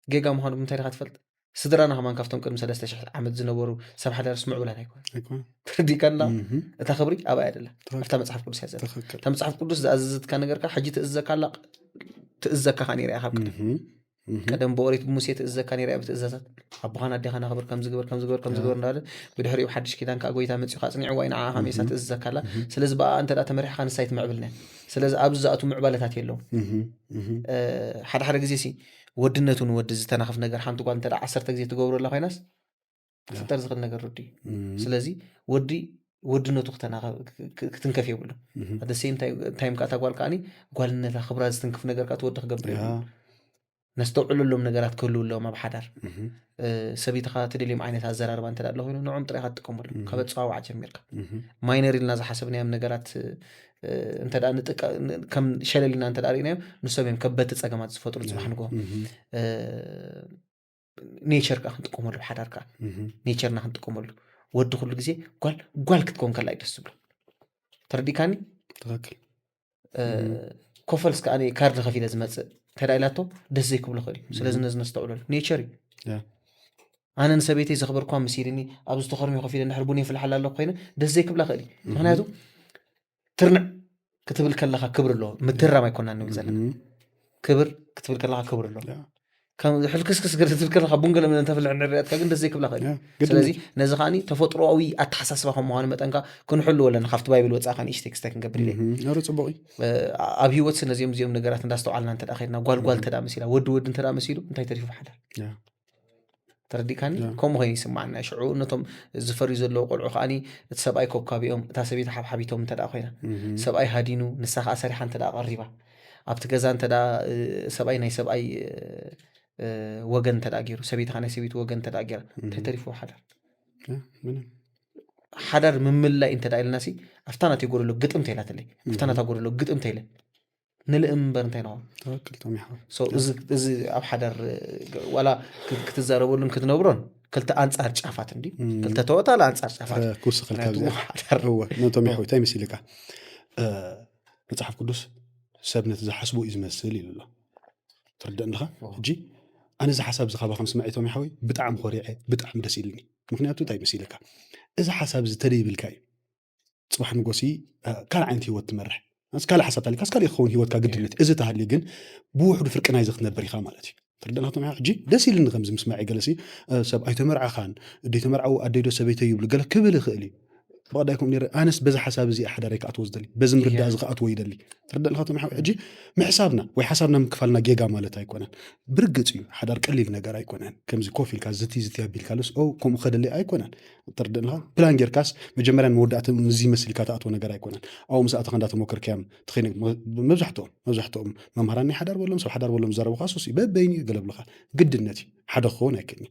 ጌጋ ምዃኑ ብምንታይ ዲኻ ትፈልጥ ስድራና ከማን ካብቶም ቅድሚ ሰለስተ ሽሕ ዓመት ዝነበሩ ሰብ ሓዳርስ ምዕቡላት ኣይኮነ ኣይኮነ ተረዲካና እህም። እታ ክብሪ ኣብኣ እያ ደላ ትኽክል። ኣብታ መፅሓፍ ቅዱስ እያ ዘላ ትኽክል እታ መፅሓፍ ቅዱስ ዝኣዘዘትካ ነገርካ ሕጂ ትእዝዘካ ኣላ ትእዝዘካ ከ ነይራ እያ ካብ ቅድም እህም። እህም። ቀደም ብኦሪት ብሙሴ ትእዝዘካ ነይራ እያ ብትእዛዛት ኣቦኻን ኣዴኻን ኣኽብር ከም ዝግበር ከም ዝግበር ከም ዝግበር እንዳበለ ብድሕሪኡ ሓድሽ ኪዳን ከዓ ጎይታ መፂኡ ከዓ ኣፅኒዕዋ እዩ ንዓኻ ከመይሳ ትእዝዘካ ኣላ ስለዚ ብኣ እንተ ደኣ ተመሪሕኻ ንሳ ኣይትምዕብልና ስለዚ ኣብዚ ዝኣቱ ምዕባለታት የለውን እህም። እህም። እ፣ ሓደ ሓደ ግዜ ሲ ወድነቱ ንወዲ ዝተናኽፍ ነገር ሓንቲ ጓል እንተ ደኣ ዓሰርተ ግዜ ትገብሮ ኣላ ኮይናስ ክፍጠር ዝኽእል ነገር ርዱ እዩ እም። ስለዚ ወዲ ወድነቱ ክተናኸ- ክ- ክ- ክትንከፍ የብሉ እህም። ኣደ ሴም ታይም ከኣ እታ ጓል ከዓኒ ጓልነታ ክብራ ዝትንክፍ ነገር ከኣ ትወዲ ክገብር ያ። የብሉ ነስተውዕለሎም ነገራት ክህልዉ ኣለዎም ኣብ ሓዳር። ሰበይትኻ ትደልዮም ዓይነት ኣዘራርባ እንተ ኣሎ ኮይኑ ንዕኦም ጥራይ ኢኻ ትጥቀመሎም። ካብ ኣጸዋውዓ ጀሚርካ ማይነር ኢልና ዝሓሰብናዮም ነገራት እንተ ከም ሸለል ኢልና እንተ ርእናዮም ንሶም እዮም ከበድቲ ጸገማት ዝፈጥሩ ጽባሕ ንግሆ። ኔቸር ከዓ ክንጥቀመሉ ብሓዳር ከዓ ኔቸርና ክንጥቀመሉ። ወዲ ኩሉ ግዜ ጓል ጓል ክትከውን ከላ እዩ ደስ ዝብሎ። ተረዲእካኒ? ትክክል። ኮፈልስ ከዓ ካርድ ከፊለ ዝመፅእ እንተ ኢላቶ ደስ ዘይክብሎ ክእል እዩ። ስለዚ ነዚ ነስተውዕለሉ። ኔቸር እዩ። ኣነ ንሰበይተይ ዘኽበርኳ መሲልኒ ኣብዚ ተኸርሚ ከፊለ እንድሕር ቡን የፍልሓላ ኣለኩ ኮይነ ደስ ዘይክብላ ክእል እዩ። ምክንያቱ ትርንዕ ክትብል ከለካ ክብሪ ኣለዎ። ምትራም ኣይኮና ንብል ዘለና። ክብር ክትብል ከለካ ክብሪ ኣለዎ። ከም ሕልክስክስ ገለ ክትብል ከለካ ቡን ገለ እንተፍልሕ ንሪኣትካ ግን ደስ ዘይክብላ ክእል እዩ። ስለዚ ነዚ ከዓኒ ተፈጥሮኣዊ ኣተሓሳስባ ከም ምዃኑ መጠንካ ክንሕሉ ኣለና። ካብቲ ባይብል ወፃኢ ከዓኒ እሽተይ ክስታይ ክንገብር ኢለ። ኧረ ፅቡቅ እዩ። ኣብ ህይወት ነዚኦም እዚኦም ነገራት እንዳስተውዓልና እንተ ከድና ጓልጓል እንተ መሲላ ወዲ ወዲ እንተ መሲሉ እንታይ ተሪፉ ብሓዳር ተረዲእካኒ? ከምኡ ኮይኑ ይስማዓና። ሽዑ ነቶም ዝፈርዩ ዘለዉ ቆልዑ ከዓኒ እቲ ሰብኣይ ኮብካቢኦም እታ ሰበይቲ ሓብሓቢቶም እንተ ኮይና ሰብኣይ ሃዲኑ ንሳ ከዓ ሰሪሓ እንተ ቀሪባ ኣብቲ ገዛ እንተ ሰብኣይ ናይ ሰብኣይ ወገን እንተ ገይሩ ሰበይቲ ናይ ሰበይቲ ወገን እንተ ገይራ እንታይ ተሪፉ ሓዳር? ሓዳር ምምላይ እንተ ኢልናሲ ኣብታ ናተይ ጎደሎ ግጥም ተይላትለይ ኣብታ ናታ ጎደሎ ግጥም ተይለ ንልእ እምበር እንታይ ንኸውን? እዚ ኣብ ሓዳር ዋላ ክትዛረበሉን ክትነብሮን ክልተ ኣንፃር ጫፋት እንዲ ክልተ ተወታለ ኣንፃር ጫፋት ክውስኸልካ ነቶም ይሓወይ እንታይ መሲልካ መፅሓፍ ቅዱስ ሰብ ነቲ ዝሓስቦ እዩ ዝመስል ኢሉ ኣሎ። ትርድእ እንዲኻ ሕጂ ኣነ እዚ ሓሳብ እዚ ካባኹም ስምዒቶም ይሓወይ ብጣዕሚ ኮሪዐ ብጣዕሚ ደስ ኢልኒ። ምክንያቱ እንታይ መሲልካ እዚ ሓሳብ እዚ ተደይብልካ እዩ ፅባሕ ንጎሲ ካልእ ዓይነት ህይወት ትመርሕ ካልእ ሓሳብ ታሊካስ ካልእ ክኸውን ህይወትካ ግድነት እዚ ተሃልዩ ግን ብውሕዱ ፍርቂ ናይዚ ክትነብር ኢኻ ማለት እዩ። ትርድእናቶም ሕጂ ደስ ኢልኒ ከምዚ ምስማዕ ገለሲ ሰብ ኣይተመርዓኻን ደይተመርዓው ኣደይዶ ሰበይተ ይብሉ ገለ ክብል ይኽእል እዩ። ብቐዳይኩም ነረ ኣነስ በዚ ሓሳብ እዚ ሓዳረይ ክኣትዎ ዝደሊ በዚ ምርዳእ እዚ ክኣትዎ ይደሊ። ትርድእናቶም ሕጂ ምሕሳብና ወይ ሓሳብና ምክፋልና ጌጋ ማለት ኣይኮነን። ብርግፅ እዩ ሓዳር ቀሊል ነገር ኣይኮነን። ከምዚ ኮፍ ኢልካ ዝቲ ዝቲ ኣቢልካ ልስ ከምኡ ከደሊ ኣይኮነን። ትርድእንኻ ፕላን ጌርካስ መጀመርያን መወዳእትን እዚ መሲልካ ትኣትዎ ነገር ኣይኮነን። ኣብኡ ምስ ኣተኻ እንዳተሞከርካዮም ትኸይነ መብዛሕትኦም መብዛሕትኦም መምሃራን ናይ ሓዳር በሎም ሰብ ሓዳር በሎም ዝዛረቡ ካሱስ እዩ በበይኑ እዩ ገለብልኻ ግድነት እዩ ሓደ ክኸውን ኣይክእልኒ።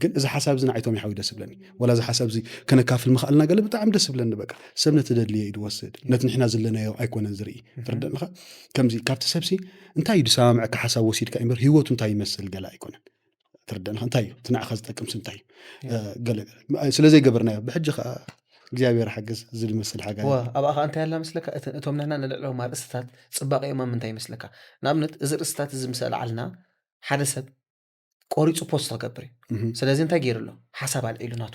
ግን እዚ ሓሳብ እዚ ንዓይቶም ይሓዊ ደስ ብለኒ ወላ እዚ ሓሳብ እዚ ከነካፍል ምኽኣልና ገለ ብጣዕሚ ደስ ብለኒ። በቃ ሰብ ነቲ ደድልዮ እዩ ድወስድ ነቲ ንሕና ዘለናዮ ኣይኮነን ዝርኢ። ትርድእንኻ ከምዚ ካብቲ ሰብሲ እንታይ እዩ ዝሰማምዐካ ሓሳብ ወሲድካ እምበር ህይወቱ እንታይ ይመስል ገለ ኣይኮነን። ትርድእንኻ እንታይ እዩ እቲ ንዓኻ ዝጠቅምሲ እንታይ እዩ? ገለ ስለ ዘይገበርናዮ ብሕጂ ከዓ እግዚኣብሔር ሓግዝ እዚ ዝመስል ሓጋ ዋ ኣብኣ ከዓ እንታይ ኣላ መስለካ? እቶም ንሕና ንልዕሎም ኣርእስትታት ፅባቐ እዮም ኣብ ምንታይ ይመስለካ? ንኣብነት እዚ ርእስትታት እዚ ምስ ኣልዓልና ሓደ ሰብ ቆሪፁ ፖስት ክገብር እዩ። ስለዚ እንታይ ገይሩ ኣሎ? ሓሳብ ኣልዒሉ ናቱ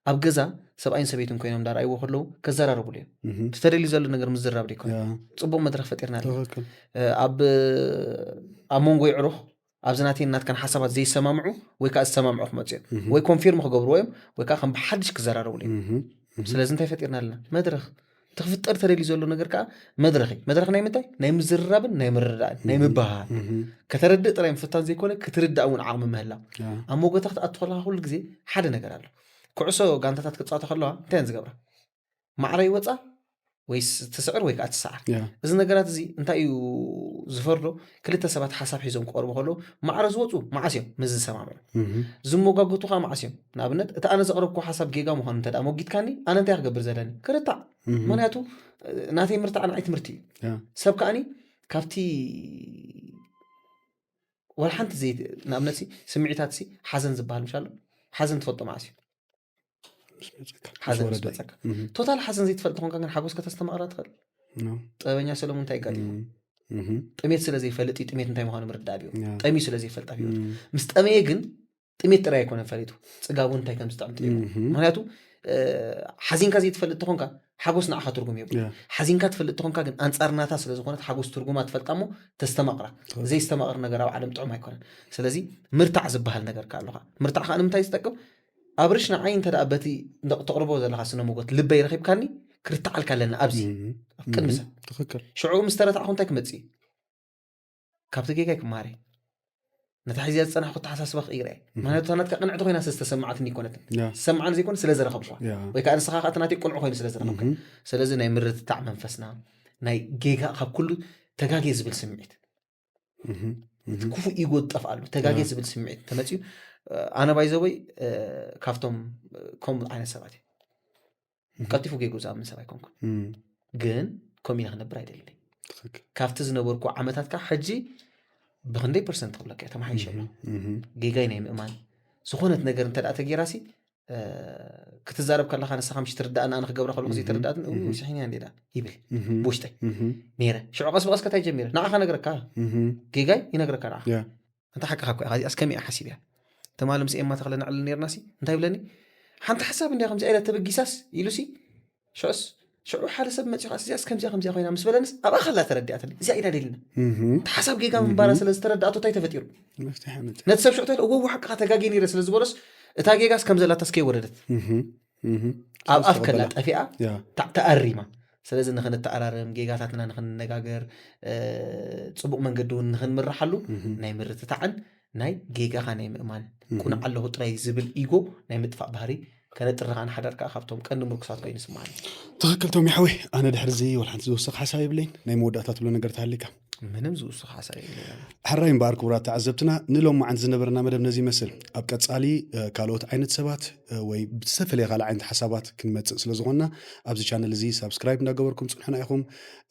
ኣብ ገዛ ሰብኣይን ሰበይትን ኮይኖም ዳርኣይዎ ከለዉ ከዘራርቡሉ እዮም። እቲ ተደልዩ ዘሎ ነገር ምዝራብ ደይኮነ ፅቡቅ መድረክ ፈጢርና ኣለና። ኣብ ኣብ መንጎ ይዕሩኽ ኣብዚ ናተይን ናትካን ሓሳባት ዘይሰማምዑ ወይ ከዓ ዝሰማምዑ ክመፁ እዮም ወይ ኮንፊርም ክገብርዎ እዮም ወይ ከዓ ከም ብሓድሽ ክዘራረቡሉ እዮም። ስለዚ እንታይ ፈጢርና ኣለና? መድረኽ። እቲ ክፍጠር ተደልዩ ዘሎ ነገር ከዓ መድረኽ እዩ። መድረኽ ናይ ምንታይ? ናይ ምዝርራብን ናይ ምርዳእን ናይ ምባሃል። ከተረድእ ጥራይ ምፍታን ዘይኮነ ክትርዳእ እውን ዓቕሚ ምህላው። ኣብ መጎታ ክትኣቱ ከለካ ኩሉ ግዜ ሓደ ነገር ኣሎ። ኩዕሶ ጋንታታት ክፃወታ ከለዋ እንታይ እየን ዝገብራ? ማዕረ ይወፃ ወይስ ትስዕር ወይ ከዓ ትሰዓር? እዚ ነገራት እዚ እንታይ እዩ ዝፈርዶ? ክልተ ሰባት ሓሳብ ሒዞም ክቐርቡ ከለዉ ማዕረ ዝወፁ መዓስ እዮም ምስ ዝሰማምዑ? ዝመጓገቱ ከዓ መዓስ እዮም? ንኣብነት እቲ ኣነ ዘቕረብኩ ሓሳብ ጌጋ ምዃኑ እንተ ሞጊትካኒ ኣነ እንታይ ክገብር ዘለኒ? ክርታዕ። ምክንያቱ ናተይ ምርታዕ ንዓይ ትምህርቲ እዩ። ሰብ ከዓኒ ካብቲ ዋላ ሓንቲ ንኣብነት ስምዒታት ሓዘን ዝበሃል ምሻሎ ሓዘን ትፈልጦ መዓስ እዩ? ሓዘን ምስ መፀካ ቶታል ሓዘን ዘይትፈልጥ ኾንካ ግን ሓጎስ ከተስተማቕራ ትኽእል። ጥበበኛ ሰለሙን እንታይ ጋዲሙ ጥሜት ስለ ዘይፈልጥ እዩ ጥሜት እንታይ ምዃኑ ምርዳእ ኣብዩ ጠምዩ ስለ ዘይፈልጥ ኣብዩ ምስ ጠመየ ግን ጥሜት ጥራይ ኣይኮነን ፈሊጡ ፅጋቡ እንታይ ከም ዝጠዕም ጥዒሙ ምክንያቱ ሓዚንካ ዘይትፈልጥ ተኾንካ ሓጎስ ንዓኻ ትርጉም የብሉ ሓዚንካ ትፈልጥ ተኾንካ ግን ኣንፃር ናታ ስለ ዝኾነት ሓጎስ ትርጉማ ትፈልጣ እሞ ተስተማቕራ ዘይስተማቕር ነገር ኣብ ዓለም ጥዑም ኣይኮነን ስለዚ ምርታዕ ዝበሃል ነገር ከ ኣለኻ ምርታዕ ከዓ ንምንታይ ዝጠቅም ኣብርሽ ንዓይ እንተ በቲ ተቕርቦ ዘለኻ ስነ ሞጎት ልበይ ረኺብካኒ ክርትዓልካ ኣለኒ ኣብዚ ኣብ ቅድሚ ሰብ ትኽክል ሽዑ ምስ ተረታዕኹ እንታይ ክመፅእ ካብቲ ጌጋይ ክመሃር ነታ ሒዝያ ዝፀናሕኩ ተሓሳስባ ክቕይረ ምክንያቱ እታ ናትካ ቅንዕቲ ኮይና ስለ ዝተሰማዓትኒ ይኮነትን ዝሰማዓኒ ዘይኮነ ስለ ዝረኸብኳ ወይ ከዓ ንስኻ ከዓ እቲ ናተይ ቅኑዕ ኮይኑ ስለ ዝረኸብካ ስለዚ ናይ ምርትታዕ መንፈስና ናይ ጌጋ ካብ ኩሉ ተጋጌ ዝብል ስምዒት እቲ ክፉእ ኢጎ ዝጠፍኣሉ ተጋጌ ዝብል ስምዒት ተመፅዩ። ኣነ ባይዘወይ ካብቶም ከምኡ ዓይነት ሰባት እዩ። ቀልጢፉ ጌጉ ዝኣምን ሰብ ኣይኮንኩን። ግን ከምኡ ኢለ ክነብር ኣይደልን። ካብቲ ዝነበርኩ ዓመታት ከዓ ሕጂ ብክንደይ ፐርሰንት ክብለካ እየ ተመሓይሸ ኣሎ። ጌጋይ ናይ ምእማን ዝኾነት ነገር እንተ ተጌራሲ ክትዛረብ ከለካ ንስኻ ምሽ ትርዳእና፣ ኣነ ክገብራ ከለኩ ዘይተረዳእትን ስሒን እያ እንዴዳ ይብል ብውሽጠይ ነይረ። ሽዑ ቀስ ብቀስ ከታይ ጀሚረ ንዓኻ ነግረካ፣ ጌጋይ ይነግረካ ንዓኻ። እንተ ሓቅኻ እኮ እዚኣስ ከመይ ሓሲብ እያ? ተማሊ ምስ ኤማ ተኽለ ነዕልል ነርና ሲ እንታይ ይብለኒ? ሓንቲ ሓሳብ እንዲያ ከምዚ ኢለ ተበጊሳስ ኢሉ ሲ ሽዑስ ሽዑ ሓደ ሰብ መፂኡ ከኣ እዚኣስ ከምዚኣ ከምዚኣ ኮይና ምስ በለንስ ኣብኣ ከላ ተረዲኣትኒ። እዚኣ ኢና ደሊና። እቲ ሓሳብ ጌጋ ምንባራ ስለ ዝተረዳኣቶ እንታይ ተፈጢሩ? ነቲ ሰብ ሽዑ ተለ እወ ሓቅኻ ተጋጌ ነይረ ስለ ዝበሎስ እታ ጌጋስ ከም ዘላታስ ከይወረደት ኣብ ኣፍ ከላ ጠፊኣ ተኣሪማ። ስለዚ ንክንተኣራርም፣ ጌጋታትና ንክንነጋገር፣ ፅቡቅ መንገዲ እውን ንክንምርሓሉ ናይ ምርትታዕን ናይ ጌጋኻ ናይ ምእማን ቁኑዕ ኣለኹ ጥራይ ዝብል ኢጎ ናይ ምጥፋእ ባህሪ ከነጥርኻ ንሓዳር ከዓ ካብቶም ቀንዲ ምርኩሳት ኮይኑ ይስምዓኒ። ትኽክል ቶም ይሓወይ። ኣነ ድሕሪ እዚ ወላ ሓንቲ ዝውስኽ ሓሳብ የብለይን። ናይ መወዳእታ ትብሎ ነገር ተሃሊካ? ምንም ዝውስኽ ሓሳብ የብለይን። ሕራይ እምበኣር ክቡራት ተዓዘብትና ንሎም መዓንቲ ዝነበረና መደብ ነዚ ይመስል። ኣብ ቀጻሊ ካልኦት ዓይነት ሰባት ወይ ብዝተፈለየ ካልእ ዓይነት ሓሳባት ክንመጽእ ስለ ዝኾንና ኣብዚ ቻነል እዚ ሳብስክራይብ እንዳገበርኩም ጽንሑና ኢኹም።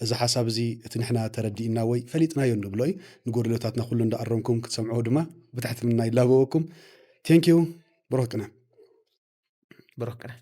እዚ ሓሳብ እዚ እቲ ንሕና ተረዲእና ወይ ፈሊጥናዮ እንብሎ እዩ። ንጎደሎታትና ኩሉ እንዳኣረምኩም ክትሰምዕዎ ድማ ብትሕትና ይላበወኩም። ቴንኪዩ። ብሩኽ ቅነ። ብሩኽ ቅነ።